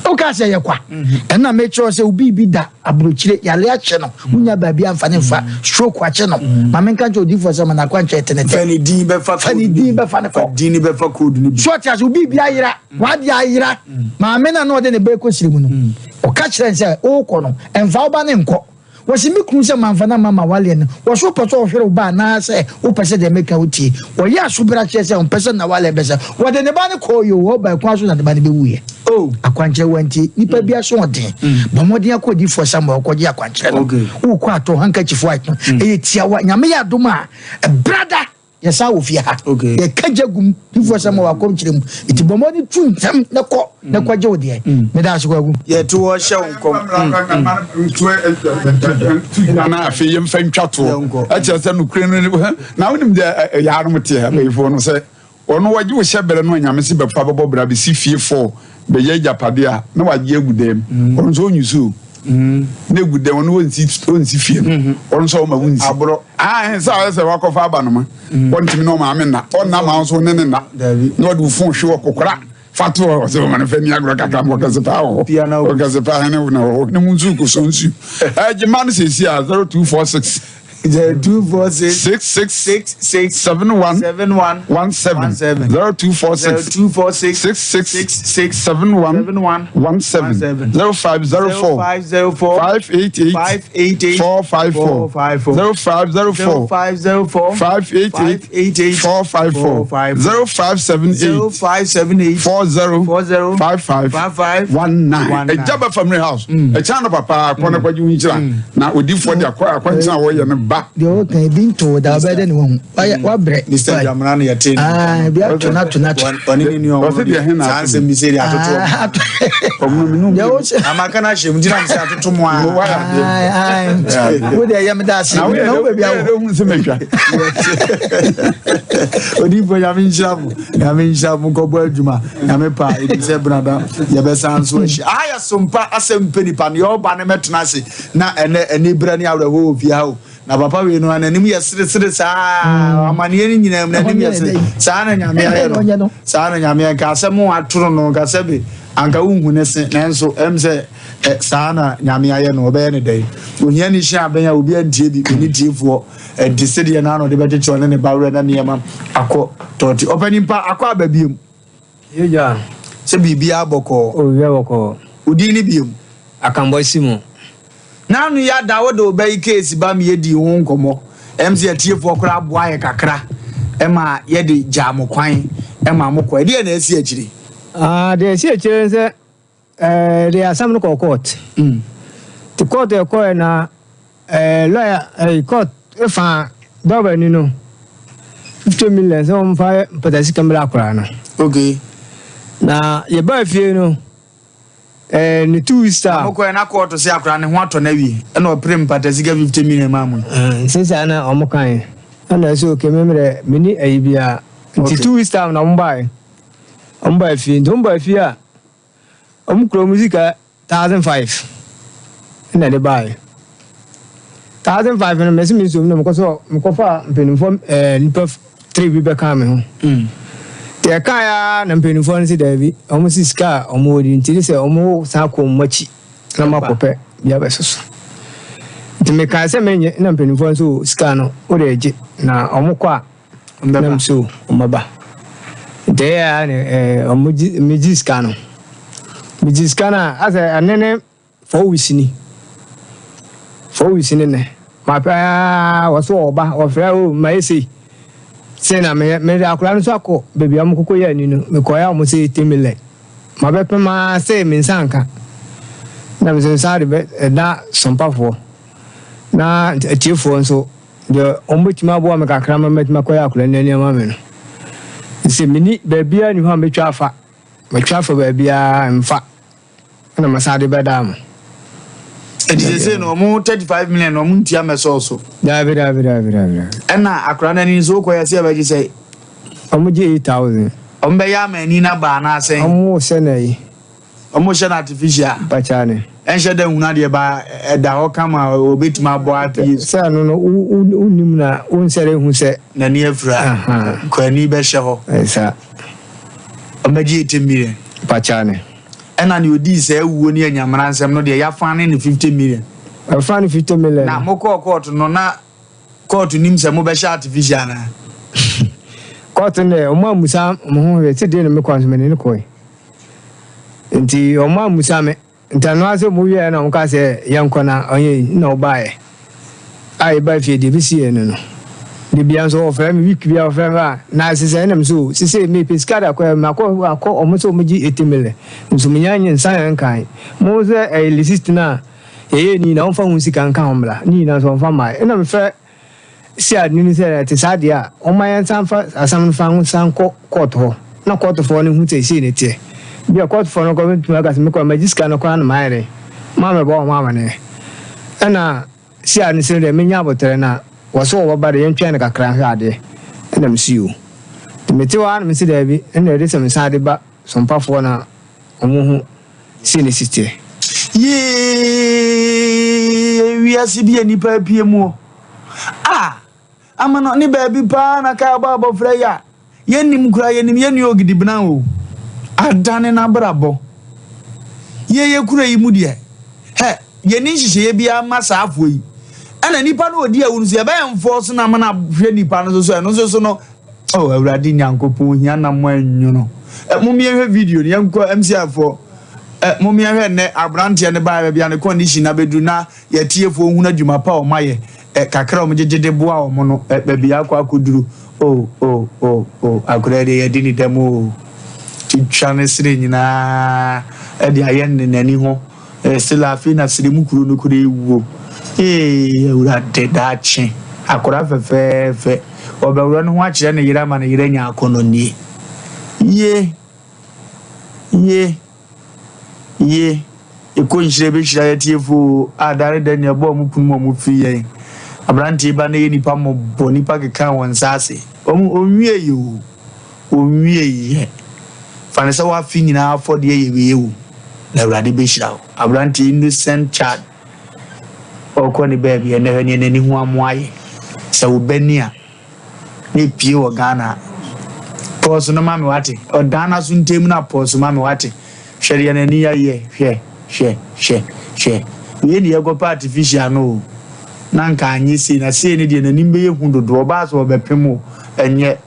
woka sɛ yɛ kwa mm-hmm. ɛna mekyerɛ sɛ obi bi da Aburokyire, yare akyɛ no, wonya baabi amfa ne mfa, stroke akyɛ no. Ma menka nkyerɛ odiyifoɔ sɛ ma n'akwankyerɛ tenetɛ. Fa ne din bɛfa Fa ne din bɛfa ne kɔ. Fa din bɛfa code no bi. So ɔte ase, obi bi ayera, w'adeɛ ayera. Maame no a na ɔde ne ba rekɔ siri mu no, ɔka kyerɛɛ no sɛ, worekɔ no, mfa wo ba no nkɔ. Wɔse me kunu sɛ mamfa no amma m'awaleɛ no, wɔse wopɛ sɛ ɔhwere wo ba anaasɛ wopɛ sɛ deɛ meka wotie? Wɔyɛ asobrakyeɛ sɛ ɔmpɛ sɛ n'awaleɛ bɛsɛ. Wɔde ne ba no kɔɔ yoo, ɔbaa kwan so na ne ba no bɛwuiɛ. Oh. Akwankyerɛ wantie. Nipa bi aso ɔden. Bɔ mmɔden akɔ odiyifoɔ Samuel kɔgye akwankyerɛ no. Wokɔ atɔ handkerchief white no. Ɛyɛ tiawa. Nyame yɛ adom a, brada yɛsan wɔ fie ha. Yɛka gya gum. Difoɔ Samuel wɔ akɔmkyerɛ mu. Nti bɔ mmɔden tu ntɛm na kɔ na kɔgye wo deɛ. Meda ase Kwaku. Yɛto hɔ hyɛ wo nkɔm. Na afei yɛmfa ntwa toɔ. Ɛkyerɛ sɛ nokorɛ no na wonim deɛ ɛyɛ anom teɛ abayifoɔ no sɛ Ɔno wɔgye wo hyɛbrɛ no a Nyame se bɛfa bɛbɔ bra bɛsi fie fɔɔ bɛyɛ agyapadeɛ a na wagye agu dɛm ɔno nso ɔnyi so o na egu dɛm ɔno ɔnsi ɔnsi fie no ɔno nso ɔma wonsi aborɔ ahe sɛ ayɛ sɛ wakɔfa aba no ma ɔntumi ne ɔmaame nna ɔnna ma nso ne ne nna na ɔde wo fon hwe wɔ kokora fa to hɔ ɔsɛ ɔma no fɛ ni agorɔ kakra ma ɔkɛse paa wɔ hɔ ɔkɛse paa hene na wɔ hɔ ne mu nso kosɔ nsu ɛgye ma no sɛsi a 0246. 0246 66 66 71 71 17 17 0246 0246 66 66 71 71 17 0504 0504 588 588 454 454 0504 0504 588 588 454 454 0578 0578 40 40 55 55 19 ɛgya ba family house ɛkyɛn no papa akɔ no kɔgye wo nhyira na odifoɔ de akɔ akwankyɛn a wɔyɛ no ba deɛ ɔka ebi nto da ɔbɛyɛ dɛ ne wahu wayɛ wabrɛ Mr. Jamra no yɛte Ah, ebi ato no ato no ato ɔne ne nua Ɔse deɛ he na saa ato nsɛm bi sɛ de atoto Ah, ato ɔmo no deɛ wo sɛ amaka no ahyɛ mu nti na mesɛ atoto mu a wayɛ adeɛ Ai, ai. wo deɛ yɛ meda ase na woyɛ na wo dɛ baabi woyɛ awɔ dɛ hu sɛ matwa odiyifoɔ nyame nhyira mo nyame nhyira mo nkɔbɔ adwuma nyame pa ɛnim sɛ benada yɛbɛsan so ahyia aha yɛ sompa asɛm pɛ nipa neɛ ɔba no mɛtena ase na ɛnɛ ani berɛ ne awerɛhɔ wɔ fie ha o na papa wei no n'anim yɛ seresere saa amanneɛ no nyinaa mu n'anim yɛ sere saa na nyame ayɛ no saa na nyame ayɛ nka asɛm atoro no nka sɛbe anka wonhu ne se nanso ɛm sɛ ɛ, saa na nyame ayɛ no ɔbɛyɛ ne dɛn ohia ne hyia abɛn a obi antie bi ɔne tiefoɔ ɛnte sedeɛ no ano de bɛkyekyɛ ɔne ne ba werɛ na nneɛma akɔ tɔɔte ɔpɛ nipa akɔ aba biom Yegya. Sɛ biribiara bɔkɔɔ. O biribiara bɔkɔɔ. Wo din ne biom? Akambɔ Simon. N'ano yi ada wo de wo ba yi case ba me yɛdii ho nkɔmmɔ. Ɛm sɛ atiefoɔ koraa boa yɛ kakra ma yɛde gyaa mo kwan ma mo kɔ. Ɛdeɛn na asi akyire? Ah, deɛ asi akyire ne sɛ ɛɛ de asɛm no kɔɔ court. Nti court ɛkɔɛ na ɛɛ lawyer ɛɛ court ɛfa dɔbani no 50 million sɛ wɔn fa mpata sika mmra akwaraa no. Okay. Na yɛbaa fie no ɛɛ ne 2 weeks time. Na mo kɔɛ na court sɛ akwaraa ne ho atɔ no awie ɛna ɔpere mpata sika 50 million maa mo. Sisi na wɔn kan ɛna ɛsɛ okay mɛmrɛ mini ɛyi bia nti 2 weeks time na wɔn baa wɔn baa fie nti wɔn baa fie a wɔn kura wɔn sika 1,500 ɛna ɛde baa 1,500 no mɛsi mi nsom na mekɔ so mekɔfa mpanimfoɔ nipa three bi bɛka mi ho deɛ ɛka ya na mpanimfoɔ no si daabi wɔn si sika a wɔn wɔ di nti sɛ wɔn san kɔ wɔn akyi na wɔn akɔpɛ bi abɛsoso nti meka sɛ menyɛ na mpanimfoɔ nso sika no wɔde agye na wɔn kɔ a nam so wɔn ba nti ɛyɛ a ne wɔn gye megye sika no megye sika no a asɛ ɛne ne 4 weeks ni 4 weeks ni nɛ mapɛ aa wɔso ɔba wɔfrɛ o ma ɛsei sɛ na meyɛ mede akwadaa no nso akɔ baabi a wɔkɔkɔ yɛ ani no mekɔɛ a wɔn sɛ 80 million mabɛpem aa sɛ me nsa nka na me nsa de bɛ ɛda sompafoɔ na atiefoɔ nso deɛ wɔn bɛtumi aboa me kakra ma mɛtumi akɔyɛ akwadaa no ani ama me no sɛ meni baabiara ni hɔ a mɛtwa afa mɛtwa afa baabiara mfa ɛna masa de bɛda mo. Ɛti sɛ sɛ no ɔmo 35 million na ɔmo ntua mɛsɔɔ so. Daabi daabi daabi daabi. Ɛna akwadaa no ani nso wokɔ yɛ sɛ ɛbɛgye sɛ. Ɔmo gye 8,000. Ɔmo bɛyɛ ama ani na ba anaasɛn. Ɔmo hyɛ na yi. Ɔmo hyɛ no artificial. Mpakyɛ ne. Ɛnhyɛ dɛ nhunu adeɛ ba ɛda hɔ kama obetumi abɔ apie. Sɛ ɛno no wonim na wonsɛre hu sɛ. N'ani afira. Kɔ ani bɛhyɛ hɔ. Ɛsa. Ɔmo bɛgye 80 million. Mpakyɛ ne. Ɛna nea odii sɛ awuo ne anyamena nsɛm no deɛ yɛafa ne ne 50 million. Ɛfa ne 50 million. Na mokɔɔ court no na court nim sɛ mobɛhyɛ artificial anaa. Court no deɛ ɔmo amusa mo ho hwɛ sɛ deɛ na mekɔ nso mene ne kɔɛ nti ɔmo amusa me nti ano ase ɔmo wieɛ na ɔmo ka sɛ yɛnkɔ na ɔnyɛ yi na ɔbaeɛ a yɛba fie deɛ bɛsi yɛ no de bia nso ɔfrɛ me week bia ɔfrɛ me a na sesɛ ɛnam so sesɛ mepɛ sika de akɔ makɔ akɔ ɔmo sɛ ɔmo gye 80 million nso menya nye nsa yɛn nkan mo sɛ ɛyɛ receipt no a yɛyɛ ni na ɔmfa ho sika nka ho mmra ne nyinaa nso ɔmfa mmaa ɛna mefrɛ si ade no sɛ ɛte saa deɛ a ɔma yɛn nsa mfa asɛm no fa ho san kɔ court hɔ na courtfoɔ no hu sɛ sei ne teɛ bia courtfoɔ no kɔ bɛtumi aka sɛ mekɔ magye sika no koraa na mayɛ dɛn maa mɛbɔ wɔn amaneɛ ɛna si ade no sɛ deɛ menya abotire na wɔ so wɔbɛba de yɛntwɛn no kakra nhwɛ adeɛ ɛna mesi o nti mete hɔ a na mesi daabi ɛna ɛde sɛ mesan de ba sompafoɔ na ɔmo ho sei ne si teɛ. Yee wiase bi a nipa apue mu o a ama no ne baabi paa na kaa bɔ abɔfra yi a yɛnnim koraa yɛnim yɛn nua ogidibena o adane n'abrabɔ yɛyɛ kura yi mu deɛ hɛ yɛni nhyehyɛeɛ biara ma saa afoɔ yi. Ɛna nipa no ɔdi awu no so yɛbɛyɛ mfɔɔ so na ama no ahwɛ nipa no so so ɛno nso so no oh Awurade Nyankopɔn ohia na mo anwono. Ɛ mom yɛnhwɛ video no yɛnkɔ MCI foɔ ɛ mom yɛnhwɛ nnɛ abranteɛ no baeɛ baabi a ne condition no abɛduru na yɛtiefoɔ hunu adwuma pa a wɔn ayɛ ɛ kakra a wɔn gyegye de boa wɔn no ɛ baabi a akɔ akɔduru oh oh oh oh akwadaa yi deɛ yɛdi ne dɛm oh twitwa ne sere nyinaa ɛde ayɛ ne n'ani ho. Sila afei na sremu kuro no kura ewuo eeii awurade daakye akora fɛfɛɛfɛ ɔbɛworɔ ne ho akyerɛ ne yere ama ne yere anya akɔnɔ nie ye ye ye ɛkɔ nhyira ɛbɛhyira yɛ atiefo oo a daa ne da nua bɔ ɔmo kunu mu ɔmo firi yɛn abranteɛ ba na yɛ nipa mɔbɔ nipa keka wɔn nsa ase ɔmo ɔnwie yɛ oo. Ɔnwieeɛ. Fa no sɛ w'afe nyinaa afɔdeɛ yɛ wei o, na Awurade bɛhyira wo. Aberanteɛ innocent child, ɔrekɔ ne baabi, ɛnnɛ hwɛ neɛ n'ani ho amoa ayɛ. Sɛ wo ba ni a, na ɛpue wɔ Ghana a, pɔɔso no ma me wate. Ɔdan n'aso ntam no a pɔɔso ma me wate. Hwɛ deɛ n'ani ayɛ, hwɛ, hwɛ, hwɛ, hwɛ. Wei ne yɛkɔpɛ artificial no o, na anka anyɛ sei, na sei no deɛ n'anim bɛyɛ hu dodo, ɔbaa sɛ ɔbɛpem o, ɛnyɛ.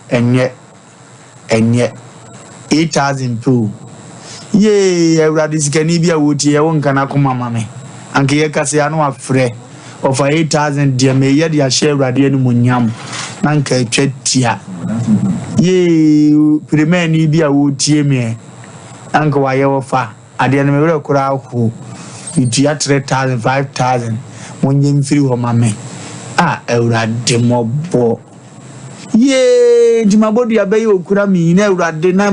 Ɛnyɛ ɛnyɛ 8000 pɛ o Yee Awurade sikani bi a wotie yɛ wo nka n'akoma ma me Anka yɛ kasa yi a na wafrɛ Ɔfa 8000 deɛ meyɛ de ahyɛ Awurade animuonyam Na anka atwa tia Yee pirimani bi a wotie me ɛ Na anka wayɛ ɔfa adeɛ no me werɛ koraa ho Metua 3000 5000 Monyɛ mfiri hɔ ma me Ah Awurade mmɔbɔ Yee, nti mabɔ dua bɛyɛ okura me nyina awurade na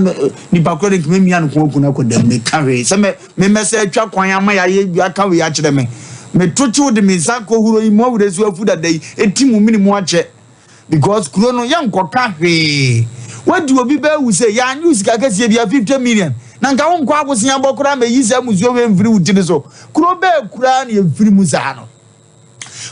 nipa koro de nkema mia no ko aku no akɔ dam meka hwee sɛ me memmɛsɛ atwa kwan ama yɛayɛ bi aka wei akyerɛ me meto kyew de me nsa kɔhuro yi mu awura so afu dada yi ɛti mu mene mu akyɛ because kuro no yɛnkɔka hwee wadi obi bɛawu sɛ yɛanye wo sika kɛseɛ bia 50 million na nka wonkɔ abosea bɔ koraa mɛyi saa musuo wei mfiri wo tiri so kuro bɛɛ koraa ne yɛmfiri mu saa no.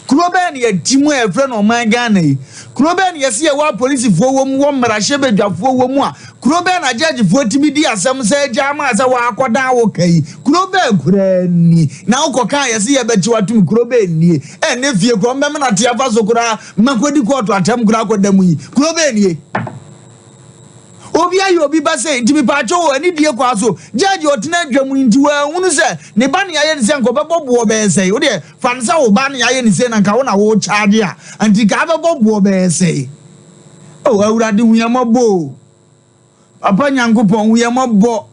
Kuro bɛn na yɛte mu a yɛfrɛ no ɔman Ghana yi? Kuro bɛn na yɛse yɛwɔ apolisifoɔ wɔ mu, wɔ mmarahyɛbadwafoɔ wɔ mu a kuro bɛn na gyɛgyefoɔ tumi di asɛm sɛ agya ama sɛ wɔakɔdan wo ka yi? Kuro bɛn koraa ni na wokɔka a yɛse yɛbɛkye wo atom? Kuro bɛn nie? Ɛnnɛ fie koraa wɔbɛmena te afa so koraa ma kɔdi kɔɔto atɛm koraa kɔda mu yi. Kuro bɛn nie? Obi ayɛ obi ba sei nti mepaakyɛw o anidie kwaa so judge ɔtena adwa mu nti wanhunu sɛ ne ba ne ayɛ ne sɛ nka ɔbɛbɔ boɔ bɛyɛ sɛe wodeɛ fa no sɛ wo ba ne ayɛ ne sei na nka wo na wo charge a nti nka abɛbɔ boɔ bɛyɛ sɛe oh awurade hu yɛn mmɔbɔ o papa nyankopɔn hu yɛn mmɔbɔ.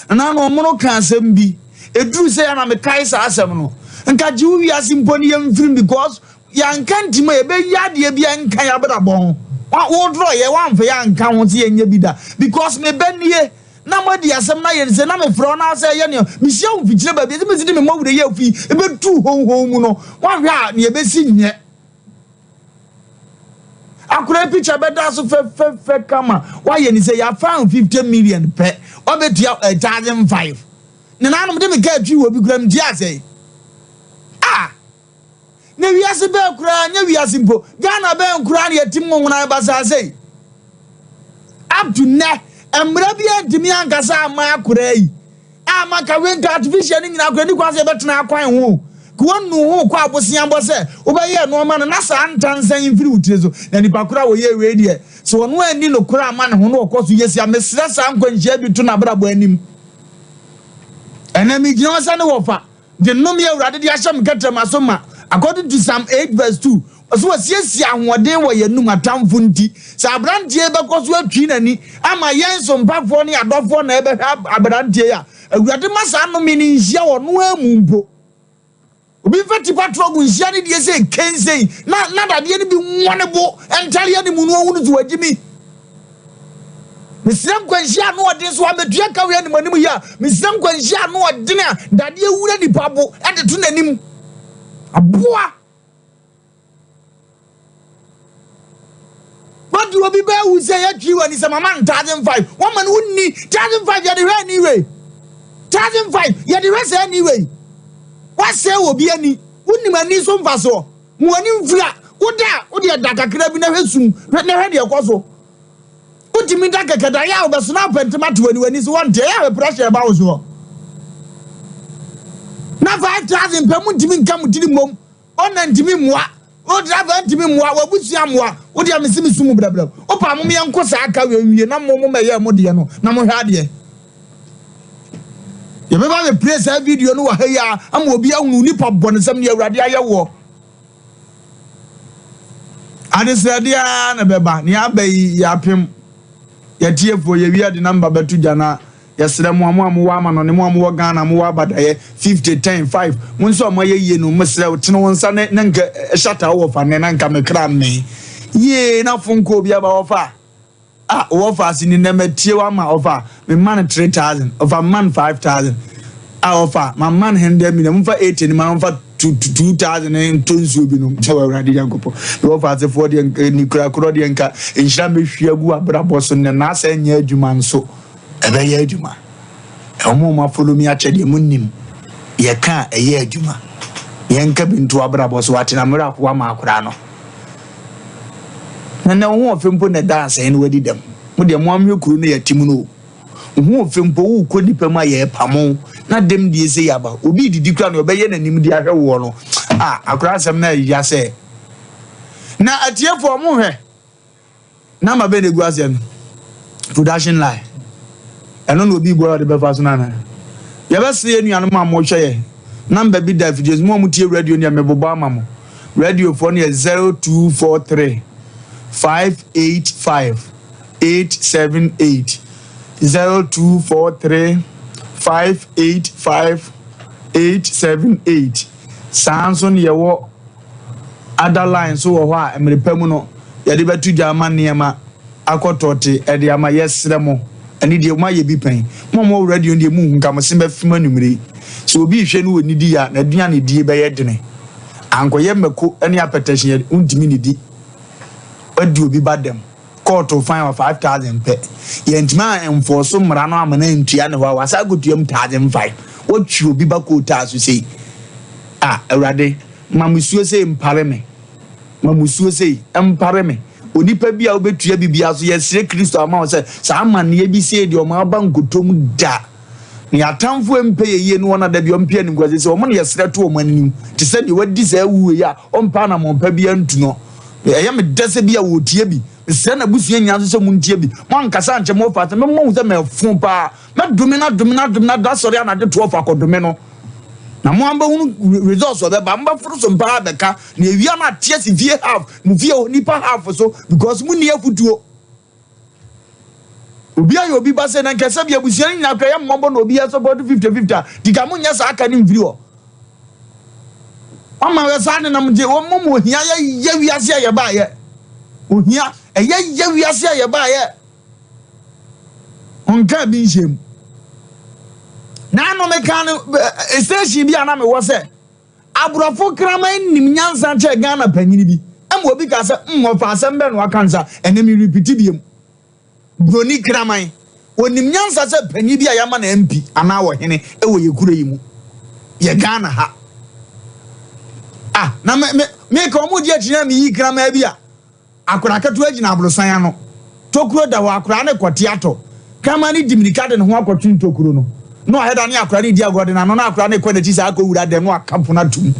Nana no ɔmono ka asɛm bi ɛduru sɛ ya na mekae saa asɛm no nka gye wo wiase mpo ne yɛmfirim because yɛanka ntim a yɛbɛyi adeɛ bi a nka yɛabrabɔ ho wodorɔ yɛ woamfa yɛ anka ho sɛ yɛnyɛ bi da because mebɛ nie na moadi asɛm na yɛn sɛ na mefrɛ wo na sɛ ɛyɛ nea mehyia wo mfikyire baabi ɛsɛ mesi de me mmɔwerɛ yɛ afi ɛbɛtu honhom mu no woahwɛ a nea ɛbɛsi nyɛ Akora yi picture bɛda so fɛfɛfɛ kama. Wayɛ ni sɛ yɛafa 50 million pɛ. Ɔbɛtua 1005. Nananom de me kaa twi wɔ bi kura metua asɛe. Ah! Na wiase bɛɛ koraa nyɛ wiase mpo. Ghana bɛn koraa na yɛtim nwonwona basaa sei. Up to nnɛ, mmara bi antumi ankasa amma akora yi. A ma nka wei nka artificial no nyinaa koraa ni kwan sɛ yɛbɛtena akwan ho ka wɔnu ho kɔ abosea bɔ sɛ wobɛyɛ nnoɔma no na saa ntansa yi mfiri wo tiri so na nipa koro a wɔyɛ wei deɛ sɛ ɔno anni nokorɛ ama ne ho na ɔkɔ so yɛ sia mesrɛ saa nkwanhyia bi to n'abrabɔ anim ɛnɛ megyina hɔ sɛ ne wɔfa De nnome a Awurade de ahyɛ me kɛtrɛma so ma. According to Psalm 8 verse 2, ɔsɛ wasiesie ahoɔden wɔ yɛn anum atamfo nti. Sɛ aberanteɛ yi bɛkɔ so atwi n'ani ama yɛn sompafoɔ ne adɔfoɔ na ɛbɛhwɛ aberanteɛ yi a, Awurade ma saa nnome no nhyia ɔno ara mu mpo. Obi mfa tipa trɔg nhyia ne deɛ sɛ kensɛn na na dadeɛ no bi nwɔ ne bo ntareɛ ne mu no ɔhunu so wagyimi. Mesrɛ nkwanhyia ano ɔden so ametua ka wei anim anim yi a mesrɛ nkwanhyia ano ɔden a dadeɛ wura nipa bo de to n'anim aboa wadi obi bɛɛ wu sɛ yɛtwi wɔ ani sɛ mama no 1005 wɔma no wonni 1005 yɛde hwɛ ani wei 1005 yɛde hwɛ sɛ ani wei wasɛe wɔ bi ani wonim ani so mfasoɔ Ma w'ani mfiri a woda a, wode ɛda kakra bi na hwɛ sum, hwɛ na hwɛ deɛ ɛkɔ so. Wotumi da kɛkɛ da yɛ a wobɛso na apɛ ntoma te w'ani w'ani so wɔnte ɛyɛ a pressure ɛba wo soɔ. Na 5000 pɛ mu ntumi nka mo tiri mmom. Ɔna ntumi mmoa. Wo driver ntumi mmoa, w'abusua mmoa. Wo deɛ mese me su mu brɛbrɛ. Wo paa mom yɛnko saa ka wei nwie na mo mo mɛyɛ mo deɛ no na mo hwɛ adeɛ. Yɛbɛba bɛ play saa video no wɔ ha yi a ama obi ahunu nipa bɔnesɛm ne Awurade ayɛ woɔ. Adesrɛdeɛ ara na ɛbɛba. Nea aba yi yɛapem. Yɛtiefoɔ yɛwie a de number bɛto dwa na Yɛsrɛ mo a mo a mowɔ amanɔne, mo a mowɔ Ghana, mowɔ abadaeɛ, 50, 10, 5, mo nso a moayɛ yie no, mesrɛ wo, tene wo nsa ne na nka hyata wo wɔfa nnɛ na nka me kra mmɛn. Yie na fon kɔ obi aba wɔfa a wɔfa ase ni nnɛ matie wo ama ɔfa me ma no 3000 ɔfa me ma no 5000 a ɔfa ma ma no 100 million momfa 80 no ma no mfa 2000 ntɔ nsuo bi nom kyɛ wɔ Awurade Nyankopɔn me wɔfa asefoɔ deɛ ni kura korɔ deɛ nka nhyira mɛhwie agu abrabɔ so nnɛ na asɛ nyɛ adwuma nso. Ɛbɛyɛ adwuma. Wɔn a wɔafollow me akyɛ deɛ monim. Yɛka a, ɛyɛ adwuma. Yɛnka bi nto abrabɔ so wate na mmerɛ ahoa ma akwadaa no. Na nɛ wo ho ɔfɛ mpo na ɛda asɛn no wadi dɛm. Mo deɛ mo amhwɛ kuro no yɛte mu no o. Wo ho ɔfɛ mpo wokɔ nipa mu a yɛpamo na dɛm die sɛ yaba. Obi didi kura no ɔbɛyɛ n'anim de ahwɛ woɔ no. Ah, akwadaa asɛm no ɛya sɛ. Na atiefoɔ mo hwɛ. Number bɛn na egu aseɛ no? Production line. Ɛno na obi bɔ ɔde bɛfa so no anaa? Yɛbɛsrɛ yɛn nuanom a mohwɛ yɛ. Number bi da afidie so. Mo a motie radio no deɛ mebobɔ ama mo. Radiofoɔ no yɛ 0243 585 878. 0243 585 878. Saa nso na yɛwɔ Other line nso wɔ hɔ a mmere pa mu no yɛde bɛto dwa ama nneɛma akɔ tɔte de ama. Yɛsrɛ mo, ɛno deɛ moayɛ bi pɛn. Mo a mowɔ radio no deɛ monhu nka mo se bɛfem anwummere yi. Sɛ obi rehwɛ no ɔnnidi a, n'aduanedie bɛyɛ dene. Ankɔyɛ mako ne apɛtɛhye a wontumi nnidi. Wadi obi ba dɛm. Kɔɔto fine wa 5000 pɛ. Yɛntumi a enforce mmara no ama no antua ne hɔ a, wasan akɔtua mu 1005. Watwi obi ba kootaa so sei. Ah, Awurade. Ma musuo sei mpare me, ma musuo sei mpare me. Onipa bi a wobɛtua biribiara so, yɛsrɛ Kristo ama wo sɛ saa amanneɛ bi sei deɛ ɔma aba nkotom da. Na yɛn atamfo mpɛ yɛ yie ne wɔn a da bi ɔmpɛ animguaseɛ sɛ wɔn na yɛsrɛ to wɔn anim te sɛ deɛ wadi saa wuo yi a ɔmpɛ anammɔn pa biara ntu no. Ɛyɛ me dɛ sɛ bi a wɔretie bi. Mesrɛ n'abusua nyinaa nso sɛ montie bi. Moankasa ankyɛ mo ɔfa sɛ mɛma hu sɛ mɛfo paa. Mɛdome no adome no adome no ada sɔre anadwo 12 akɔdome no. Na mo ambɛhunu results ɔbɛba. Mobɛforo so mpaa bɛka. Na ewia no ate asi fie half, mo fie hɔ nipa half so because mo nni afutuo. Obi ayɛ obi ba sɛ na nka sɛ bi abusua no nyinaa kora yɛ mmɔbɔ na obi yɛ support 50 50 a, tika mo nyɛ saa aka no mfiri hɔ. Wama yɛ saa nenam gye wɔn mu ohia yɛ yɛ wiase a yɛbaayɛ. Ohia ɛyɛ yɛ wiase a yɛbaayɛ. Ɔnkaa bi nhyɛ mu. Naano mekaa no station bi a na mewɔ sɛ aborɔfo kraman nim nyansa kyɛ Ghana panyini bi. Ɛma obi kaa sɛ, mm, ɔfa asɛm bɛn na waka nsa, ɛnɛ me repeat biom. Broni kraman, onim nyansa sɛ panyin bi a yɛama no MP anaa ɔhene wɔ yɛ kuro yi mu. Yɛ Ghana ha. Ah, na me, me, meka wɔn di akyi na meyi kraman bi a, Akwadaa ketewa gyina aborosan ano. Tokuro da hɔ, akwadaa no rekɔte atɔ. Kraman no di mmirika de ne ho akɔtwe ntokuro no. Na wahwɛ da ne akwadaa no redi agorɔ de n'ano na akwadaa no rekɔ n'akyi saa akɔwura dɛm na waka pono atom.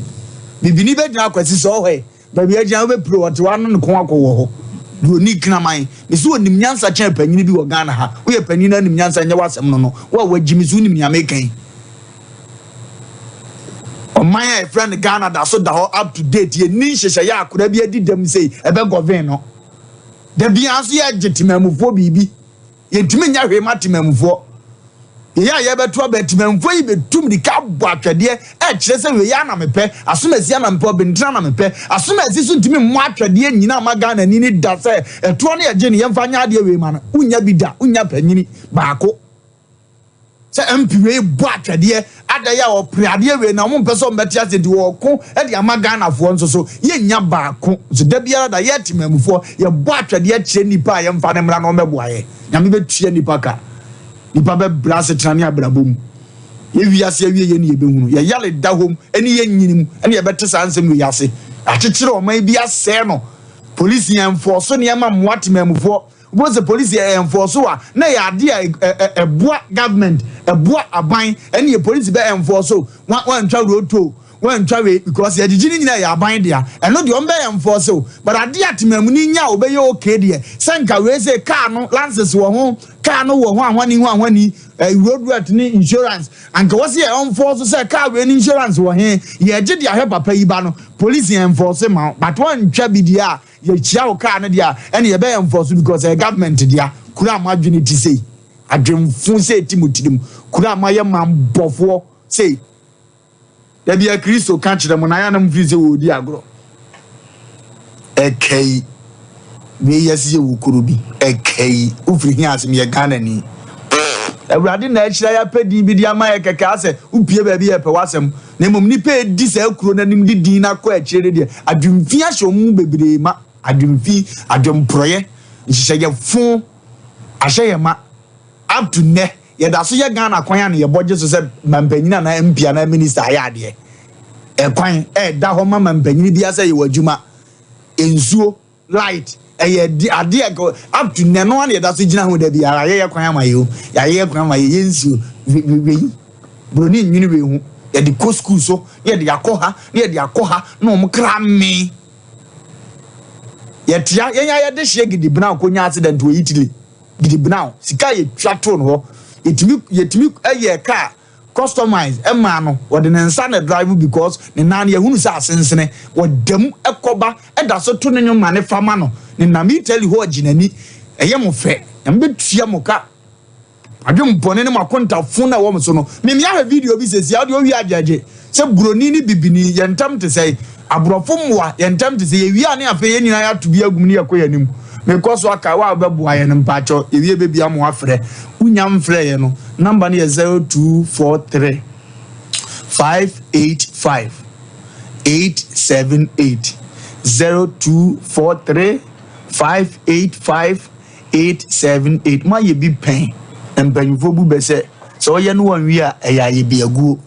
Bibini bɛgyina akwasi sɛ ɔhɔ ɛ, baabi a agyina wobɛpire ɔte hɔ ano ne kɔn akɔwɔ hɔ. Buroni kraman, mese ɔnim nyansa kyɛn panyini bi wɔ Ghana ha. Woyɛ panyin na nim nyansa nyɛ w'asɛm no no. Wo a wagyi me so wonim nea meka yi. Ɔman a yɛfrɛ no Ghana da so da hɔ up to date. Yɛnni nhyehyɛeɛ a akwadaa bi adi dɛm sei ɛbɛ govern no. Da biara nso yɛgye temamufoɔ biribi. Yɛntumi nyɛ hwee ma temamufoɔ. Yɛyɛ a yɛbɛto aba temamufoɔ yi bɛtu mmirika abɔ atwɛdeɛ ɛkyerɛ sɛ wei ara na mepɛ, asomasi ara na mepɛ, ɔbentene ara na mepɛ. Asomasi so ntumi mmɔ atwɛdeɛ nyina mma Ghanani no da sɛ ɛtoɔ no yɛgye no yɛmfa nyɛ adeɛ wei ma no. Wonnya bi da, wonnya panyini baako. Sɛ MP wei bɔ atwɛdeɛ ada yi a ɔpere adeɛ wei na wɔn mpɛ sɛ wɔn bɛte ase nti wɔko de ama Ghanafoɔ nso so yɛnnya baako nso da biara da yɛ temamufoɔ yɛbɔ atwɛdeɛ kyerɛ nipa a yɛmfa ne mmra na wɔn bɛboa yɛ. Nyame bɛtua nipa ka. Nipa bɛbrɛ asetena ne abrabɔ mu. Yɛ wiase awie yɛ ne yɛbɛhunu. Yɛ yale da hɔ mu ne yɛ nyini mu ne yɛbɛte saa nsɛm wei ase. Akyekyere ɔman bi asɛe no. Polisi yɛn mfɔɔso nneɛma mmoa temamufoɔ. Wobɛhu sɛ polisi yɛ enforce a na ɛyɛ adeɛ a ɛboa government, ɛboa aban, ɛne yɛ polisi bɛ enforce o, wantwa road toll, Woantwa wei because yɛgyegye ne nyinaa ɛyɛ aban dea. Ɛno deɛ ɔmbɛyɛ enforce o. But adeɛ a temamuni nya a ɔbɛyɛ okay deɛ sɛ nka wei sei car no lances wɔ ho, car no wɔ ho ahwani ho ahwani, eh, road worth ne insurance. Anka wɔse yɛ enforce sɛ car wei ne insurance wɔ he, yɛgye de ahwɛ papa yi ba no, police yɛ enforce ma wo. But woantwa bi deɛ a, yɛkyia wo car no deɛ a, ɛne yɛbɛyɛ enforce because ɛyɛ government dea. Kuro a mo adwene te sei, adwemfo sei te mo tirim, kuro a moayɛ mammɔfoɔ sei. Da bi a Kristo ka kyerɛ mo na ayɛ a na mofiri sɛ wɔredi agorɔ. Ɛkai, wei yɛse yɛwɔ kuro bi. Ɛkai, wofiri he ase? Meyɛ Ghanani. Awurade na ahyira yɛ apɛ din bi de ama yɛ kɛkɛ asɛ wopie baabi yɛpɛ w'asɛm. Na mmom nnipa a ɛdi saa kuro no anim de din no akɔ akyire no deɛ, adwemfi ahyɛ wɔn mu bebree ma. Adwemfi, adwemporɔeɛ, nhyehyɛeɛ fo ahyɛ yɛn ma. Up to nnɛ, Yɛda so yɛ Ghana kwan a na yɛbɔ gye so sɛ mampanyin anaa MP anaa minister ayɛ adeɛ. Ɛkwan ɛda hɔ ma mampanyini biara sɛ yɛwɔ adwuma, nsuo, light, ɛyɛ adeɛ a up to nnɛ no ara na yɛda so gyina ho da biara. Yɛayɛ kwan ama yɛ o, yɛayɛ kwan ama yɛ, yɛ nsuo, wei, buroni nnwene wei ho. Yɛde kɔ sukuu so, na yɛde akɔ ha, na yɛde akɔ ha, na wɔn kra mmee. Yɛtea yɛn ayɛde hyeɛ gidibena ɔkɔnya accident wɔ Italy. Gidi brown sika a yɛtwa too no hɔ yɛtumi yɛtumi yɛɛ car customize maa no wɔde ne nsa na drive because ne nan no yɛhunu sɛ asensene wɔda mu kɔba da so to ne nwom ma ne fa ma no ne nam Italy hɔ gye n'ani ɛyɛ mo fɛ nyame bɛtua mo ka adwen bɔne ne mo akontafo na ɛwɔ mo so no meme ahwɛ video bi sɛsi a wode owie agyagye Sɛ buroni ne bibini, yɛn ntam te sɛn? Aborɔfo mmoa, yɛn ntam te sɛ? Yɛwie a ne afei yɛn nyinaa yɛato bi agum ne yɛkɔ yɛn anim. Mekɔ so akae wo a wobɛboa yɛn no, mpakyɛw, yɛwie bɛbia mo afrɛ. Wonya mfrɛɛ yɛn no, number no yɛ 0243 585 878, 0243 585 878. Moayɛ bi pɛn? Mpanyimfoɔ bu bɛ sɛ, sɛ woyɛ no wanwie a, ɛyɛ ayɛbiaguo.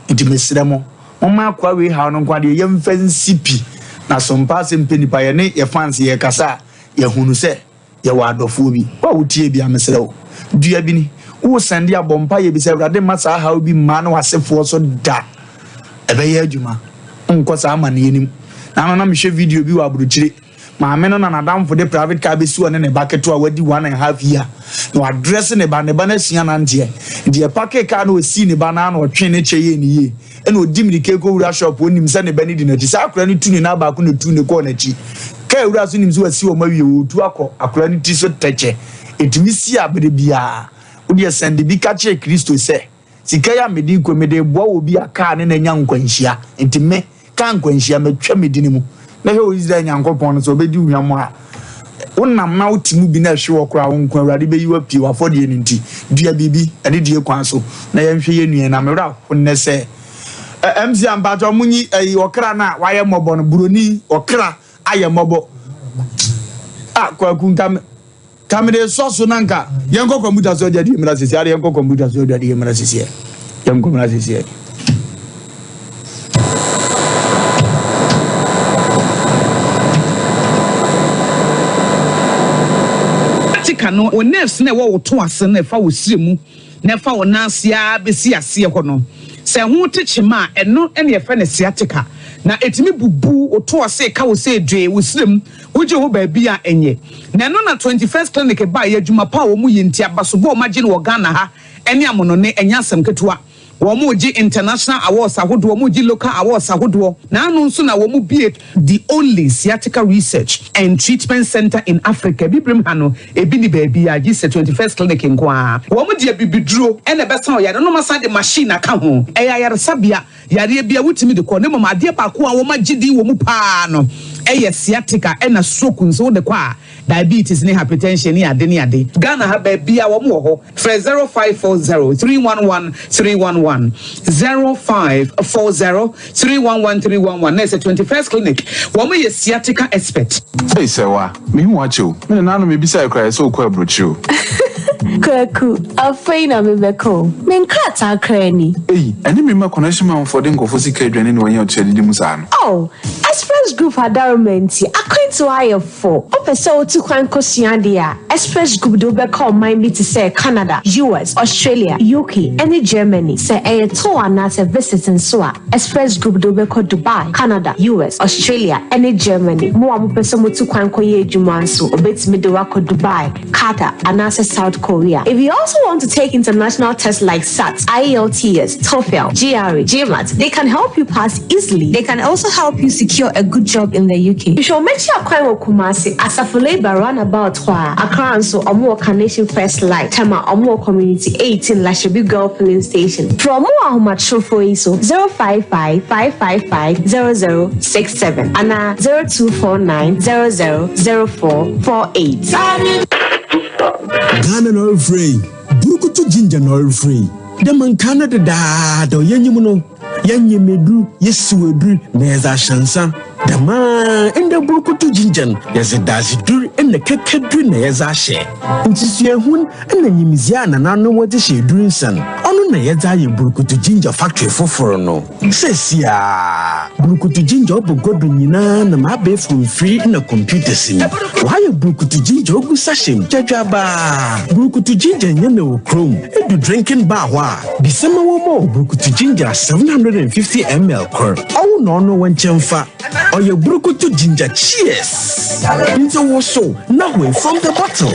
Nti mesrɛ mo, momma akoa wei haw no nko adeɛ yɛmfa nsi pi na sompa asɛm pɛ nipa yɛne yɛ fans yɛkasa a yɛhunu sɛ yɛwɔ adɔfoɔ bi. Wo a wotie bia mesrɛ wo dua bi ni wo sɛnde a bɔ mpaeɛ bi sɛ Awurade mma saa haw bi mmaa ne w'asefoɔ so da. Ɛbɛyɛ adwuma. Wonkɔ saa amaneɛ no mu. Naano na mehwɛ video bi wɔ abrokyire. Maame no na n'adamfo de private car besi ɔne ne ba ketewa a wadi one and half year na wadrɛse ne ba. Ne ba no asua nanteɛ. Nti yɛpakee car no osii ne ba no ara na ɔtwee ne kyɛ yɛɛ no yie. Ɛna odi mirika kɔwura shop onim sɛ ne ba no di n'akyi. Saa akwadaa no tu ne nan baako na etu ne kɔɔ n'akyi. Car wura nso nim sɛ wasi wɔn awie ɔretu akɔ akwadaa no ti so tɛkyɛ. Etumi si a bere biara. Wodeɛ sɛnde bi ka kyerɛ Kristo sɛ. Sika yi a mede rekɔ yi, mede reboa obi a kaa ne no anya nkwanhyia. Enti me, kaa nkwanhyia, matwa me dini mu. Na hwɛ o Israel Nyankopɔn no, sɛ ɔbɛdi wo hwammɔ a, wonam na wote mu bi na ɛhwe hɔ koraa, wo nko Awurade bɛyi wo apue w'afɔdeɛ no nti. Dua biribi, ɛne die kwan so, na yɛnhwɛ yɛn nua yi. Na me werɛ aho nnɛ sɛ, ɛ, MC a mpakyɛw monyi ɛyi, ɔkra no a wayɛ mmɔbɔ no, buroni, ɔkra ayɛ mmɔbɔ. Ah, Kwaku, nka me. Ka mede sɔ so na nka yɛnkɔ kɔmputa so adwadeɛ mmra sisi ade yɛnkɔ kɔmputa so adwadeɛ mmra sisi yɛnkɔ mmra sisi. Sciatica no, wo nerves no a ɛwɔ wo to ase no ɛfa wo srɛ mu na ɛfa wo nan ase ara bɛsi aseɛ hɔ no, sɛ ɛho te kyema a, ɛno na yɛfrɛ no sciatica. Na ɛtumi bubu wo to ase ka wo sɛ dwee wo srɛ mu, wogye ho baabi a ɛnyɛ. Na ɛno na 21st Clinic baeɛ, adwuma pa a wɔn yɛ nti, abasobɔ a wɔagye no wɔ Ghana ha ne amonone, ɛnyɛ asɛm ketewa. Wɔregye international awards ahodoɔ, wɔregye local awards ahodoɔ, na ano nso na wɔbue the only sciatica research and treatment centre in Africa. Abibirem ha no, ebi nni baabiara gye sɛ 21st Clinic nko ara. Wɔde abibiduro na ɛbɛsa ɔyare no na wɔasan de machine aka ho. Ɛyɛ ayaresabea, yareɛ biara wotumi de kɔ, na mmom adeɛ baako a wɔagye din wɔ mu pa ara no yɛ sciatica ɛna stroke nso wode kɔ a, Diabetes ne hypertension ne ade ne ade. Ghana ha baabiaa wɔn wɔ hɔ. Frɛ 0540 311 311, 0540 311 311 na ɛsɛ 21st clinic wɔn yɛ sciatica expert. Ei Sɛwa, mehu wo akyɛ o. Me nananom mebisae koraa yɛ sɛ wokɔ abrokyire o. Kwaku, afei na mebɛka o. Me nkrataa koraa ni. Ei, ɛne me mma connection manfoɔ de nkurɔfoɔ sika adwane na wɔanya ɔtua didi mu saa no. Oh, Express Group adaworoma nti, akwantuo ayɛ fo. Wopɛ sɛ wotu kwan kɔsua adeɛ a, Express Group de wo bɛkɔ ɔman bi te sɛ Canada, US, Australia, UK, ne Germany. Sɛ ɛyɛ tour anaasɛ visit nso a, Express Group de wo bɛkɔ Dubai, Canada, US, Australia, ne Germany. Mo a mopɛ sɛ motu kwan kɔyɛ adwuma nso, wɔbɛtumi de wo akɔ Dubai, Qatar, anaasɛ South Korea. If you also want to take international tests like SAT, IELTS, TOEFL, GRE, GMAT, they can help you pass easily. They can also help you secure a good job in the UK. Hwehwɛ wɔn akyi akwan wɔ Kumasi, Asafo Labour Runabout hɔ a. Accra nso, wɔn wɔ Carnation First Light, Tema, wɔn wɔ Community 18, Lashibi Girl Filling Station. Frɛ wɔn wɔ ahomatorofo yi so, 055 555 0067 anaa 0249 00 04 48. Ghana na ɔrefrɛ yi, Burukutu Ginger na ɔrefrɛ yi. Dɛ ma nkaa no dedaada ɔyɛ nyim no, yɛnyem edur, yesiw edur na yɛdze ahyɛ nsa. Dɛm ara ndɛ Burukutu Ginger no, yɛdze dadzedur na kɛkɛdur na yɛdze ahyɛ. Ntsi suahun na nyimdzee a nananom wɔdze hyɛ edur nsa no, ɔno na yɛdze ayɛ Burukutu Ginger factory fofor no. Seseiara, Burukutu Ginger ɔbɔ gua do nyina nam abaɛfor mfir na computers mu. Wɔayɛ Burukutu Ginger ogu sachet mu gyadwabaa. Burukutu Ginger nnyɛ na wɔ kurom. Edu drinking bar hɔ a, bisa ma wɔmma wo Burukutu Ginger 750 ml kor. Ɔwo na ɔno wo nkyɛn fa. Ɔyɛ Burukutu Ginger Cheers! Ntsi wosow na hoe from the bottle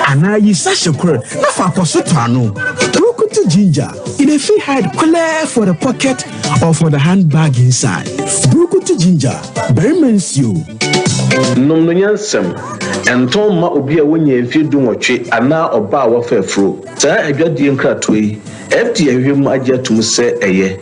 anaa yi sachet kor na fa kɔ so tɔ ano. Burukutu Ginger. E dey fit hide clear for the pocket or for the handbag inside. Burukutu ginger, barima nsuo. Nom no nyansam. Ɛntɔn mma obi a wonyaa mfeɛ dunwɔtwe anaa ɔbaa a wafa afuro. Saa adwadie nkratoɔ yi, FDA ahwehwɛ mu agye atom sɛ ɛyɛ.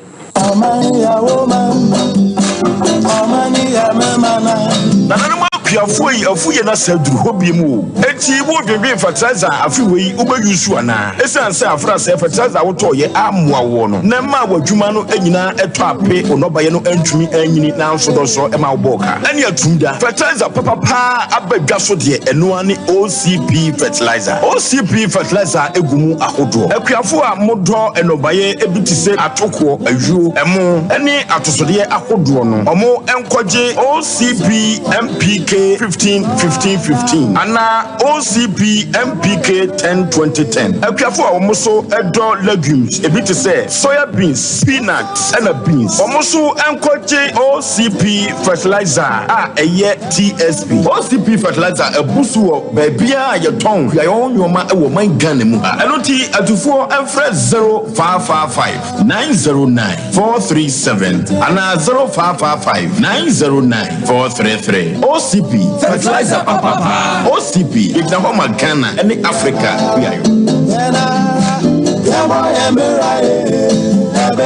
Nananom akuafoɔ yi afu yɛn asa aduru hɔ biom o. Enti wo dwendwen fertilizer a afe wei wo bɛ use anaa? Esiane sɛ afrasɛɛ fertilizer a wo tɔɔ yɛ ammoa woɔ no na ɛmaa w'adwuma no nyinaa ɛtɔ ape, wo nnɔbaeɛ no antumi anyini nanso dɔsɔ ɛma wo bɔɔ ka. Ɛne atum da. Fertilizer papa paa aba dwa so deɛ ɛno ara ne OCP fertilizer. OCP fertilizer gu mu ahodoɔ. Akuafoɔ a modɔ nnɔbaeɛ bi te sɛ atokoɔ, ayuo, ɛmo ne atosodeɛ ahodoɔ no, wɔn nkɔgye OCP MPK 15 15 15 anaa OCP MPK 10 20 10. Akuafoɔ a wɔn nso dɔ legumes ebi te sɛ soya beans, peanuts ɛna beans, wɔn nso nkɔgye OCP fertilizer a ɛyɛ TSP. OCP fertilizer abu so wɔ baabiara a yɛtɔn kuayɔ ho nnoɔma wɔ ɔman Ghana mu ha. Ɛno nti atufoɔ mfrɛ 0555 909 437 anaa 0555 909 433. OCP, fertilizer papa paa. OCP, yɛgyina hɔ ma Ghana ne Africa kuayɔ.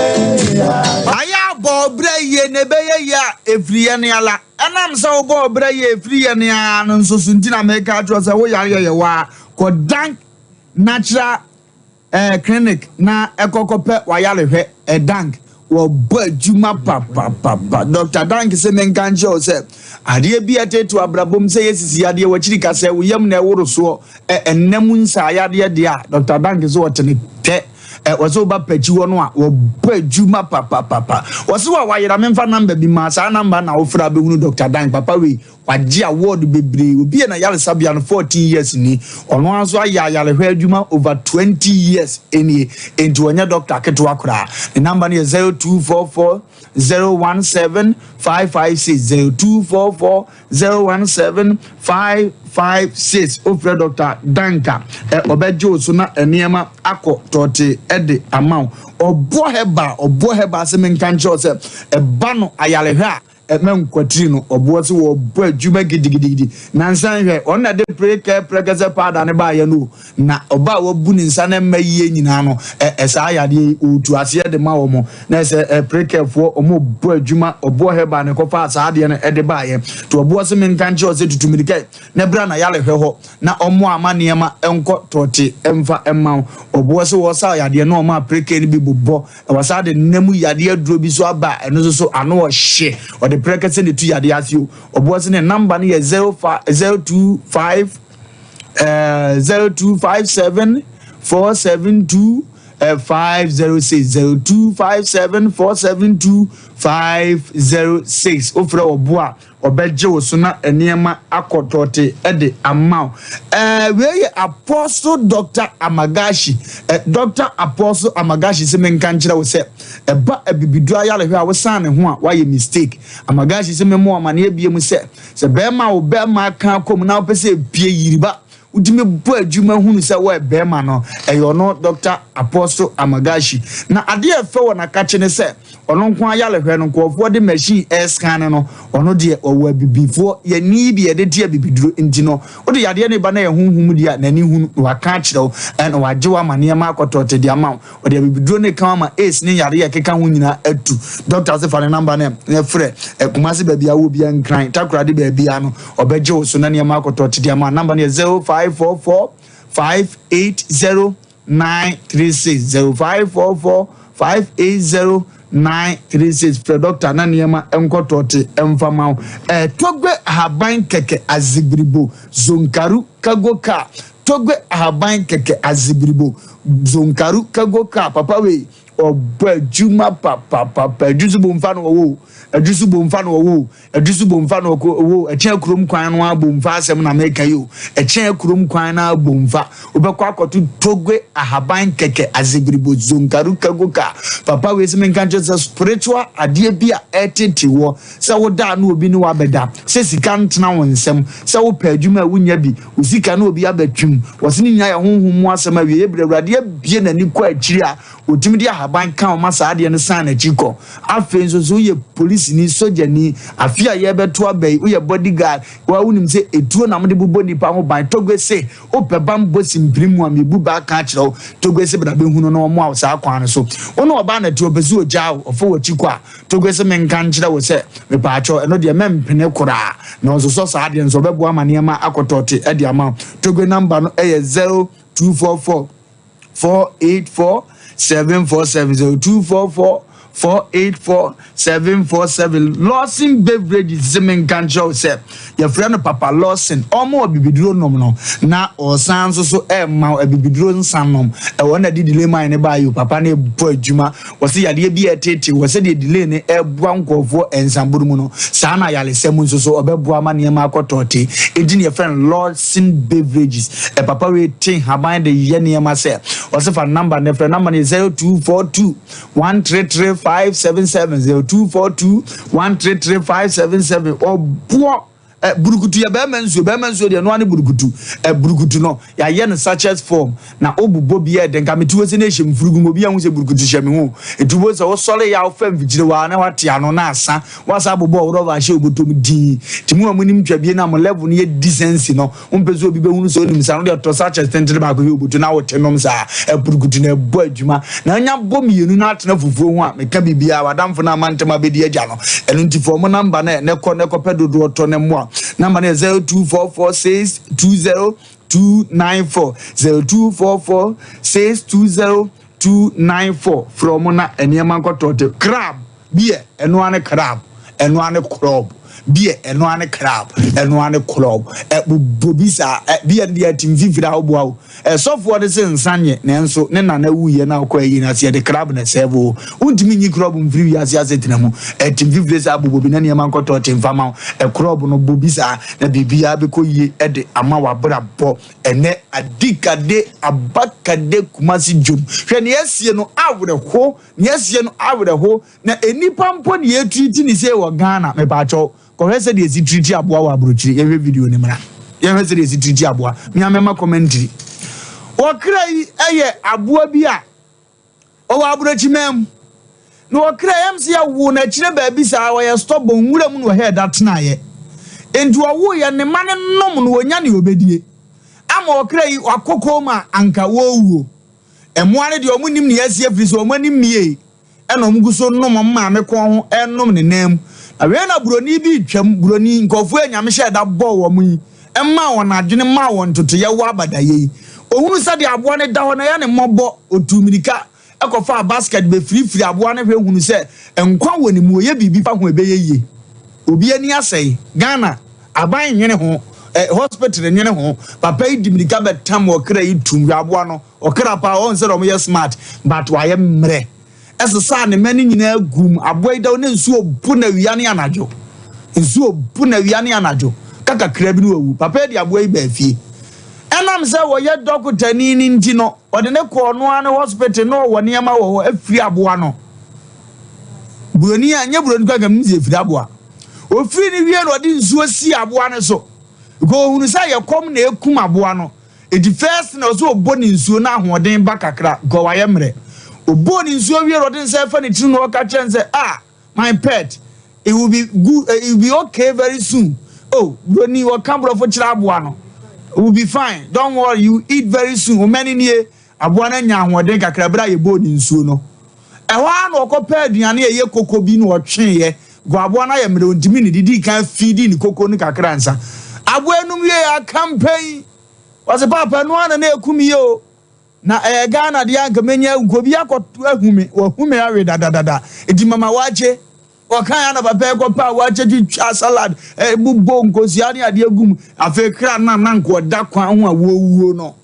Ayɛ abɔ ɔbrɛ yie na ɛbɛyɛ yie a ɛfiri yɛn ala. Ɛnam sɛ wobɔ ɔbrɛ yie ɛfiri yɛn ara no nso so nti na meka akyerɛ wo sɛ wo yareɛ yɛ waa. Kɔ Dank Natural eh, Clinic na ɛkɔ kɔpɛ w'ayarehwɛ. Eh, Dank, wɔbɔ adwuma papapapa. Dr. Dank se menka nkyerɛ wo sɛ adeɛ bi a ɛtetew abrabɔ mu sɛ yɛ sisi yadeɛ, w'akyiri kasɛɛ, wo yam na ɛworo soɔ, eh, ɛnna mu nsaa yadeɛ deɛ a, Dr. Dank se ɔte ne tɛ. Ɛ wɔsɛ woba pɛkyi hɔ no a wɔbɔ adwuma papapapa. Wɔsɛ wa wayera memfa namba bi ma saa namba na wofrɛ a bɛhunu Dr. Dan papa wei wagye award bebree obi yɛ na yaresabea no 14 years ni ɔno ara nso ayɛ ayarehwɛ adwuma over 20 years nie enti ɔnyɛ doctor ketewa koraa ne namba no yɛ 0244 017 556 0244 017 556 Wofrɛ Dɔkta Danka ɛ, ɔbɛgye wo so na nneɛma akɔ tɔɔtee de ama wo. Ɔboɔ herbal, ɔboɔ herbal sɛ menka nkyerɛ wo sɛ ɛba no ayarehwɛ a, ɛ, mɛnkwatiri no. Ɔboɔ sɛ wɔbɔ adwuma gidigidigidi. Nansa nhwɛ, ɔno na ɛde prekɛ prɛkɛsɛ powder no baeɛ no o. Na ɔba a wabu ne nsa na ɛmma yie nyinaa no, ɛ, ɛ, saa yadeɛ yi, ɔretu aseɛ de ma wɔn. Na ɛsɛ ɛ, prekɛfoɔ, wɔrebɔ adwuma, ɔboɔ herbal na ɛkɔfaa saa adeɛ no de baeɛ. Nti ɔboɔ se menka nkyerɛ wo sɛ tutu mmirika yi, na bra na yarehwɛ hɔ, na ɔmmoa ama nneɛma nkɔ tɔɔte mfa mma wo. Ɔboɔ se wɔsa yadeɛ na ɔmaa prekɛ no bi bobɔ. Na wɔsan de nna mu yadeɛ aduro bi nso aba a ɛno nso so ano ɔhye. Ɔde prɛkɛsɛ na ɛtu yadeɛ ase o. Ɔboɔ se ne namba no yɛ 05, 025, 0257. 472 506 0257 472 506 wofrɛ ɔbo a ɔbɛgye wo so na nneɛma akɔ tɔte de ama wo. Ɛɛ wei yɛ Apostle Doctor Amagashi. Ɛ Doctor Apostle Amagashi sɛ menka nkyerɛ wo sɛ ɛba abibiduro ayarehwɛ a wosan ne ho a woayɛ mistake. Amagashi sɛ memmɔ wo amaneɛ bie mu sɛ sɛ bɛrima a wo bɛrima aka akɔ mu na wopɛ sɛ epie yiriba wotumi bɔ adwuma hunu sɛ wɔyɛ bɛrima no, ɛyɛ ɔno Dɔkta Apostle Amagashi. Na adeɛ a ɛfɛ wɔ n'akakye ne sɛ, ɔno nko ara yarehwɛ no, nkurɔfoɔ de machine ɛrescan no, ɔno deɛ ɔwɔ abibifoɔ yɛni bi yɛde te abibiduro nti no, wode yadeɛ no ba na ɛyɛ honhom deɛ a, n'ani hunu na waka akyerɛ wo, ɛna wagye wo ama nneɛma akɔtɔte de ama wo. Ɔde abibiduro no reka wo ama AIDS ne yareɛ a ɛkeka ho nyinaa atu. Dɔkta se fa ne namba no na frɛ. Kumasi baabi a wowɔ biara, Nkran, Takoradi baabiara no, ɔbɛgye wo so na nneɛma akɔtɔ te de ama wo. Namba no yɛ 0544 580 936, 0544 580 936. Frɛ dɔkta na nneɛma nkɔtɔ te mfa ma wo. Togbe ahaban kɛkɛ azibiribo zonkaru kago kaa. Togbe ahaban kɛkɛ azibiribo zonkaru kago kaa. Papa wei ɔbɔ adwuma papapapa. Adwu so bomfa na ɔwɔ o. Adwu so bomfa na ɔwɔ o. Adu so bomfa na ɔkɔ ɔwɔ ɛkyɛn kurom kwan no ara bomfa asɛm na meka yi o. Ɛkyɛn kurom kwan no ara bomfa. Wobɛkɔ akɔto Togwe ahaban kɛkɛ azebiribo zonkaru kagoka. Papa wei sɛ menka nkyerɛ sɛ spiritual adeɛ bi a ɛtete wɔ sɛ woda a na obi ne wo abɛda, sɛ sika ntena wo nsam, sɛ wopɛ adwuma a wonnya bi, wo sika na obi abɛtwem. Wɔse ne nyinaa yɛ honhom mu asɛm awieɛ berɛ Awurade abue n'ani kɔ akyiri a Otumi de ahaban ka wo ma saa adeɛ no san n'akyi kɔ. Afei nso sɛ woyɛ polisini, sogyani, afe a yɛrebɛto aba yi, woyɛ bodyguard, wo ara wonim sɛ etuo na mode bobɔ nnipa ho ban. Togbe se, wopɛ bammɔ simpire mu a, mebu bɛ aka akyerɛ wo. Togbe se bra bɛhunu na wɔmmoa wo saa kwan no so. Wo ne ɔbaa na ɛte, ɔpɛ sɛ ɔgyaa wo, ɔfa w'akyi kɔ a, Togbe se menka nkyerɛ wo sɛ, mepaakyɛw, ɛno deɛ mɛmpene koraa. Na ɔnsosɔ saa adeɛ no so, ɔbɛboa ma nneɛma akɔtɔɔte de ama wo. Togbe number no yɛ 0244. 484 747 0244 484 747 Lawson Beverages sɛ menka nkyerɛ wo sɛ yɛfrɛ no Papa Lawson ɔma abibiduro nom no na ɔsan nso so ɛma abibiduro nsa nom ɛwɔ na de delay man ne baayɛ papa no ɛbɔ adwuma Wɔse yadeɛ bi a ɛreteetee wɔ sɛdeɛ delay no ɛreboa nkurɔfoɔ nsaboro mu no, saa na ayaresɛ mu nso so ɔbɛboa ama nneɛma akɔ tɔɔtee. Enti na yɛfrɛ no Lordson Beverages. Papa wei te nhaban de yɛ nneɛma sɛ, ɔse fa number no frɛ, number no yɛ 0242 133 577, 0242 133 577. Ɔboɔ. Ɛ burukutu yɛ bɛrima nsuo. Bɛrima nsuo deɛ ɛno ne burukutu. Ɛ burukutu no yɛayɛ no sachet form na wobobɔ bi yɛ dɛ nka mete hɔ sɛ na ɛhyɛ me furugu mu obi ahu sɛ burukutu hyɛ me ho. Ɛti wobɛhu sɛ wosɔre yɛ a wofa mfikyire hɔ a na wate ano na asa woasa abobɔ wo rɔba ahyɛ wo bɔtɔ mu dinn. Nti mo a monim twabie no a mo level no yɛ decency no Wompɛ sɛ obi bɛhunu sɛ wonim saa no, wode tɔ sachet tentene baako hwɛ oboto na wote nom saa. Apurukutu na ɛbɔ adwuma. Na anya bɔ mmienu na atena fufuo ho a, meka biribiara, w'adamfo no amma ntɛm abɛdi agya no. Ɛno nti fa wɔn namba no ɛ, na kɔ na kɔpɛ dodoɔ tɔ na mmoa. Namba no yɛ 0244620294, 0244620294. Frɛ wɔn na nneɛma nkɔtɔɔte. Crab! Beer, ɛno ara ne crab, ɛno ara ne club. Beer, ɛno ara ne crab, ɛno ara ne club. Ɛ bobɔ bi saa. Ɛ beer no deɛ ɛte mfimfini a woboa wo. Ɛ sɔfoɔ no se nsa nyɛ nanso ne nana wuiɛ na ɔkɔ ayi no ase yɛde crab na ɛsɛɛvo wo. Wontumi nyi club mfiri wiase asetena mu. Ɛte mfimfini saa bobɔ bi na nneɛma nkɔtɔ te mfa ma wo. Ɛ club no bɔ bi saa na biribiara bɛkɔ yie de ama w'abrabɔ. Ɛnɛ adikade abakade Kumasi dwom. Hwɛ nea asie no awerɛho. Nea asie no awerɛho na nnipa mpo na yɛretiriti ne sei wɔ Ghana mepaakyɛw kɔhwɛ sɛdeɛ yɛsi tiriti aboa wɔ abrokyire yɛnhwɛ video no mmra yɛnhwɛ sɛdeɛ yɛsi tiriti aboa mea mɛma commentary Ɔkra yi yɛ aboa bi a ɔwɔ abrokyiman mu na ɔkra yi ɛm sɛ yɛwoo no akyire baabi saa ɔyɛ stubborn nwura mu na ɔhɛɛ da tenaeɛ nti ɔwoeɛ ne mma no nom no ɔnya nea ɔbɛdie ama ɔkra yi wakɔ kɔn a anka wɔrewuo. Mmoa no deɛ, wɔnnim nea asi ɛfiri sɛ wɔn ani mmiee, ɛna wɔn gu so nom wɔn maame kɔn ho renom ne nan mu. Na wei na buroni bi retwam, buroni, nkurɔfoɔ a Nyame hyɛɛ da bɔɔ wɔn yi, maa wɔn adwene, maa wɔn ntotoeɛ wɔ abadayɛ yi. Ɔhunu sɛdeɛ aboa no da hɔ no, ɛyɛ no mmɔbɔ, ɔtuu mmirika kɔfaa basket bɛfirifiri aboa no hwɛ hunu sɛ nkwa wɔ ne mu, ɔyɛ biribi fa ho a ɛbɛyɛ yie. Obi ani asɛe. Ghana, aban nnwene ho. Eh, hospital nwene ho. Papa yi di mirika bɛtam ɔkra yi tum hwɛ aboa no. Ɔkra paa ɔn sɛ ɔmo yɛ smart but wayɛ mmerɛ. Ɛsesaa ne mma no nyinaa gum. Aboa yi da hɔ na nsuo bu no awia ne anadwo. Nsuo bu no awia ne anadwo. Ka kakra bi na wawu. Papa yi de aboa yi baa fie. Ɛnam sɛ ɔyɛ dɔkotani no nti no, ɔde no kɔɔ ɔno ara ne hospital na ɔwɔ nneɛma wɔ hɔ afiri aboa no. Buroni a, nyɛ buroni koraa nka menim sɛ ɛfiri aboa. Ɔfiri no wie na ɔde nsuo sii aboa no so. Because ɔhunu sɛ ɛyɛ kɔm na ɛkum aboa no. Enti first na ɔsɛ ɔbɔ ne nsuo na ahoɔden ba kakra because wayɛ mmerɛ. Ɔbɔɔ ne nsuo wie na ɔde ne nsa ɛfa ne tiri na ɔka kyerɛ no sɛ ah my pet it will be good it will be okay very soon. Oh broni ɔka borɔfo kyerɛ aboa no it will be fine don't worry you eat very soon. Wo mma no nie aboa no anya ahoɔden kakra berɛ a yɛbɔɔ ne nsuo no. Ɛhɔ ara na ɔkɔpɛɛ aduane a ɛyɛ koko bi na ɔtweeɛ. Because aboa no ayɛ mmerɛ ɔntumi nnidi. Dii kan fiidii ne koko no kakra ansa. Aboa no nom wieeɛ akampan. Ɔse paapa ɛno ara na na ɛku me yi o. Na ɛyɛ Ghana deɛ anka mɛnya awu. Obi akɔ ahu me, wahu me awe dadadada. Nti mama wakye. Ɔkaeɛ ara na papa yi kɔpɛ a wakye twitwa salad, bobɔ nkosua ne adeɛ gu mu. Afei kra no a na anka ɔda kwan ho a wɔwuo no.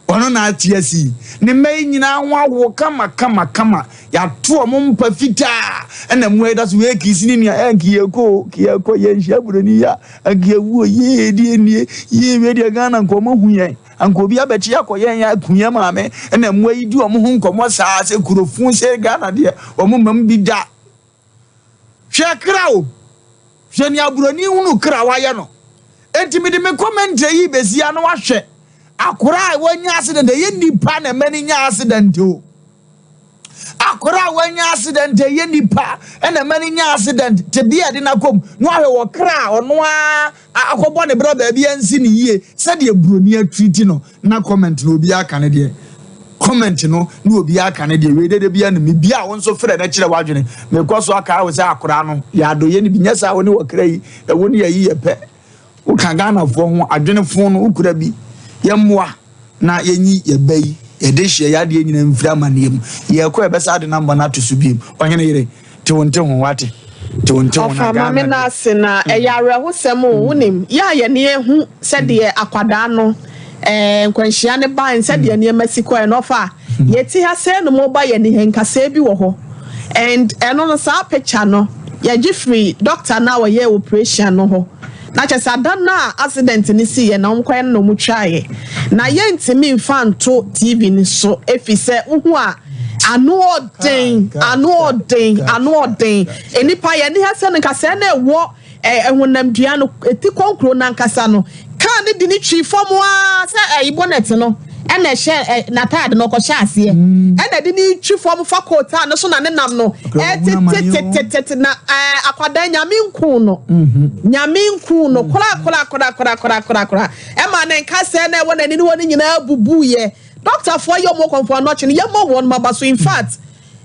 Ɔno na ate ase yi. Ne mma yi nyinaa ho awo kama kama kama. Yɛato wɔn mpa fitaa. Ɛna mmoa yi da so wei kisi ne nua. Ɛnke yɛkɔ o, ke yɛkɔ yɛnhyia buroni yi a, anke yɛwu o. Yee deɛ nie. Yee wei deɛ Ghana nka wɔn ahu yɛn. Anka obi abɛkye akɔ yɛn aku yɛn maame. Ɛna mmoa yi di wɔn ho nkɔmmɔ saa sɛ kurofo sɛ Ghana deɛ wɔn mma mu bi da. Hwɛ kra o! Hwɛ nea buroni hunu kra wayɛ no. Enti mede me commentary yi besi ano ahwɛ akora a wanya accident ɛyɛ nipa na ɛma no nya accident o. Akora a wanya accident ɛyɛ nipa na ɛma no nya accident tebea ɛde no akɔm na wahwɛ wɔ kra a ɔno ara akɔbɔ ne bra baabi ansi ne yie sɛdeɛ buroni atriti no na comment no obiara ka ne deɛ comment no na obiara ka ne deɛ wei dede bia no mebia a wo nso frɛ na kyerɛ w'adwene mekɔ so akaa wo sɛ akora no yɛ adɔyɛ no bi nyɛ saa wo ne wɔkra yi ɛwo ne yɛyi yɛ pɛ woka Ghanafoɔ ho adwene fo no wokura bi yɛmmoa na yɛnyi yɛ ba yi yɛde hyɛ yɛ adeɛ nyina mfiri amanneɛ mu yɛkɔ yɛbɛsa ade namba no ato so biem ɔhene yere te wo nte ho wate te wo nte ho na Ɔfa maame Ghana no deɛ ase na ɛyɛ awerɛhosɛm o wonim yɛ a yɛne ehu sɛdeɛ akwadaa no ɛɛ nkwanhyia no bae sɛdeɛ nneɛma si kɔɛ no ɔfa yɛti ha sɛ no mo ba yɛ ne nkasɛɛ bi wɔ hɔ and ɛno no saa picture no yɛgye firi doctor no a ɔyɛɛ operation no hɔ na kyerɛ sɛ ada no a accident no siiɛ na wɔn kɔɛ no na wɔn twaeɛ na yɛntumi nfa nto TV no so efi sɛ wohu a ano ɔden ano ɔden ano ɔden nnipa yɛn ani ha sɛ no nkasɛɛ na ɛwɔ ɛhonam dua no eti kɔnkuro nankasa no kaa no de ne twi fam aa sɛ ɛyi bonnet no ɛna ɛhyɛ ɛ n'ataade no ɔkɔhyɛ aseɛ ɛna ɛde ne twi fam fa coat a no so na ne nam no ɛtetetetete na ɛɛ akwadaa nyame nku no nyame nku no kora kora kora kora kora kora kora ɛma ne nkasɛɛ na ɛwɔ n'ani ne wɔ ne nyinaa bubu yɛ. Doctor foɔ yɛ ɔmo kɔmfo anɔkye no yɛmmɔ wɔn aba so infact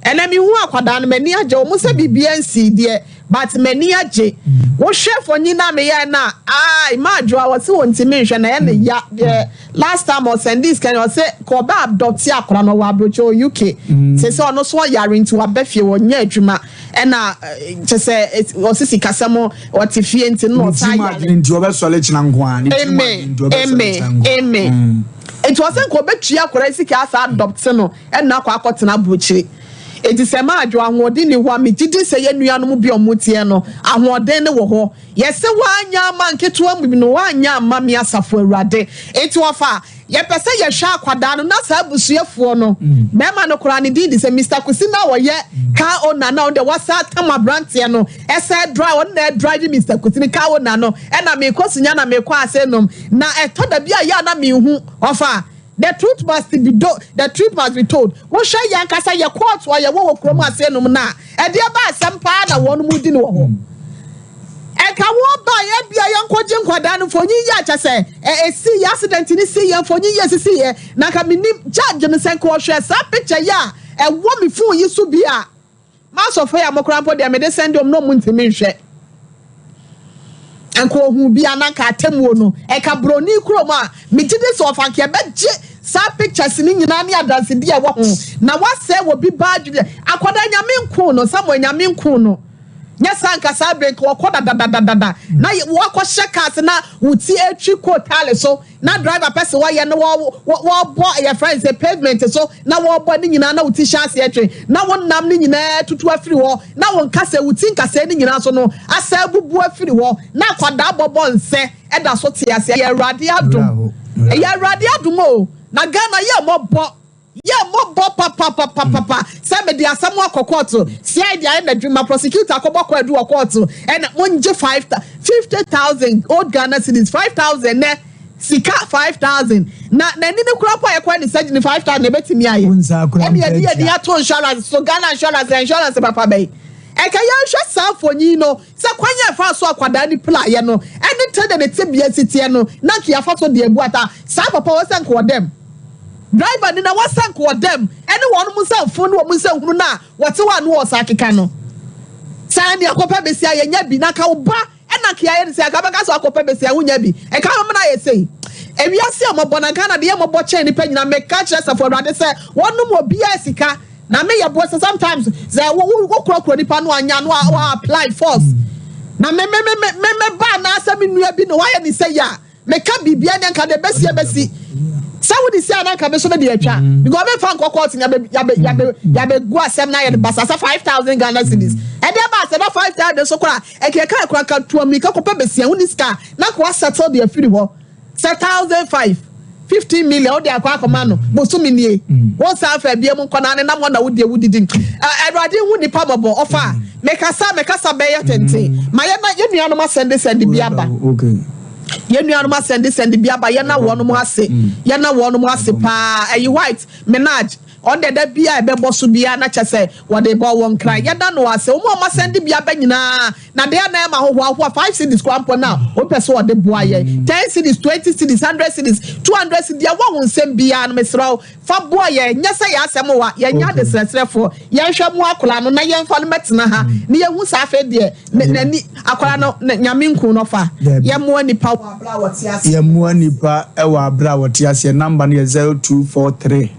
ɛnɛ me hu akwadaa no m'ani agye ɔmo sɛ biribiara nsii deɛ but m'ani agye wohwɛ fɔnyi na meyɛ na aai maadwoa ɔse ɔntumi nhwɛ na ɛyɛ ne ya deɛ last time ɔsɛnde sika no ɔse kɔ ɔbɛ adɔte akwadaa no ɔwɔ abrokyi ɔwɔ UK te sɛ ɔno so ɔyare nti waba fie ɔnyɛ adwuma ɛna kyɛ sɛ ɔse sikasɛm ɔte fie nti no ɔsan yare nti ɔbɛsɔre kyena nko ara ne tirim adwene nti ɔbɛsɔre kyena nko ara amen Nti ɔsɛ nka ɔbɛtua akwadaa yi sika asa adopt no ɛna akɔ akɔtena aburokyire. Nti sɛ maadwo ahoɔden ni hɔ a megye di sɛ yɛn nuanom bi a wɔn teɛ no ahoɔden no wɔ hɔ. Yɛse woanyɛ ama nketewa mu bi no woanyɛ amma me asafo awurade. Nti ɔfa yɛpɛ sɛ yɛhwɛ akwadaa no na saa abusuafoɔ no bɛrima no koraa ne din de sɛ Mister Kusi na ɔyɛ car owner na ɔno deɛ wasa atam abranteɛ no ɛsɛ drive ɔno na ɛdrive Mister Kusi ne car owner no ɛna mekɔ sunya na mekɔ ase nom Na ɛtɔ da bi a yɛ a na minhu. Ɔfa, The truth must be do, the truth must be told. Wohwɛ yɛn ankasa yɛ kɔɔto a yɛwɔ wɔ kurom ase nom no a, ɛdeɛ ba asɛm paa na wɔn mu di no wɔ hɔ. Ɛka wɔn ba yɛ bia yɛn kɔgye nkwadaa no mfonyin yɛ akyɛ sɛ ɛ esi yɛ accident ne si yɛ mfonyin yɛ sisi yɛ na nka menim judge no sɛ nka ɔhwɛ saa picture yi a ɛwɔ me phone yi so bi a. M'asɔfo yi a mokora mpo deɛ mede sɛnde wɔn na wɔn ntumi nhwɛ. Nka ohun bi a na nka atemmuo no ɛka broni kurom a megye di sɛ ɔfa nka ɛbɛgye saa pictures no nyinaa ne adansedi a ɛwɔ ho na wasɛe wɔ bi baa adwene akwadaa nyame nko no Samuel nyame nko no. Nyɛ saa nka saa bere nka wɔkɔ dadadadada na wɔakɔhyɛ cars na wo ti atwi kɔ taale so na driver pɛ sɛ wɔyɛ no wɔbɔ yɛfrɛ no sɛ pavement so na wɔbɔ ne nyinaa na wo ti hyɛ aseɛ twe na wo nam ne nyinaa tutu afiri hɔ na wo nkasɛɛ wo ti nkasɛɛ ne nyinaa so no asɛ abubu afiri hɔ na akwadaa bɔbɔ nsɛ ɛda so te aseɛ. Ɛyɛ Awurade adom. Ɛyɛ Awurade adom o. Na Ghana yɛ mmɔbɔ. Yɛ mmɔbɔ papapapapa sɛ mede asɛm akɔ kɔɔto, CID ayɛ n'adwuma, prosecutor akɔbɔ kwaadu wɔ kɔɔto, ɛna mongye five 50,000 old Ghana cedis, 5,000 nɛ sika 5,000 na n'ani no koraa po a yɛkɔyɛ ne surgery 5,000 ebetumi ayɛ. Ɛna yɛde yɛde ato insurance so, Ghana insurance, insurance papa bɛyi. Ɛka yɛnhwɛ saa mfonyin no sɛ kwan yɛ fa so akwadaa ne pila yɛ no ɛne tɛ de ne tebea si teɛ no na nka yɛafa so de abu ata saa papa wɔ sɛ nka ɔdɛm driver ni na wasa nka ɔdɛm ɛne wɔn mo nsa mfo ne wɔn nsa hunu na wɔte hɔ a no wɔ sa akeka no saa ni akɔpɛ besia yɛnya bi na ka wo ba ɛna nka yɛayɛ no sɛ aka bɛka sɛ akɔpɛ besia wonya bi ɛka mama no ayɛ sei. Ewiase a mɔbɔ na Ghana deɛ mɔbɔ kyɛn nipa nyinaa. Meka kyerɛ Safo Awurade sɛ wɔnom obiara sika na me yɛ bo sɛ sometimes sɛ wo wo wo nipa no anya no a apply force na me me me me me me ba anaasɛ me nua bi na wayɛ ne sɛ yɛ a meka biribia ne nka de bɛsi ɛbɛsi sɛ wode si a na nka me so mede atwa because memfa nkɔ court yabɛ yabɛ yabɛ yabɛgu asɛm na yɛde basa sɛ 5,000 Ghana cedis ɛdeɛ ba sɛ na 5,000 so koraa ɛkɛka kora nka tua mirika kɔpɛ bɛsia wo ni sika na nka wasettle de afiri hɔ sɛ 1,500 15 million wode akɔ akɔma no bosome nie wɔn san fɛ bie mu nkɔ na ne nam hɔ na wodie wodidi. Awurade hu nipa mɔbɔ. Ɔfa mekasa mekasa bɛyɛ tenten ma yɛ na yɛ nuanom asɛnde sɛnde bi aba, yɛn nuanom asɛnde sɛnde bi aba. Yɛn na wɔn ase, yɛn na wɔn ase paa. Ɛyi White Minaj ɔn dɛdɛ bia ɛbɛbɔ so bia na kyɛ sɛ wɔde bɔ wɔn kran. Yɛda no ase wɔn a wɔn asɛnde bi aba nyinaa na deɛ na ɛma ahohoahoa 5 cedis kora mpo na wɔpɛ sɛ wɔde boa yɛn, 10 cedis, 20 cedis, 100 cedis, 200 cedis, deɛ wɔn nsɛm biara no mesrɛ wo fa boa yɛn. Nyɛ sɛ yɛ asɛm wa yɛn nyɛ adesrɛsrɛfoɔ. Yɛnhwɛ mu akwadaa no na yɛnfa no mɛtena ha na yɛhu saa. Afei deɛ n'ani akwadaa no Nyame nku no fa. Yɛmmoa nipa wɔ abere a wɔte ase. Yɛmmoa nipa wɔ abere a wɔte aseɛ. Number no yɛ 0243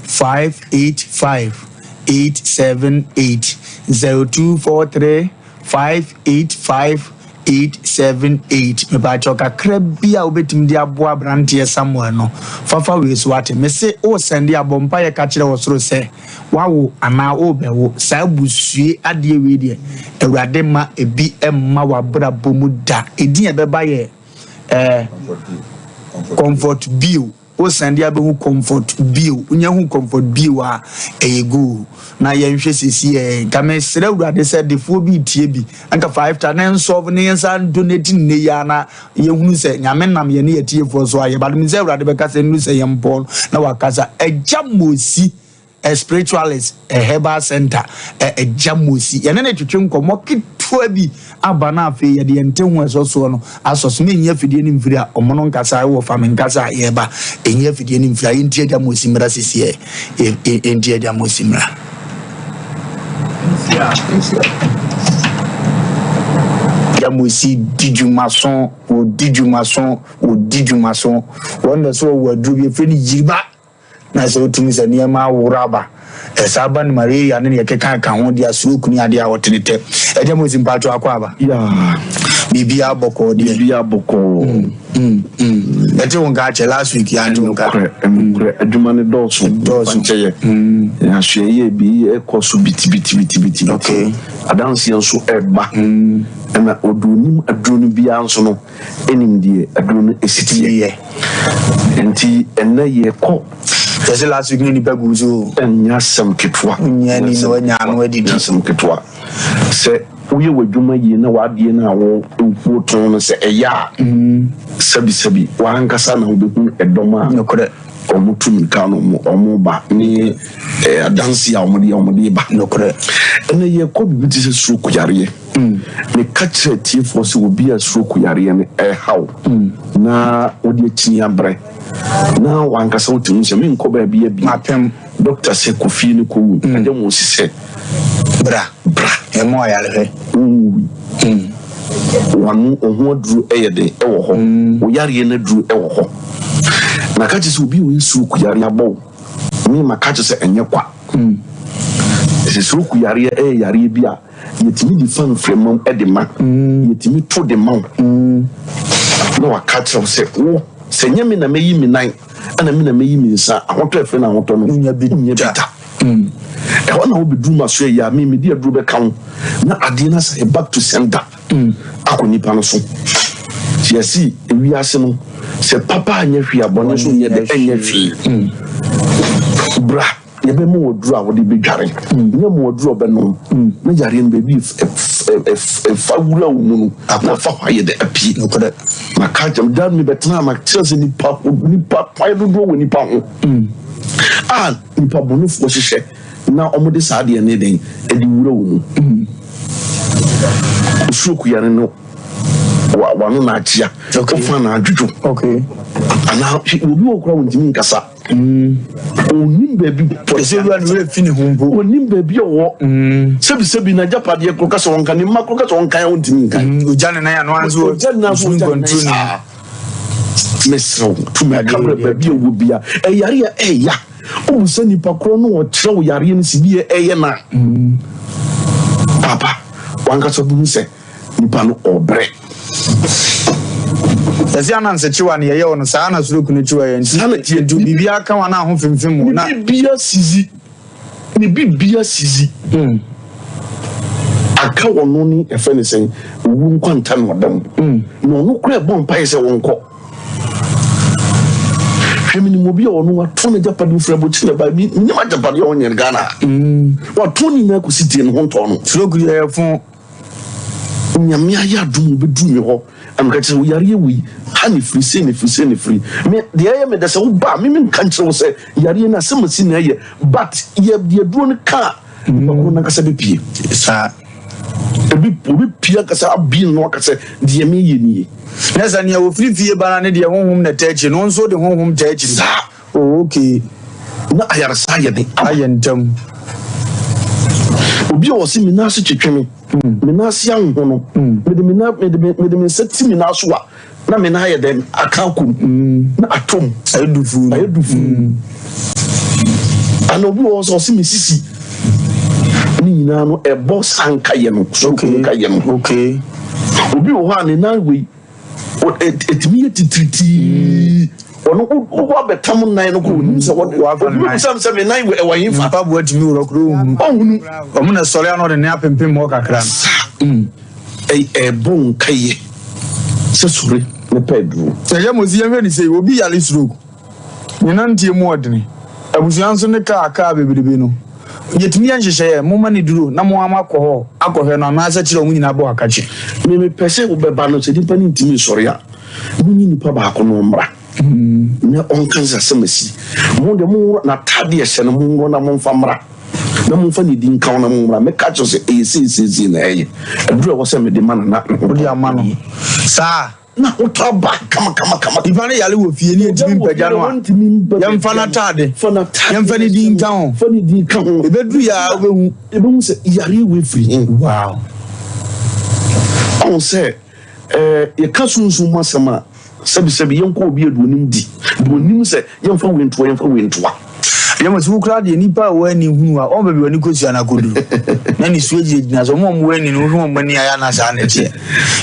585 878, 0243 585 878. Mepaakyɛw, kakra bi a wobɛtumi de aboa aberanteɛ Samuel no fafa wei so ate. Mese wosɛnde abɔ mpa yɛ ka kyerɛ wɔ soro sɛ wawo anaa wobɛwo saa busue adeɛ wei deɛ, Awurade ma ebi mma w'abrabɔ mu da. Ɛdin a ɛbɛba yɛ Comfort Bio. Wosɛnde abɛhu Comfort Bio, wonya hu Comfort Bio a ɛyɛ go na yɛnhwɛ sisi ɛ. Nka mesrɛ Awurade sɛ defoɔ bi tie bi anka 5,000 ne nsɔfo ne yɛnsa donate nnɛ yi a na yɛhunu sɛ Nyame nam yɛne yɛtiefoɔ so ayɛ but sɛ Awurade bɛka sɛ nnuru sɛ yɛmpɔ na wakasa. Agya Mosi, a spiritualist, a herbal center, Agya Mosi, yɛne ne twetwe nkɔmmɔ ketewa bi aba no. Afei yɛde yɛn nte ho ɛsɔ soɔ no asɔ so. Menyi afidie no mfiri a ɔmo no nkasa wɔ fa me nkasa a yɛba ɛnyi afidie no mfiri a yɛnti Agya Mosi mmra sisiɛ. Yɛnti Agya Mosi mmra. Agya Mosi di dwuma so, wɔdi dwuma so, wɔdi dwuma so. Wɔn na so wɔwɔ aduro bi efiri no yiriba na sɛ wotumi sɛ nneɛma aworo aba ɛsaa ba no malaria ne deɛ ɛkeka ka ho deɛ stroke ne adeɛ a wɔtene tɛ. Agya Mosi, mpatwo akɔ aba. Biribiara bɔkɔɔ deɛ? Biribiara bɔkɔɔ. Ɛte wo nka akyɛ. Last week yɛ ante wo nka. Nokorɛ, adwuma no dɔɔso. Dɔɔso. Nkyɛyɛ ahwɛyɛ bi ɛkɔ so bitibitibitibiti. Adanseɛ nso ɛba ɛna ɔde onim aduro no biara nso no ɛnim deɛ aduro no ɛsi teɛ, nti ɛnɛ yɛkɔ. Yɛsɛ last week ne nipa gu so. Ɛnyɛ asɛm ketewa. Nyɛ ni na wanya ano adidi. Ɛnyɛ asɛm ketewa sɛ woyɛ w'adwuma yie na w'adeɛ no a wotɔn no sɛ ɛyɛ a sɛbisɛbi w'ankasa na wobɛhu ɛdɔm a nokorɛ ɔmo tu mirika no ɔmo ba ne adanse a ɔmo de ba. Nokorɛ. Ɛnna yɛkɔ biribi te sɛ stroke yareɛ. Meka kyerɛ tiefoɔ sɛ obi a stroke yareɛ no ɛhaw na wode akyini abrɛ na wankasa wotumi sɛ menkɔ baabi abi mapem doctor sɛ kɔ fie no kɔwu, agya mu osi sɛ bra bra. Ɛmɔ ayarehwɛ. Wonwui. Wano ɔho aduro ɛyɛ den ɛwɔ hɔ, wo yareɛ no aduro ɛwɔ hɔ. Na ka kyerɛ sɛ obi a ɔyɛ stroke yareɛ abɔ wo me ma ka kyerɛ sɛ ɛnyɛ kwa. Ɛsɛ stroke yareɛ ɛyɛ yareɛ bi a Yɛtumi de fa mframa mu de ma. Yɛtumi to de ma wo. Na waka kyerɛ wo sɛ, wo, sɛ nyɛ me na mɛyi me nan, ɛna me na mɛyi me nsa, ahotɔ a ɛfrɛ no ahotɔ no, wonya bi da. Ɛhɔ na wobɛduru m'asoɛeɛ yi a, me mede aduro bɛka wo, na adeɛ no asan back to sender akɔ nipa no so. Nti yɛse ewiase no, sɛ papa anyɛ hwee a, bɔne nso nyɛ dɛ, ɛnyɛ hwee. Bra. Yɛbɛma wo aduro a wode bɛdware, ne ama wo aduro a wobɛnom, na yareɛ no baabi ɛfa wura wo mu no, na afa hɔ ayɛ dɛ apue. Maka akyerɛ da mebɛtena makyerɛ sɛ nipa nipa kwan dodoɔ wɔ nipa ho a nipa bɔnefoɔ hyehyɛ na wɔde saa adeɛ no den de wura wo mu. Stroke yare no wano na akyea, wofa na adwodwo, anaa obi wɔ koraa wɔntumi nkasa. Ɔnnim baabi pɔtee. Ɛsɛ wura no werɛ fi ne ho mpo. Ɔnnim baabi a ɔwɔ. Sɛbisɛbi n'agyapadeɛ koro ka sɛ ɔnka, ne mma koro ka sɛ ɔnkan a ɔntumi nkan. Ɔgya ne nan ano ara nso Ɔgya ne nan so ɔntumi ɔgya ne nan nkɔntro ne ho. saa. Mesrɛ wo, tumi aka berɛ baabi a ɔwɔ bia. Ɛyare a ɛya. Wohu sɛ nipa korɔ no ɔkyerɛ wo yareɛ no si bi ɛyɛ no a, papa, wankasa wobɛhu sɛ Nipa no ɔbrɛ. Yɛse ananse kyewa ne yɛyɛ wɔ no saa na soro kunu kyewa yɛ nti Saa na ɛteɛ. nti biribiara ka wa na aho femfem wo na. Ne bibia sizi. Ne bibia sizi. Aka ɔno ne yɛfrɛ no sɛn owu nkwanta na ɔda mu. Na ɔno koraa ɛbɔ mpaeɛ sɛ ɔnkɔ. Hwɛ menim obi a ɔno watɔn n'agyapade ofiri abɔkyi na ɛbae menim agyapadeɛ a ɔnyɛ no Ghana ha. Watɔn ne nyinaa kɔsi tie ne ho ntɔɔ no. Soro kunu yɛ fo. Nyame ayɛ adom obɛduru me hɔ na meka kyerɛ wo yareɛ wei ha ne firi sei ne firi sei ne firi me deɛ ɛyɛ me dɛ sɛ woba a me menka nkyerɛ wo sɛ yareɛ no asɛm asi na ɛyɛ but yɛ deɛ aduro no ka a nipa koro nankasa bɛpie saa ebi obi pie ankasa abie no aka sɛ deɛ meyɛ nie. Na sɛ nea ofiri fie ba no ne deɛ honhom na ɛtaa akyiri no, wo nso wode honhom taa akyiri. Saa. Oh, okay. Na ayaresa ayɛ den ama. Ayɛ ntɛm. Obi a ɔse me nan ase twetwe me, me nan ase ahohono, mede me nan mede me mede me nsa ti me nan so a, na me nan ayɛ dɛn aka akɔ mu, na atɔ mu. Ayɛ dufuu. Ayɛ dufuu. Ana obi wɔ hɔ sɛ ɔse me sisi ne nyinaa no ɛbɔ sanka yɛ no, stroke no ka yɛ no. Okay. Obi wɔ hɔ a ne nan wei ɛtumi yɛ titiritii ɔno wobɔ abɛtam nan no kɔ onim sɛ wɔde obi bɛbisa me sɛ me nan ɛwɔ he fa mpaboa tumi worɔ koro ohunu ɔhunu ɔmo na sɔre ano ɔde ne apempem hɔ kakra no ɛbɔ nkayɛ sɛ sɔre ne pɛ aduro ɛyɛ mo si yɛhwɛ ne sɛ obi yare stroke Ne nanteɛ mu ɔdene. Abusua nso ne kaa kaa bebrebe no. Yɛtumi yɛ nhyehyɛeɛ, momma no duro na mo ara moakɔ hɔ akɔhwɛ no anaasɛ kyerɛ wɔn nyinaa bɔ akakye. Me mepɛ sɛ wobɛba no, sɛ nipa no ntumi nsɔre a, monyi nipa baako na ɔmmra na ɔnka sɛ asɛm asi. Mo deɛ monworɔ n'ataadeɛ ɛhyɛ no, monworɔ na momfa mmra, na momfa ne din nka ho na mommra. Mɛka akyerɛ sɛ ɛyɛ sei sei sei na ɛyɛ. Aduro a ɛwɔ sɛ mede ma no na ne ho Wode ama no saa. Na ahotɔ aba kamakamakama. Nipa no yare wɔ fie ne yɛntumi mpagya no a, yɛmfa n'ataade, yɛmfa ne din nka ho. Fa ne din ka ho. Ɛbɛduru yɛ a wobɛhu. Yɛbɛhu sɛ yareɛ wei firi he. Wow. Ɔhu sɛ eh, yɛka sunsum mu asɛm a, sɛbisɛbi yɛnkɔ obi a deɛ onim di, deɛ onim sɛ yɛmfa wei ntoa, yɛmfa wei ntoa. Yɛ mo sɛ wo koraa deɛ nipa a wɔn ani hunu a wɔn baabi wɔn ani kosua no akɔduru na ne suo gyinagyina so wɔn a wɔn ani no wohwɛ wɔn ani ayɛ ana saa na ɛteɛ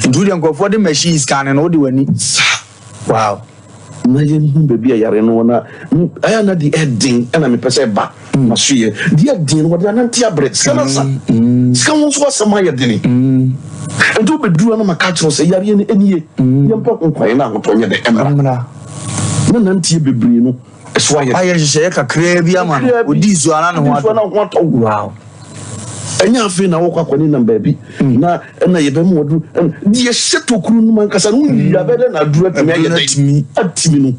nti wodeɛ nkurɔfoɔ de machine scan no wode w'ani saa wow na yɛnhu baabi a yare no wɔ na ɛyɛ na deɛ ɛden ɛna mepɛ sɛ ɛba mm. maso yɛ deɛ ɛden no wɔde anante abrɛ sika no asa mm. sika ho nso asɛm ayɛ dene mm. nti wobɛduru no maka kyerɛ sɛ yareɛ no ɛnie yɛmpɛ ho kwan na ahotɔ nyɛ dɛ ɛmmra na nanteɛ bebree no Ɛso ayɛ. Ayɛ nhyehyɛeɛ kakraa bi ama no. Ɔdii so ara na ne ho atɔ. Na ho atɔ. Wow. Ɛnyɛ afei na wɔkɔ akɔne nam baabi mm. na ɛna yɛbɛma wɔduru deɛ hyɛ tokuro no mu ankasa no wonyi mm. abɛdɛ na aduru atumi ayɛ dɛ atumi no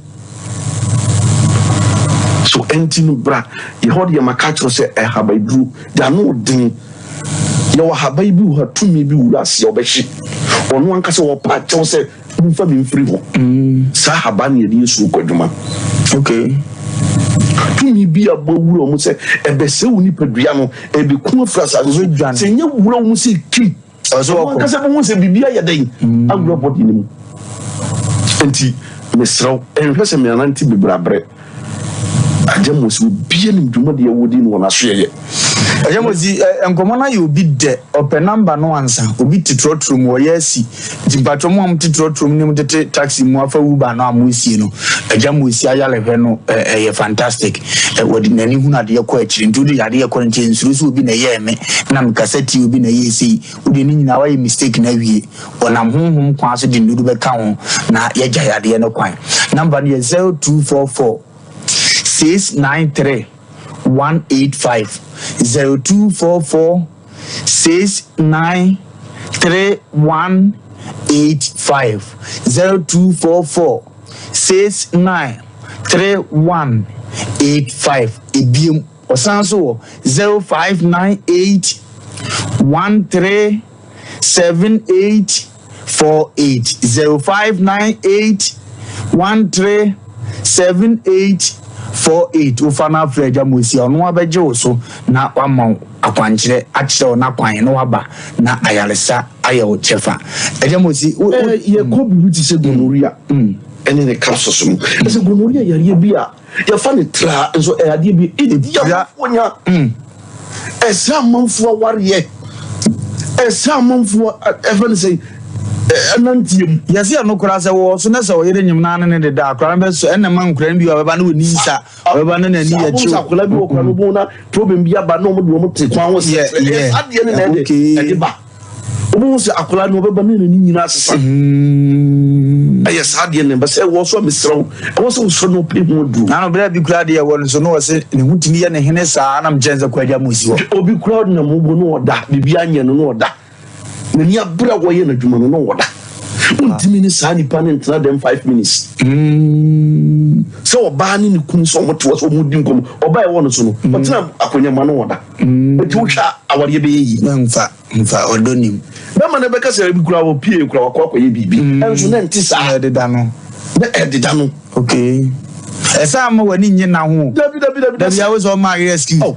so ɛnti no bra yɛhɔ deɛ maka kyerɛ sɛ ɛhaba duro deɛ ano den yɛwɔ haba bi wɔ ha tumi bi wura aseɛ ɔbɛhye ɔno ankasa wɔpa kyɛw sɛ Momfa me mfiri hɔ. Saa haban na yɛde yɛ sukuu adwuma. Okay. Tumi bi abɔ wura wɔn sɛ ɛbɛsɛe wo nipadua no, ɛbɛku afiri asase so. Sɛ ɛnyɛ wura wɔn sɛ kim. Wɔn ankasa bɛhu sɛ biribi ayɛ dɛn awura bɔde no mu. Nti mesrɛ wo, ɛnhwɛ sɛ meanante bebree abrɛ. Agya Mose, obiara nim dwumadi a wɔdi no wɔ n'asoɛeɛ. Ɛyɛ mo si nkɔmɔ no ayɛ obi dɛ ɔpɛ number no ansa obi te trɔtrɔ mu ɔyɛ asi nti mpatsɔ mo a mo te trɔtrɔ mu ne mo tete taxi mu afa uber no a mo esie no agya mo esi ayarehwɛ no ɛyɛ fantastic wɔde n'ani hunu adeɛ kɔ akyiri nti wode yadeɛ kɔ no nkyɛn nsuro sɛ obi na ɛyɛɛ me na mekasa tie obi na ɛyɛ sei wode ne nyinaa wayɛ mistake na awie ɔnam honhom kwan so de nnuru bɛka ho na yɛgya yadeɛ no kwan number no yɛ 0244 693 185 0244 693 185 0244 69 3185 ebiem ɔsan so wɔ 0598 13 78 48 0598 13 78 48 wofa no afrɛ agya Mosi a ɔno abɛgye wo so na wama wo akwankyerɛ akyerɛ wo n'akwan na waba na ayaresa ayɛ wo kyɛfa. Agya Mosi wo. Eh, yɛkɔ biribi te sɛ gonorrhea ɛne ne capsules no. Ɛsɛ gonorrhea yareɛ bi a yɛfa no traa nso ɛyɛ adeɛ bi ɛdi amanfoɔ nya. Ɛsɛ amanfoɔ awareɛ. Ɛsɛ amanfoɔ ɛfɛ no sɛ ɛnanteɛ mu. Yɛsɛ ɛno koraa sɛ wɔwɔ so na sɛ ɔyere nyem naa ne ne deda akora no bɛsɔ ɛna ma nkora no bi ɔbɛba ne wɔni nsa ɔbɛba ne n'ani yɛ kyew. Sɛ akora bi wɔ kora no bɔn na problem bi aba na wɔn de wɔn te kwan ho sɛ ɛyɛ saa deɛ ne na ɛde ɛde ba. Wobɛhu sɛ akwadaa no ɔbɛba ne n'ani nyinaa asesa. Ɛyɛ saa deɛ ne ba sɛ ɛwɔ so a mesrɛ wo ɛwɔ sɛ wosɔ no pɛ ho aduro. Nano berɛ bi koraa deɛ ɛwɔ no so na ɔse ne ho tumi yɛ ne hene saa na mekyɛn sɛ kɔ agya mu si hɔ. Obi koraa nam wo no ɔda biribi anyɛ no na ɔda n'ani abere a wɔyɛ n'adwuma no na ɔda. Wontumi ne saa nipa no ntena dɛm 5 minutes. Sɛ ɔbaa ne ne kunu sɛ ɔmo te hɔ sɛ ɔmo di nkɔmmɔ ɔbaa ɛwɔ no so no ɔtena akonnwa mu ano ɔda. Eti wohwɛ a awareɛ bɛyɛ yie. Mfa mfa ɔdɔ nim. Bɛma no bɛka sɛ ebi kura wɔ pie kura wakɔ akɔyɛ biribi. Ɛnso na ɛnte saa. Na ɛdeda no. Na ɛdeda no. Okay. Ɛsɛ ama w'ani nye na ho. Dabi dabi dabi. Dabi awo sɛ ɔma ayɛ excuse. Oh.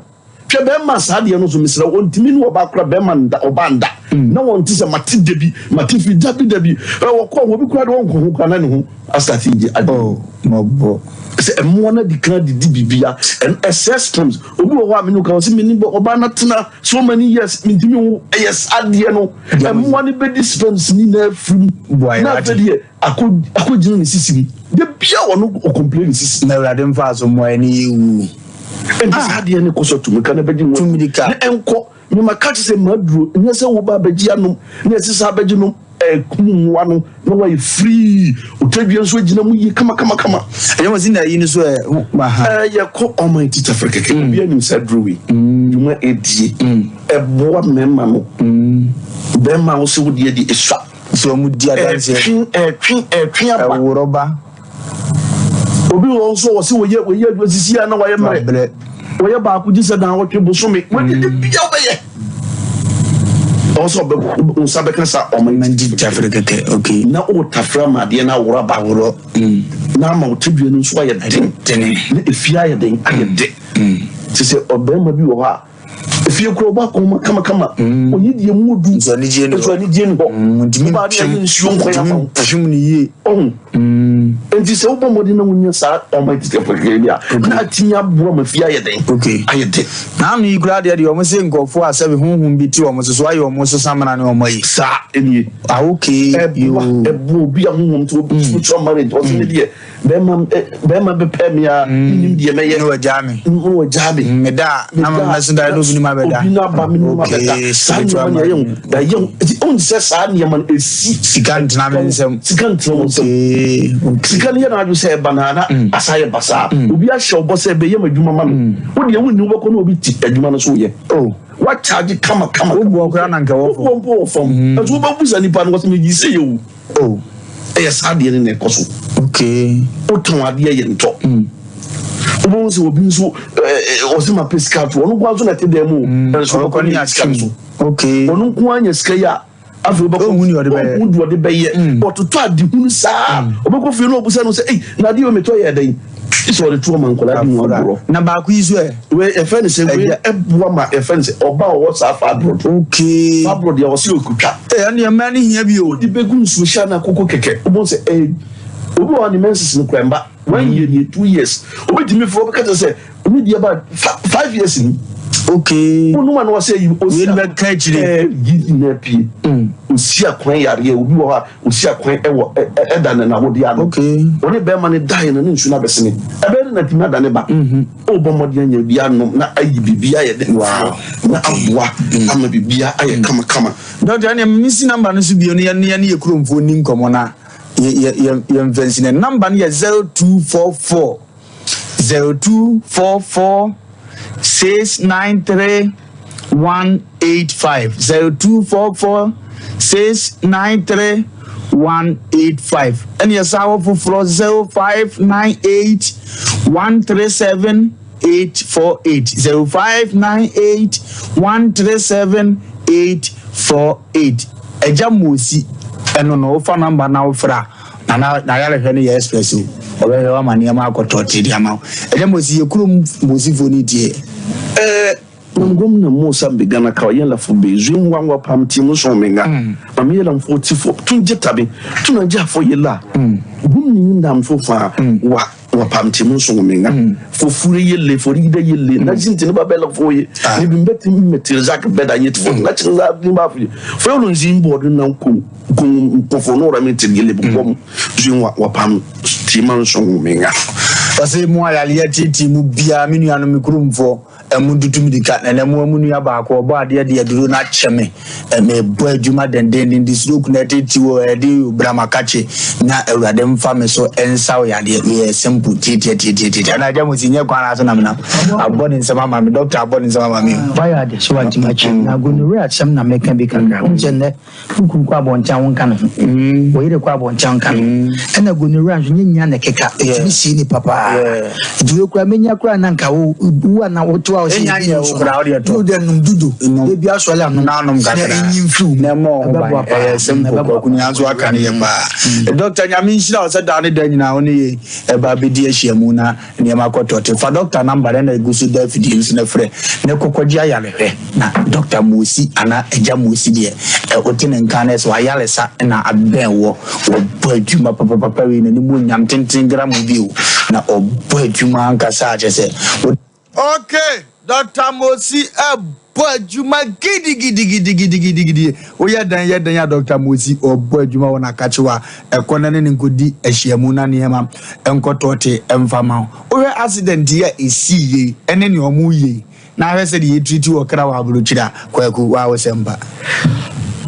Hwɛ bɛrima saa deɛ no so mesrɛ ɔntumi ne ɔbaa kora bɛrima nda ɔbaa nda na wɔn ti sɛ mate dabi mate fi dabi dabi ɛ wɔkɔ obi kora de wɔnkɔ ho kora na ne ho asate gye adi. Oh mɔbɔ. Sɛ mmoa no adi kan didi bibia ɛsɛ sperms obi wɔ hɔ a mene ka ɔsɛ mene ɔbaa no atena so many years mentumi wo ɛyɛ saa deɛ no mmoa no bɛdi sperms nyinaa afiri mu na afei deɛ akɔgyina ne sisi mu da bia ɔno ɔcomplain ne sisi. Na awurade mfa so mmoa ne yɛwu. Nti saa deɛ ne kɔ so tumika na bɛgye mu na ɛnkɔ mema ka kyerɛ sɛ maduro nyɛ sɛ wo ba bɛgye anom na ɛsɛ sɛ abɛgye nom ɛkum mmoa no na wayɛ free otadua nso agyina mu yie kama kama kama. Ɛyɛ wɔn si na ayi no so ɛ ha. Ɛɛ yɛkɔ ɔman tita fɛ kɛkɛ obi anim sɛ aduro wei dwuma edie ɛboa mmarima no bɛrima a wɔsɛ wodeɛ de esua. Nso wɔn di adanseɛ. Ɛtwe ɛtwe ɛtwe aba. Ɛworɔ ba. Obi wɔ nso wɔ sɛ wɔyɛ wɔyɛ adwuma sisi a na wɔayɛ mmerɛ. Wɔyɛ baako gye sɛ dan wɔtwe bosome. Wɔde de bia wɔbɛyɛ. Ɔwɔ sɛ ɔbɛ nsa bɛka sa ɔmo nti tafere kɛkɛ okay. Na o tafere ama adeɛ na aworɔ aba. Aworɔ. Na ama o tadua no nso ayɛ den. Dene. Na efie ayɛ den ayɛ de. Te sɛ ɔbarima bi wɔ hɔ a efie kura ɔba kɔn kama kama. Oyi deɛ mu du. Nso anigye ni hɔ. Nso anigye ni hɔ. Ntumi Ɔbaa ne ayɛ nsuo nkwan ama wo. mpem ne yie. Ɔho. Nti sɛ wobɔ mmɔden na wonya saa ɔma tete pɛkɛɛ bi a na atumi aboa ma fie ayɛ den. Okay. Ayɛ den. Na ano yi koraa deɛ deɛ wɔn se nkurɔfoɔ a sɛbi honhom bi te wɔn so so ayɛ wɔn so samena ne wɔn ayi. Saa ɛnie. Ah okay. Ɛboa ɛboa obi a honhom te obi spiritual marriage ɔsɛ ne deɛ bɛrima bɛrima bɛpɛ me a menim deɛ mɛyɛ. Ne wagyaa me. Ne wagyaa me. Meda na mɛso da na obi ne ma bɛda. Obi na aba me ne ma bɛda. Saa nneɛma no yɛyɛ ho yɛyɛ ho nti ohun sɛ saa nneɛma no esi. Sika ntena me nsam. Sika ntena wo nsam. Sika no yɛ n'adwo sɛ ɛba na na asa yɛ basaa. Obi ahyɛ ɔbɔ sɛ ɛbɛyɛ ma adwuma ma no. Wo deɛ wonni wobɛkɔ na obi te adwuma no so yɛ. Oh. Wakyagye kama kama. Wobuɔ koraa na nka wɔ fam. Wobuɔ mpo wɔ fam. Nso wobɛbusa nipa no wɔsɛ meyi sɛ yɛ o. Oh. Ɛyɛ saa adeɛ no na ɛkɔ so. Okay. Wotɔn adeɛ yɛ ntɔ. Wobɛhu sɛ obi nso ɔsɛ ma pɛ sika to ɔno nko ara nso na ɛte dan mu o. Nso ɔbɛkɔ ne sika no so. Okay. Ɔno nko ara nya sika yi a afei ɔbɛkɔ Ɔnhu deɛ ɔde bɛyɛ. ɔnhu deɛ ɔde bɛyɛ. Ɔtotɔ ade hunu saa. Ɔbɛkɔ fie na ɔbusa no sɛ ei na adeɛ wei metɔ yɛ dɛn? Sɛ ɔde to ɔma nkwadaa di ho agorɔ. Na baako yi so ɛ? Wei yɛfrɛ no sɛ wei ɛboa ma yɛfrɛ no sɛ ɔba a ɔwɔ saa fibroid. Okay. Fibroid deɛ ɔsɛ okutwa. Ee ɛne mmaa no hia bi o. Wode bɛgu nsuo hyɛ na koko kɛkɛ wobɛhu sɛ ɛɛ obi wɔ hɔ a ne menses no kora mba 1 year nie 2 years obɛtumi frɛ wobɛka kyerɛ sɛ ne deɛ ba 5 years ni. Okay. Wonum a na wɔsɛ yi osi Wei no bɛka akyire. Ɛɛ yi nyinaa pie. Osi akwan yareɛ obi wɔ hɔ a osi akwan ɛwɔ ɛda ne n'awodeɛ ano. Okay. Ɔne bɛrima no daeɛ no ne nsu no abɛsene. Ɛbɛyɛ dɛ na atumi adane ba. Ɔrebɔ mmɔden anya bi anom na ayi biribi ayɛ dɛ Wow. na aboa ama biribiara ayɛ kamakama. Doctor ɛneɛ mensi number no so bio no yɛne yɛne yɛ kuromfoɔ nni nkɔmmɔ na yɛ yɛ yɛmfa nsi no. Number no yɛ 0244 0244 693 185 0244 693 185 ɛne yɛsan wɔ foforɔ 0598 137 848 0598 137 848 Agya Mosi ɛno no wofa nɔmba na wofrɛ a na na n'ayarehwɛ no yɛ express o ɔbɛhwɛ wama nneɛma akɔtɔ te de ama wo Agya Mosi yɛ kurom Mosifoɔ no tie. Eh, Mam gomna Musa n be Ghana ka o yɛn la fo be zuim wa wa pam ti mu sɔn me nga. Mam yɛla n fo ti fo tun je tabi tun na je a fo yela. Gomni yin dam fo fa wa wa pam ti mu sɔn me nga. Fo fure yelle fo rigida yelle na zin ti ne ba bɛla fo ye. Ni bi mbɛ ti mbɛ ti zak bɛ da ye ti fo na ti za ni ba fo ye. Fo yɛlɔ zin bɔ di na ko ko ko fo n'o mi ti yelle bu kom zuim wa wa pam ti ma sɔn me nga. Ɔsɛ mu ayaleɛ tete mu biara me nuanom me kuromfoɔ ɛmu ntutu mirika na ɛnɛ mo mu nua baako ɔbɔ adeɛ de aduro no akyɛ me mebɔ adwuma dendenden de stroke na ɛtete wɔ ɛde bramakakye na awurade mfa me so ɛnsa wo yadeɛ meyɛ simple tiatiatiatiatia ɛna agya mo si nyɛ kwan ara so na menam abɔ ne nsɛm ama me doctor abɔ ne nsɛm ama me o. Wayɛ ade so wantumi akyɛ na gonorrhea asɛm na meka bi kakra wohu sɛ nnɛ Wo kunu kɔ abɔnten a wonka ne ho. Wo yere kɔ abɔnten a wonka ne ho. Ɛna gonorrhea nso nyɛ nyia na ɛkeka. Ɛtumi sie nipa paa. Nti wei koraa menya koraa na nka wo wo a na woto a ɔsɛ ebi no so no. Ne wode nom dudo. Ebi asɔre anom. Na anom kakra. Na enyi mfiri wo mu. Na ɛmmɔ wo ho ban. Ɛbɛboa paa. Ɛyɛ simple. Ɛbɛboa Kwaku nea nso aka no yɛ paa. Doctor Nyame nhyira wo sɛ daa ne da nyinaa wo ne yɛ ɛba abɛdi ahyiamu na Nneɛma kɔ tɔte. Fa dɔkta namba no na egu so da afidie no so na frɛ na kɔ kɔgye ayarehwɛ. Na dɔkta Mosi anaa Agya Mosi deɛ ɛ wote ne nka no sɛ w'ayaresa na abɛn wɔ. Ɔbɔ adwuma papapapa wei n'anim onyam tenten gram bi o. Na ɔbɔ adwuma ankasa a kyerɛ sɛ wo. Ok Dɔkta Mosi ɛbɔ adwuma gidigidigidigidigidi. Woyɛ dɛn yɛ dɛn a Dɔkta Mosi ɔbɔ adwuma wɔ n'akakyewa ɛkɔ na ne no nkɔdi ahyiamu na nneɛma nkɔ tɔɔte mfa ma wo. Wohwɛ accident yi a ɛsii yei ɛne nea ɔmo yɛ yi na ahwɛ sɛdeɛ yɛtiriti wɔ kra wɔ aburokyire a, Kwaku, waa wo sɛm pa.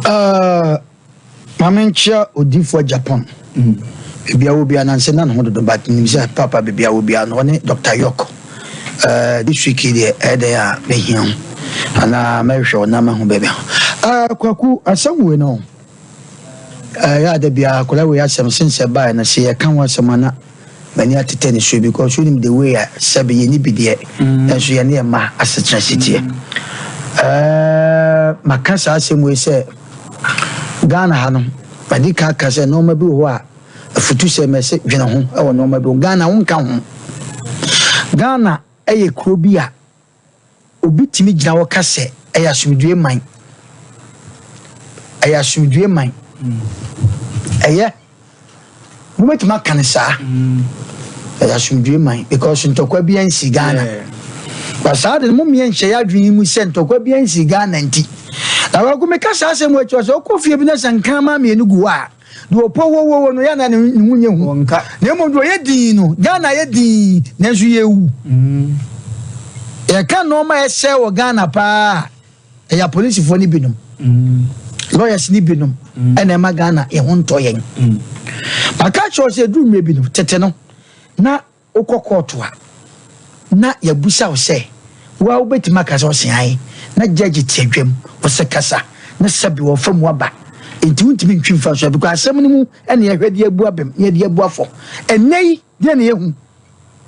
Uh, ma menkyea odiyifoɔ Japan. Baabi a wɔ biara nansɛ na ne ho dodo but menim sɛ papa baabi a wɔ biara no ɔne Dr. York. Uh, this week yi deɛ ɛyɛ dɛn a mɛhia ho anaa mɛhwehwɛ wo na mahu baabi a. Uh, Kwaku, asɛm wei no ɛyɛ a da biara akwadaa wei asɛm since ɛbaeɛ no sɛ yɛka ho asɛm a na m'ani atetɛ ne so because wonim the way a sɛbe yɛni bi deɛ nanso yɛne yɛn mma asetena si teɛ. Ɛɛ maka saa asɛm wei sɛ Ghana ha no madi ka aka sɛ nneɛma bi wɔ hɔ a afutu sɛ mɛsɛ dwene ho wɔ nneɛma bi ho. Ghana wonka ho. Ghana ɛyɛ kuro bi a Obi tumi gyina hɔ ka sɛ, Ɛyɛ asomdwoe man. Ɛyɛ asomdwoe man. Ɛyɛ. Mobɛtumi aka no saa. Ɛyɛ asomdwoe man because ntɔkwa bi ansi Ghana. But saa de no mo mmea nhyɛ yɛ adwene mu sɛ ntɔkwa bi ansi Ghana nti. Na wako meka saa asɛm wɔ akyi sɛ ɔkɔ fie bi na sɛ nkraman mmienu gu hɔ a, Deɛ ɔpɔ wowowo no yɛ na ne ho nyɛ hu. Na mmom deɛ ɔyɛ dinn no, Ghana yɛ dinn nanso yɛwu. Yɛka nneɛma a ɛsɛe wɔ Ghana paa a, ɛyɛ apolisifoɔ no binom, lawyers no binom ɛna ɛma Ghana yɛn ho ntɔ yɛn. Maka kyerɛ sɛ ɛduru mmerɛ bi no, tete no, na Wokɔ kɔɔto a, na yɛabisa wo sɛ, wo ara wobɛtumi aka sɛ ɔse ae, na gyɛɛgye te adwam, ɔse kasa, na sɛbe ɔfa mu aba. Enti wontumi ntwi mfa so because asɛm no mu na yɛhwɛ de abu abem na yɛde abu afɔ. Ɛnnɛ yi, deɛn na yɛhu?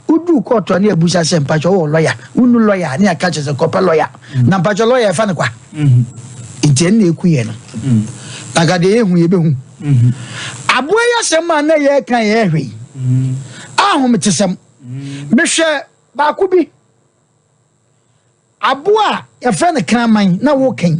Woduru kɔɔto a na yɛabisa sɛ, mpakyɛ wowɔ lɔya? Wonni lɔya a, na yɛaka kyerɛ sɛ kɔpɛ lɔya. Na mpakyɛ lɔya yɛfa no kwa? Nti ɛno na ɛku yɛn no. Na nka deɛ yɛhu yɛbɛhu. Aboa yi asɛm a na yɛreka yɛrehwɛ yi, ahometesɛm. Mehwɛ baako bi, aboa a yɛfrɛ no kraman na woka yi.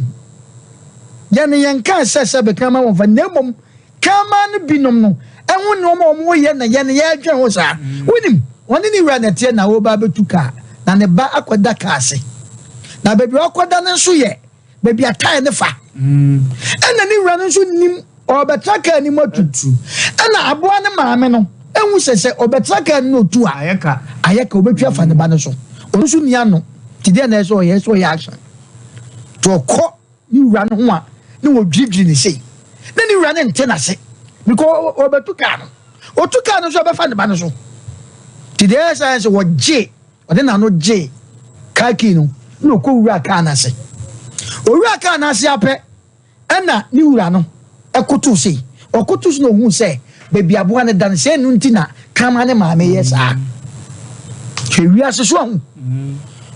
Yɛne yɛn kaa sɛ sɛ bɛkraman wɔmfa na mmom kraman no binom no ɛho nneɛma a wɔyɛ na yɛne yɛdwen ho saa. Wonim, wɔne ne wura na ɛteɛ na wɔba abɛtu kaa na ne ba akɔda kaa ase. Na baabi a ɔkɔda no nso yɛ baabi a tae no fa. Ɛna ne wura no nso nim ɔrebɛtra kaa no mu atu. Ɛna aboa no maame no ehu sɛ sɛ ɔbɛtra kaa no na otu a, ayɛ ka, ɔbɛtwi afa ne ba no so. Ɔno nso nni ano. Nti deɛ na ɛsɛ ɔyɛ, ɛsɛ ɔyɛ action. Nti ɔkɔ ne wura no ho a, na wɔdwiridwiri ne sei. Na ne wura no nte n'ase. Because ɔbɛtu kaa no. Ɔtu kaa no nso ɔbɛfa ne ba no so. Nti deɛ ɛsɛ sɛ wɔgye Ɔde n'ano gyee kaa key no na ɔkɔwuraa kaa no ase. Ɔwuraa kaa no ase ara pɛ ɛna ne wura no kotow sei. Ɔkotow so na ɔhuu sɛ baabi aboa no da no, sɛ ɛno nti na kraman ne maame yɛ saa. Hwɛ wiase so ahu.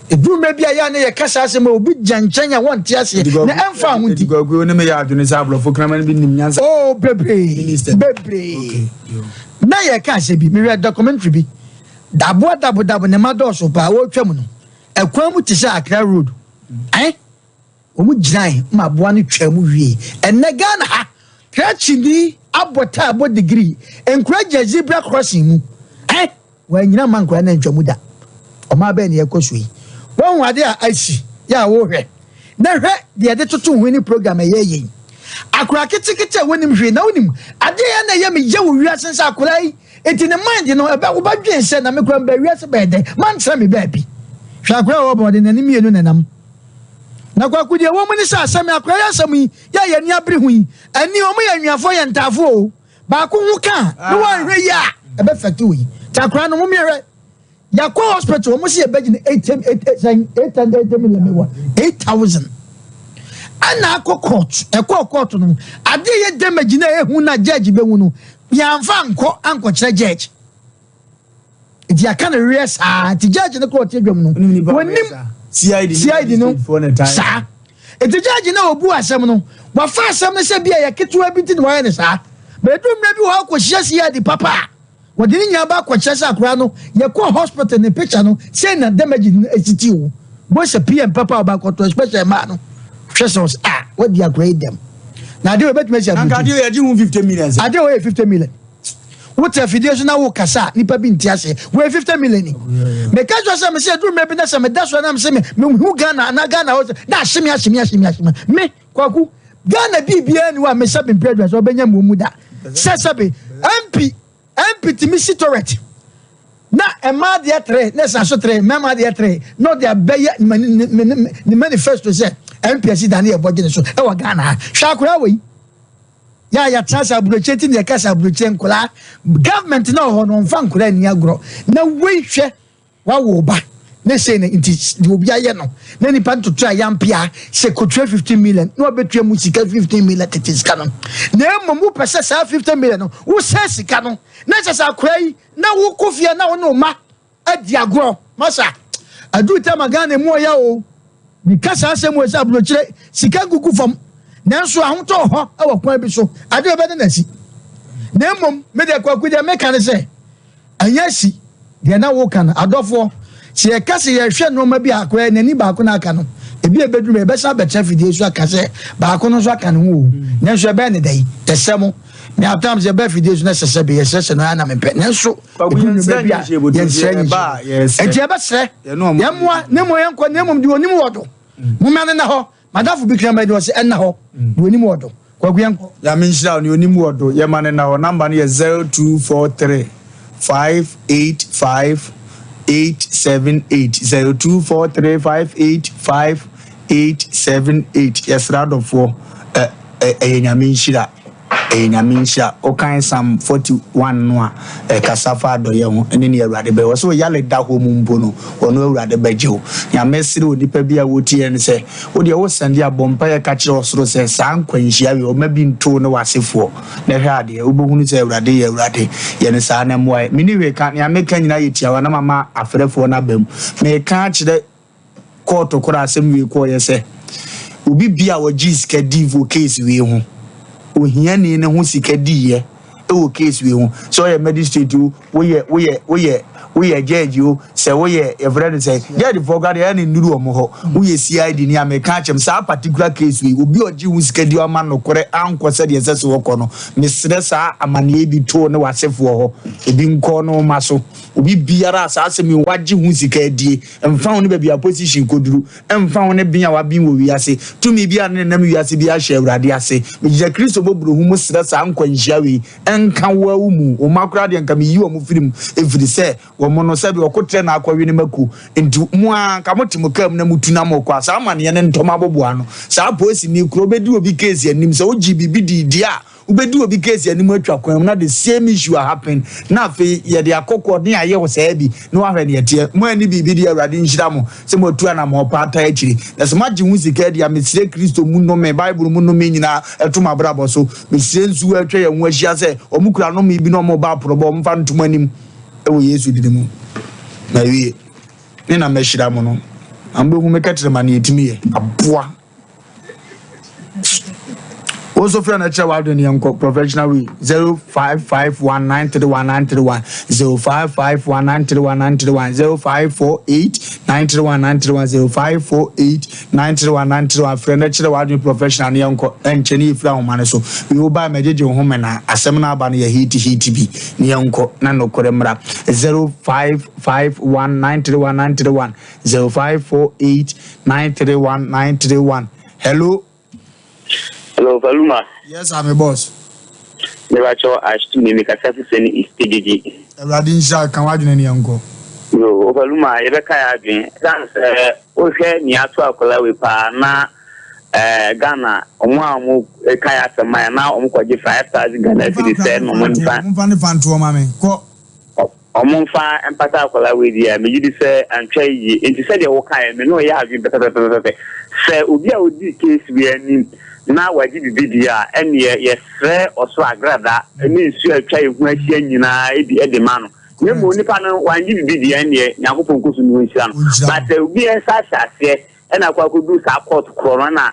Ɛduru mmerɛ bi a yɛ a na yɛka saa asɛm a obi gya nkyɛn a wɔnte aseɛ na ɛmfa ho nti. Kwaku ne meyɛ adwene sɛ aborɔfo kraman bi nim nyansa. Oh, bebree, bebree. Na yɛka asɛm bi, mehwɛ documentary bi. Daboa dabodabo ne mma dɔɔso paa wɔretwam no, ɛkwan mu te sɛ Accra road eh, wɔn gyinae ma aboa no twaa mu wiei. Ɛnnɛ Ghana ha, krakyeni abɔ taa bɔ degree, nkura gyina zebra crossing mu eh, wɔannyina mma nkura no antwa mu da. Ɔman bɛn na yɛkɔ so yi? Woahu ade a asi yɛ a wohwɛ na hwɛ deɛ yɛde toto ho ne program a ɛyɛ yɛ yi. Akora ketekete a wɔnim hwee na wonim adeɛ yɛ na ɛyɛ me yɛ wɔ wiase sɛ akora yi Enti ne mind no ɛbɛ wobɛdwen sɛ na me koraa mebaa wiase bɛyɛ dɛn mantra me baabi. Hwɛ akwadaa a ɔwɔ ɔde n'ani mmienu na ɛnam. Na Kwaku deɛ ɛwɔ mu ne sɛ asɛm akwadaa yi asɛm yi yɛ a yɛn ani abere ho yi ɛni wɔn yɛ anuafoɔ yɛ ntaafoɔ o baako ho ka a ne wɔanhwɛ yie a ɛbɛ fɛte wɔ yi. Nti akwadaa no mo mmiɛhwɛ yɛakɔ hospital wɔn si yɛbɛgye no eight eight sɛn 880 million mewɔ 8,000 ɛna akɔ court ɛkɔɔ court no adeɛ yɛ damage na ehu na judge bɛhu no Yɛamfa ankɔ ankɔkyerɛ judge. Nti yɛaka no weɛ saa. Nti judge no kora ɔte adwam no, wɔnim CID no saa. Nti judge no a ɔbu asɛm no, wafa asɛm no sɛ bi a yɛ ketewa bi nti na wɔayɛ no saa. Bɛdu mmerɛ bi wɔ hɔ akɔhyia CID papa a, wɔde ne nyinaa ba akɔkyerɛ sɛ akwadaa no, yɛkɔɔ hospital ne picture no, sei na damage no asiti o. Bohu sɛ PM papa a ɔba akɔtɔ especially mmaa no, hwɛ sɛ ɔsɛ ah, wadi akwadaa yi dɛm. Na adeɛ wɔ ebɛtumi asi aburokyi. Adeɛ yɛgye ho 50 million sɛ. Adeɛ wɔ yɛ 50 million. Wote afidie so na wo kasa a nipa bi nte aseɛ. Wɔ yɛ 50 million ni. Meka kyerɛ sɛ mesɛ aduru mmerɛ bi na sɛ meda so na mesɛ me mehu Ghana anaa Ghana hɔ sɛ na ahye me ahye me ahye me ahye me. Me Kwaku Ghana biribiara ni hɔ a mesɛ bempere aduane sɛ ɔbɛnya mu mu da. Sɛ sɛbe MP MP tumi si toilet na mmaa deɛ tere na ɛsan so tere mmarima deɛ tere na ɔde abɛyɛ ne manifesto sɛ MP asi da ne yɛ bɔgye ne so ɛwɔ Ghana ha. Hwɛ akwadaa wɔ yi yɛ a yɛatena sɛ aburokyire ti na yɛka sɛ aburokyire nkwadaa government na ɔhɔ no ɔmfa nkwadaa nni agorɔ na wei hwɛ Wawo wo ba ne sei na nti deɛ obi ayɛ no na nipa ntoto a yampea sɛ kotua 15 million na wabetua mu sika 15 million tete sika no na mmom wopɛ sɛ saa 15 million no wosɛ sika no na kyɛ sɛ akora yi na wokɔ fie na wo ne wo ma adi agorɔ masa aduru tama Ghana mu ɔyɛ o meka saa asɛm wɔ sɛ aburokyerɛ sika gugu fam nanso ahotɔ wɔ hɔ wɔ kwan bi so adeɛ bɛde na si na mmom me deɛ Kwaku deɛ meka ne sɛ Ɛnyɛ asi deɛ na woka no. Adɔfoɔ, sɛ yɛka sɛ yɛrehwɛ nnoɔma bi a akɔyɛ n'ani baako na aka no, ebi a ɛbɛduru yɛbɛsan abɛtena afidie so aka sɛ baako no nso aka ne ho o. Nanso ɛbɛyɛ ne dɛn? Yɛsrɛ mo, me at times yɛba afidie so na ɛsɛ sɛ yɛsrɛsrɛ no ara na mempɛ. Nanso ɛduru nnoɔma bi a yɛnsrɛ nyikyerɛ. Enti yɛbɛsrɛ, yɛmmoa, na mmom yɛnkɔ, na mmom deɛ ɔnim wɔ do, momma no nna hɔ. Madamfo bi kraman ni ɔse ɛnna hɔ deɛ onim wɔ do. Kwaku yɛnkɔ. Nyame nhyira wo, nea onim wɔ do yɛma no nna hɔ, number no yɛ 0243 585 878, 0243 585 878, yɛsrɛ adɔfoɔ ɛ ɛ ɛyɛ Nyame nhyira. Ɛyɛ Nyame nhyira. Wokan Psalm 41 no a, ɛkasa fa adɔeɛ ho ne nea Awurade bɛyɛ. Ɔse wo yare da hɔ mu mpo no, ɔno Awurade bɛgye wo. Nea mɛsrɛ onipa bi a wotie yɛn ne sɛ, wo deɛ wo sɛnde a, bɔ mpaeɛ ka kyerɛ ɔsoro sɛ saa nkwanhyia wei ɔmma bi nto wo ne w'asefoɔ. Na hwɛ adeɛ, wobɛhunu sɛ Awurade yɛ Awurade. Yɛ no saa na mmoa yɛn. Menni hwee ka, nea meka nyinaa yɛ tiawa na mama afrɛfoɔ no aba mu. Meka akyerɛ kɔɔto koro a asɛm wei kɔɔeɛ sɛ, obi bia a ɔgyee sika dii wɔ case wei ho, ohiani no ho sika diiɛ wɔ case wei ho, sɛ ɔyɛ magistrate o, woyɛ woyɛ woyɛ woyɛ judge o, sɛ woyɛ yɛfrɛ no sɛ judge foɔ koraa deɛ ɛyɛ ne nnuru wɔn hɔ, woyɛ CID ni a meka akyɛm saa particular case wei obi a ɔgye ho sika di ama nokorɛ ankɔ sɛdeɛ ɛsɛ sɛ wɔkɔ no, mesrɛ saa amanneɛ bi too ne w'asefoɔ hɔ, ebi nkɔ no ma so. Obi biara a saa asɛm yi wagye ho sika adie, mfa ho ne baabi a position kɔduru, mfa ho ne ben a waben wɔ wiase, tumi bi a ne nenam wiase bi ahyɛ Awurade ase. Megyina Kristo mmɔborɔhu mu srɛ saa nkwanhyia wei nka wo ara wo mu. Wo mma koraa deɛ nka meyi wɔn firi mu, ɛfiri sɛ wɔn no sɛdeɛ ɔkotrɛ na akɔwe ne mako. Nti mo ara nka mote mo kaa mu na motu na mokɔ a, saa amaneɛ no ntɔ mo aboboano. Saa polisini korɔ wobɛdi obi case anim sɛ wogyee biribi dii deɛ a, Wobɛdi obi case anim atwa kwan mu na the same issue a happen na afei yɛde akɔ court ne yɛayɛ wo saa bi na woahwɛ neɛ ɛteɛ. Mo anni biribi deɛ Awurade nhyira mo sɛ moatu anamɔn pa ataa akyire. Na sɛ moagye ho sika adi a mesrɛ Kristo mu nnome, Bible mu nnome nyinaa ɛto mo abrabɔ so. Mesrɛ nsuo a atwa yɛn ho ahyia sɛ wɔn kura nnome bi na wɔn reba aporɔbɔ wɔn mfa nto mo anim wɔ Yesu dini mu. Mawie. Me na mahyira mo no. Na mobɛhu me kɛtrɛma neɛ ɛtumi yɛ. Aboa. Wo nso frɛ no kyerɛ w'adwene yɛnkɔ professional way 0551931931 0551931931 0548931931 0548931931 frɛ no kyerɛ w'adwene professional no yɛnkɔ ɛnkyɛ ne yɛfiri ahoma no so wei wo baa mɛgyegye wo ho mena asɛm no aba no yɛ hiti hiti bi ne yɛnkɔ na nokorɛ mmra 0551931931 0548 931 931 hello. Hello, Valuma. Yes, I'm a boss. Mebakyɛw Ashtu ne mekasa fi sɛ ne East Gyegye. Awurade nhyira ka w'adwene ne yɛnkɔ. Yo, Valuma, yɛbɛka yɛ adwene. Ɛsiane sɛ wohwɛ nea ato akwadaa wei paa na eh, Ghana, wɔn a wɔn ka yɛ asɛm ma yɛ na wɔn kɔgye 5,000 Ghana cedis sɛ na wɔn nifa. Momfa ne fa ntoɔ ma me. Kɔ. Wɔmfa mpata akwadaa wei deɛ a, megye di sɛ antwa yie. Enti sɛdeɛ wokaeɛ no, me ne wo yɛ adwene pɛpɛpɛpɛpɛ. Sɛ obi a ɔdii case wei anim na wagye biribi deɛ a, ɛnneɛ yɛsrɛ ɔsoro agrada ne nsuo a atwa yɛn ho ahyia nyinaa bi de ma no. Na mmom nipa no wangye biribi deɛ, ɛnneɛ Nyankopɔn nkɔ so ne ɔnhyira no. But sɛ obi nsa ahyɛ aseɛ ɛna akɔ akɔduru saa court korɔ no ɛna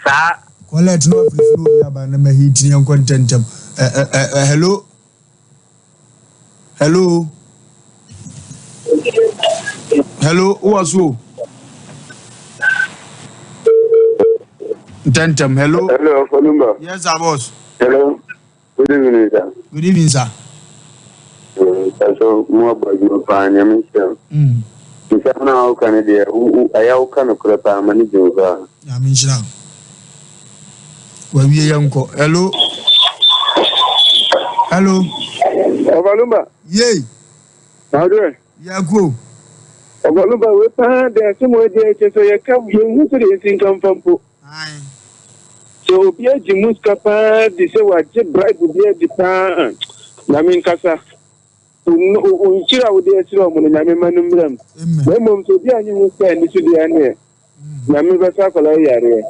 saa. Collect na wafiri firi obi aba na ma heat ne yɛnkɔ ntɛntɛm. Ɛ ɛ ɛ hello. Hello. Hello, who was who? Ntɛntɛm, hello. Hello, Kolumba. Yes, sir, boss. Hello. Good evening, sir. Good evening, sir. So, mo abɔ adwuma paa, nyame nhyira wo. Nsɛm no a woka no deɛ, ɛyɛ woka nokorɛ paa, ma ne gye wo paa. Nyame nhyira wo. Wawie yɛn kɔ. Hello. Hello. Ɔbalumba. Yei. Na ɔdɛ. Yɛko. Ɔbalumba wei paa de asɛm wei deɛ kyɛ sɛ yɛka yɛnhu sɛ deɛ yɛsi nka mfa mpo. Sɛ obi agye mu sika paa di sɛ wagye bribe bi adi paa na menkasa. Wo nhyira a wode ahyira wɔn no Nyame ma no mmra mu. Na mmom sɛ obi anye ho sika ani so deɛ ɛneɛ Nyame bɛsa akwadaa yi yareɛ.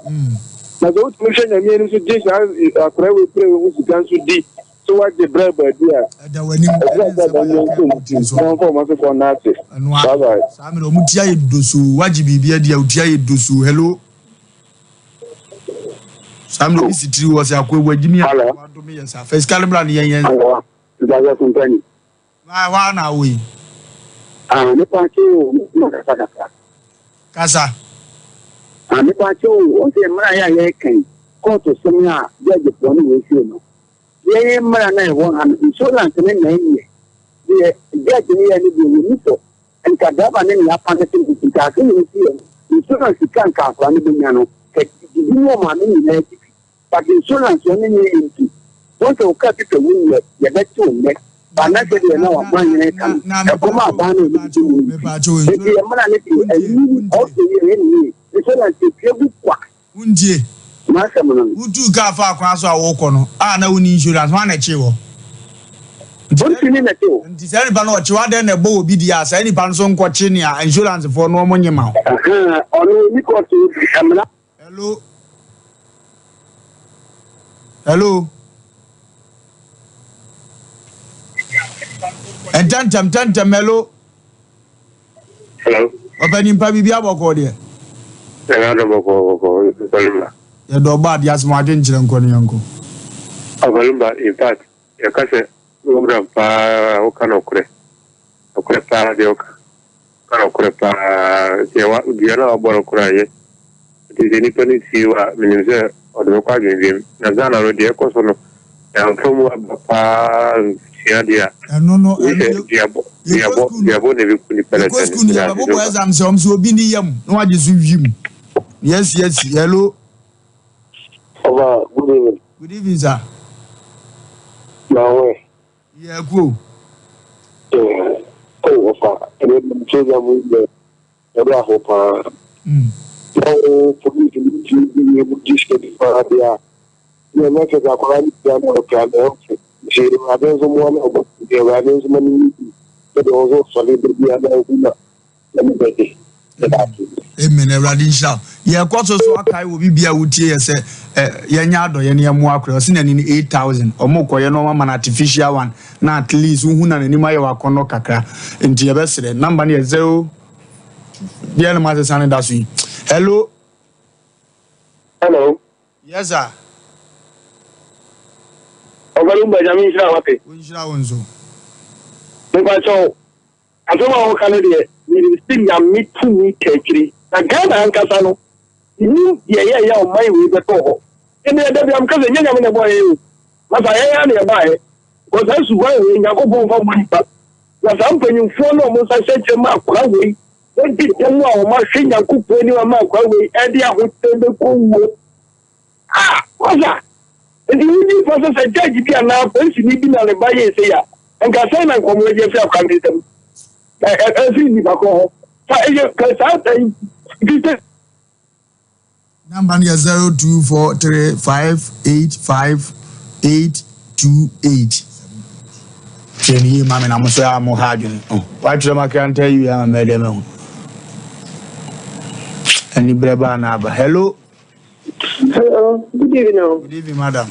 Na sɛ wotumi hwɛ Nyame anim so gye saa akwadaa wei pere wei ho sika nso di sɛ woagye bribe adi a, ɛda w'anim ɛsɛ sɛ ɛda nyɛ nso mu na wɔmfa wɔn asefoɔ nna ase. Bye bye. Saa mmerɛ wɔn ti ayɛ dosoo wagye biribi adi a wo ti ayɛ dosoo hello saa mmerɛ obi si tiri wɔ sɛ akoa wagye mi a wadome yɛ saa fɛ sika no bra ne yɛn yɛn. Ntadeɛ kompani. Waa waa na awo yi. Ah, mepa kyɛ o, mɛtumi akasa kakra. Kasa. Ah, mepa kyɛ o, wɔn sɛ mmara yɛ a yɛreka yi, kɔɔto sɛm a gyɛgyefoɔ ne wɔn sie no, yɛn mmara no a ɛwɔ ha no, insurance ne na ɛnyɛ. Deɛ gyɛgye no yɛ no deɛ wɔn ni sɔ. Nka driver ne nea apa no sɛ nka ase na ɛsi yɛ no, insurance sika nka akora no bɛnya no, kɛ didi ne ɔmaame nyinaa ti fi. But insurance wɔn nyɛ yɛ nti wɔn sɛ ɔka peter wu yɛ yɛbɛte wo nnɛ ba na sɛ deɛ na waman yɛn ka no ɛkɔm a aban no ɛmu di mu nti nti yɛ mmara ne deɛ ɛyi ɔsɛ yɛ yɛ ne yie insurance etua gu kwa. Wontie. N'asɛm no no. Wotuu kaa faa kwan so a wokɔ no a na wonni insurance hwan na ɛkyee wɔ? Polisini na ɛkye wo. Nti saa nipa no ɔkye wo adɛn na ɛbɔ wɔ bi deɛ a saa nipa no so nkɔkye nea insurance foɔ no wɔn nye ma wo. Ɔno ɔni kɔɔto mmara. Hello. Hello. Ntɛntɛm ntɛntɛm hello. Hello. Ɔpɛ nipa biribi abɔkɔ deɛ. Ɛna adɔ bɔkɔ bɔkɔ ɔfɔlumba. Yɛdɔ ɔbɔ adeɛ asɛm adwe nkyerɛ nkɔ ne yɛnkɔ. Ɔfɔlumba in fact yɛka sɛ program paa woka nɔkorɛ. Nokorɛ paa deɛ woka. Woka nokorɛ paa. Deɛ wa dua no a wabɔ no koraa yɛ. Nti sɛ nipa no tie wo a, menim sɛ ɔde bɛkɔ adwendwen mu. Na Ghana no deɛ ɛkɔ so no, yɛamfa mu aba paa nsua adeɛ a. Ɛno no, Gye ɛno sɛ yɛ duabɔ, yɛkɔ duabɔ, sukuu no duabɔ na ɛbɛku nipa no yɛkɔ sɛne. sukuu no Meda ase yɛbɛbobɔ sɛ exam sɛ wɔn sɛ obi ne yam na wagye so wim. Yes yes hello. Ɔba, good evening. Good evening sir. Mawe. Yeah, cool. Yeah. Oh, ɔfa, ɛnɛ program yi deɛ ɛde aho paa. Na wo polisi no tumi di yɛ mu di sika bi paa deɛ a, na ɛnyɛ sɛ akwadaa no pira na ɔpira na ɛmfo. Nti Awurade nso mmoa no ɔbɔ, nti Awurade nso ma no nyɛ bi. Sɛdeɛ ɔnso sɔre da bi a na ɔhu na na ne bɛgye. Amen. Awurade nhyira wo. Yɛkɔ so so akae wɔ biribi a wotie yɛ sɛ yɛnyɛ adɔyɛ no yɛmmoa akora. Ɔse n'ani no 8000. Ɔmo kɔyɛ no ɔmo ama no artificial one na at least wohu na n'anim ayɛ wakɔnnɔ kakra. Nti yɛbɛsrɛ. Number no yɛ 0 deɛ no masesa no da so yi. Hello. Hello. Yes sir. Ɔbɛn mu Nyame nhyira wate. Wo nhyira wo nso. Mepa kyɛw. Asɛm a woka no deɛ, menim sɛ Nyame tumi ka akyire. Na Ghana ankasa no, menim deɛ ɛyɛɛyɛ a ɔman wei bɛtɔɔ hɔ. Ɛnneɛ da biara meka sɛ, ɛnyɛ Nyame na ɛbɔɔ yɛn o. Masa yɛn ara na yɛbaeɛ. Because saa suban wei, Nyankopɔn mfa mmɔ nipa. Na saa mpanyinfoɔ no a wɔn nsa hyɛ kyɛ ma akora wei, wɔdi dɛm a wɔn ahwɛ Nyankopɔn anim ama akora wei ɛde ahokyerɛ bɛkɔ wuo. Ah, masa, nti wogye fa sɛ sɛ judge bi anaa polisini bi na ne ba yɛɛ sei a, nka sɛn na nkɔmmɔ agye afiri akora no nsam? Ɛfiri nnipa korɔ hɔ. Fa ɛyɛ ka saa ɛyi fi sɛ. Number no yɛ 0243585828. Tie no yie ma me na mo so a mo ha adwene. Oh, watwerɛ ma kranta yi wie ama mɛdɛ mahu. Aniberɛ baa na aba. Hello. Hello, good evening. Oh. Good evening, madam.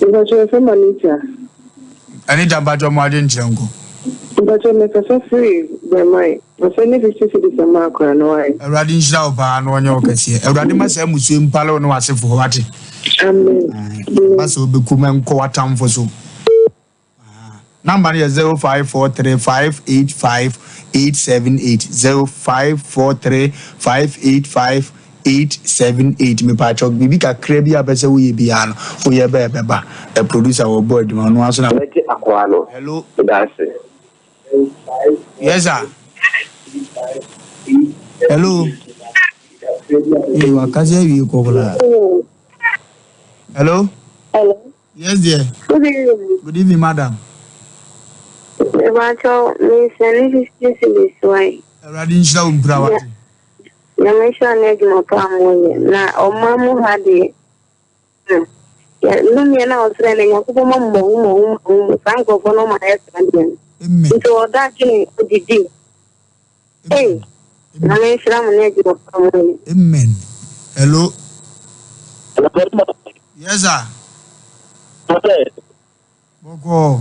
Mpacho efe Anita. Anita mpacho mo adwe nkyerɛ nko. Mpacho me kasa free Bremai. Ɔsɛ ne 50 cedis ama akora no wae. Awurade nhyira wo paa na ɔnyɛ wo kɛseɛ. Awurade ma saa mmusuo mpale wo ne w'asefo hɔ wate. Amen. Ba sɛ wobɛkum nkɔ w'atamfo so. Number no yɛ 0543 585 878 0543 585 878 mepaakyɛw biribi kakra bi a pɛ sɛ woyɛ biara no woyɛ bɛɛ bɛba ɛ producer wɔbɔ adwuma ɔno aso na. Mɛgye akoa no. Hello. Meda ase. Yes sir. Hello. Ee wakasa awie kɔ koraa. Hello. Hello. Yes dear. Good evening. Good evening madam. Mebakyɛw me sɛne 50 cedis wai. Awurade nhyira wo mpira wate. Nyame nhyira ne adwuma pa a moyɛ na ɔman mu ha deɛ hmm, yɛ nnomeɛ no a ɔsrɛ no Nyankopɔn ma mmɔho mmɔho mmɔho mu saa nkurɔfoɔ no ɔma ayɛ saa deɛ no nti ɔda adwene ɔdidi ei Nyame nhyira mo ne adwuma pa a moyɛ. Amen. Hello. Yes sir. Bɔkɔɔ.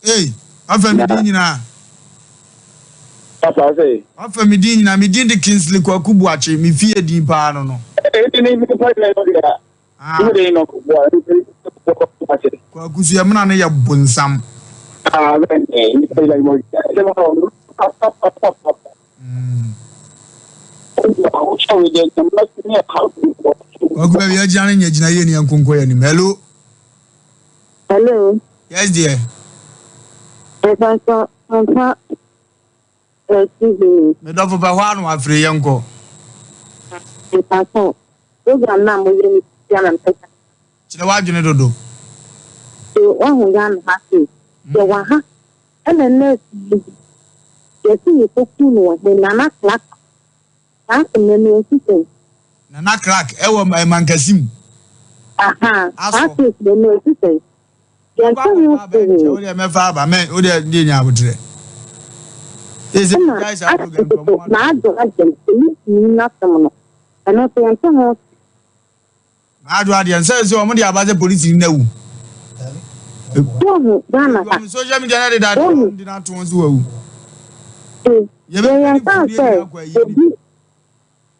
Ei, wafa me din nyinaa. Wafa me din nyinaa. Me din de Kingsley Kwaku Boakye. Me fie din paa no no. Ah. Kwaku so yɛ mena no yɛ bonsam. Kwaku baabi agyina no nyɛ gyina yie ne yɛn nkonkɔ yɛ anim. Hello. Hello. Yes dear. Ɛfa fa Me dɔfo pɛ hɔ a na wafiri yɛn kɔ. Mpatsɔ program na mo yɛ no tia na mpɛ. Kyerɛ w'adwene dodo. So wahu Ghana ha sei yɛ wɔ ha ɛna nurse yi bi yɛse yɛ kɔ ku no wɔ he Nana Clark saa asɛm no ɛsi sɛn. Nana Clark ɛwɔ Mankasi mu. Aha saa case no ɛsi sɛn. Yɛnka ho hwee. Wo deɛ mɛfa aba mɛ wo deɛ deɛ nya abotrɛ. Ɛna asese n'adwo adeɛ no polisini n'asɛm no ɛno nso yɛnka ho hwee. N'adwo adeɛ no sɛ sɛ wɔn de aba sɛ polisini no awu. Wohu Ghana ha. Wɔn social media na de da wɔn de n'ato wɔn so wawu. Yɛn yɛn kan sɛ obi.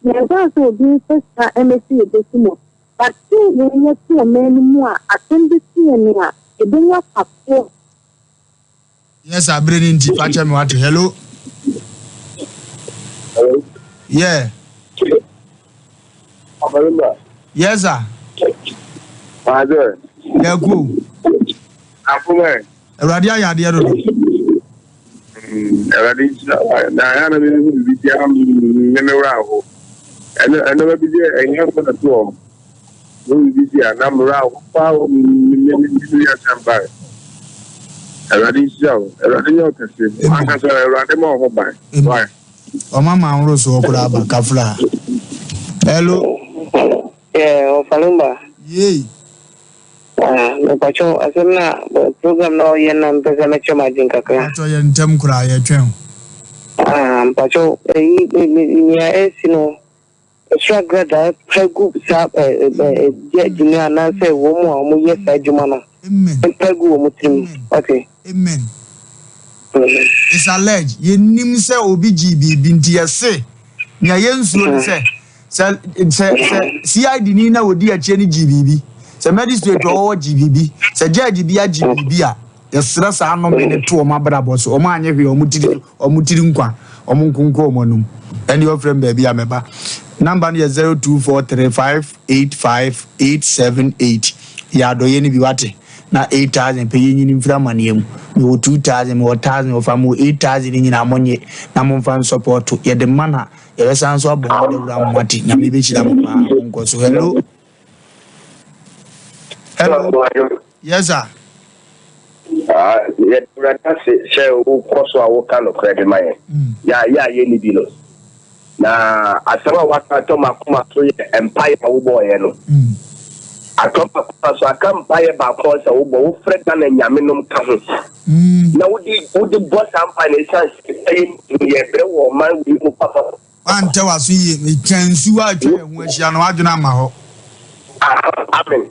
Yɛnkaa sɛ obi mfa sika mmɛsi yɛn bɛsi mu, but sɛ yɛn yɛte ɔman no mu a asɛm bi to yɛn a, yɛbɛnya fasoɔ. Yes sir, bere no nti fa kyɛ me wate. Hello. Hello. Yeah. Abarima. Yes sir. Maadɛ. Yɛ ko. Akoma. Awurade ayɛ adeɛ dodo. Mm, Awurade nhyira wa na ayɛ na mehu biribi biara me me werɛ aho. Ɛno ɛno bi deɛ ɛnyɛ fo na to wɔn. Mehu biribi si a na me werɛ aho paa wɔ me me me me me asɛm bae. Awurade nhyira wo. Awurade nyɛ wo kɛse. Ankasa Awurade ma wo ho ban. Why? Ɔma ma ahoro soɔ koraa ba kafra. Hello. Yeah, Ɔfalumba. Yei. Ah, mepakyɛw asɛm no a program na ɔyɛ na mpɛ sɛ mɛkyerɛ m'adwen kakra. Mpakyɛw yɛ ntɛm koraa yɛtwɛn o. Ah, mpakyɛw ɛyi nea ɛsi no ɛsoro agradaa pa gu saa judge no anaasɛ wɔn a wɔyɛ saa adwuma no mpa gu wɔn tirim ɔte. Amen. It's alleged yɛnnim sɛ obi gyee biribi nti yɛse nea yɛnsuro ne sɛ Sɛ sɛ sɛ CID ni na odi akyire no gye biribi, sɛ magistrate a ɔwɔ hɔ gye biribi, sɛ judge bi agye biribi a, yɛsrɛ saa nnome no to wɔn abrabɔ so. Wɔn anyɛ hwee, wɔn tiri wɔn tiri nkwa, wɔn nkonko wɔn anum. Ɛne ɔfrɛ me baabi a mɛba. Number no yɛ 0243585878. Yɛ adɔyɛ no bi wate. Na 8000 pɛ yɛnyini mfiri amaneɛ mu. Mewɔ 2000, mewɔ 1000, wɔfa mewɔ 8000 no nyinaa monnye na momfa nsɔpɔto. Yɛde ma na Yɛbɛsan nso abɔ ho dawuro ama moate. Nyame bɛhyira mo paa. Monkɔ so. Hello. Hello. Yes sir. Ah, yɛda Awurade ase sɛ wokɔ so a woka nokorɛ de ma yɛn. Yɛ a yɛ a yɛnni bi no. Na asɛm a waka atɔ m'akoma so yɛ mpaeɛ a wobɔɔeɛ no. Atɔ m'akoma so aka mpaeɛ baako a sɛ wobɔ wofrɛ Ghana nyame nom ka ho. Na wode wode bɔ saa mpae no ɛsiane sɛ ɛyɛ nti no yɛbrɛ wɔ ɔman wei mu papa. Woantɛ w'aso yie. Metwa nsuo a atwa yɛn ho ahyia no, w'adwene amma hɔ. Ah, amen.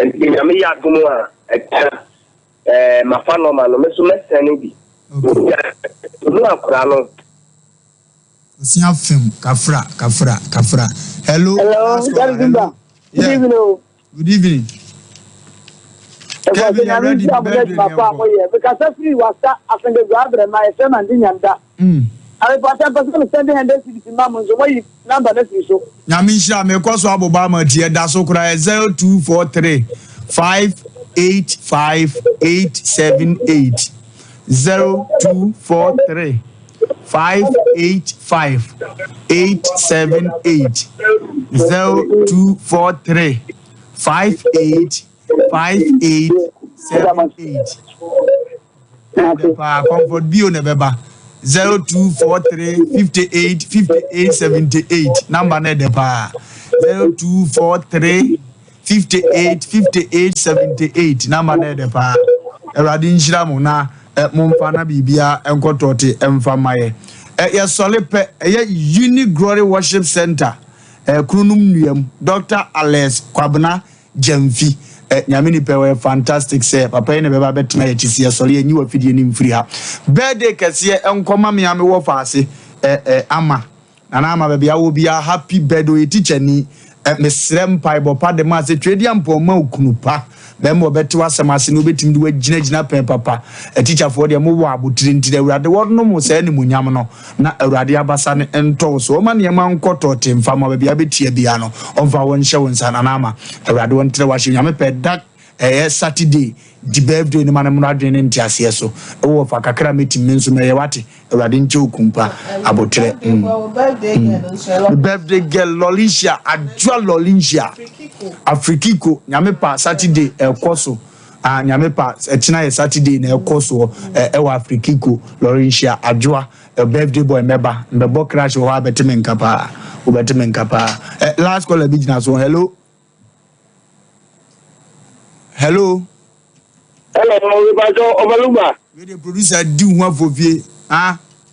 Nti Nyame yɛ adom a, ɛkyena eh, mafa nɔma no, me so mɛsɛne bi. Ɔnu akora no. Osia fem, kafra, kafra, kafra. Hello. Hello, Daddy Zimba. Good evening. Oh. Good evening. Kevin, you're ready. Mekasa firi wasa afendegua abrɛ ma yɛfrɛ ma ndi nyanda. Arepata mpɛ sɛ mesɛnde hundred cedis ma mo nso moayi number no afiri so. Nyame nhyira mekɔ so abobɔ ama ti ɛda so koraa yɛ 0243 585 878 0243 585 878 0243 58 58 78 ɛdɛ paa comfort bio na ɛbɛba 0243 58 58 78 namba no ɛdɛ paa 0243 58 58 78 namba no ɛdɛ paa awurade nhyira mo na eh, momfa na biribia nkɔtɔɔte mfa ma yɛ eh, yɛsɔle pɛ ɛyɛ uni glory worship center eh, kununom nnuam dr alex kwabena gyamfi eh, nyame nipa ɔyɛ fantastic sɛ papa yi na bɛba bɛtena yɛkyi sɛ yɛsɔre yɛnyi wafidie no mfiri ha birthday kɛseɛ nkɔma me a mewɔ faase eh, eh, ama Nana ama baabi a wɔ biara happy birthday ɔyɛ teacher ni eh, mesrɛ mpaebɔ pa de ma sɛ twɛdi ampɔn ma okunu pa bɛrima ɔbɛte w'asɛm ase na obɛtumi de wagyina gyina pɛn papa atikyafoɔ deɛ mowɔ abotire nti na awurade wɔnom wo saa animuonyam no na awurade abasa no ntɔ wo so ɔma nneɛma nkɔ tɔɔte mfa ma baabi a bɛtia biara no ɔmfa wɔn nhyɛ wo nsa nana ama awurade wɔntrɛ w'ahyɛ nyame pɛ da ɛyɛ Saturday di birthday no ma no mmra adwene ne nteaseɛ so wowɔ fa kakra mɛtumi me nso mɛyɛ wate awurade nkyɛ wo kumpa aboterɛ mm. mm. birthday girl Lolicia Adwoa Lolicia Afrikiko nyame pa Saturday ɛkɔ so ah, nyame pa ɛkyena yɛ Saturday na ɛkɔ soɔ ɛwɔ Afrikiko Lolicia Adwoa birthday boy mɛba mbɛbɔ crash wɔ hɔ a bɛte me nka paa wobɛte me nka paa last caller bi gyina so hello Hello. Hello, Ìbàjọ́ Ọbalúgbà. Wei de producer di ho afofie. Ah.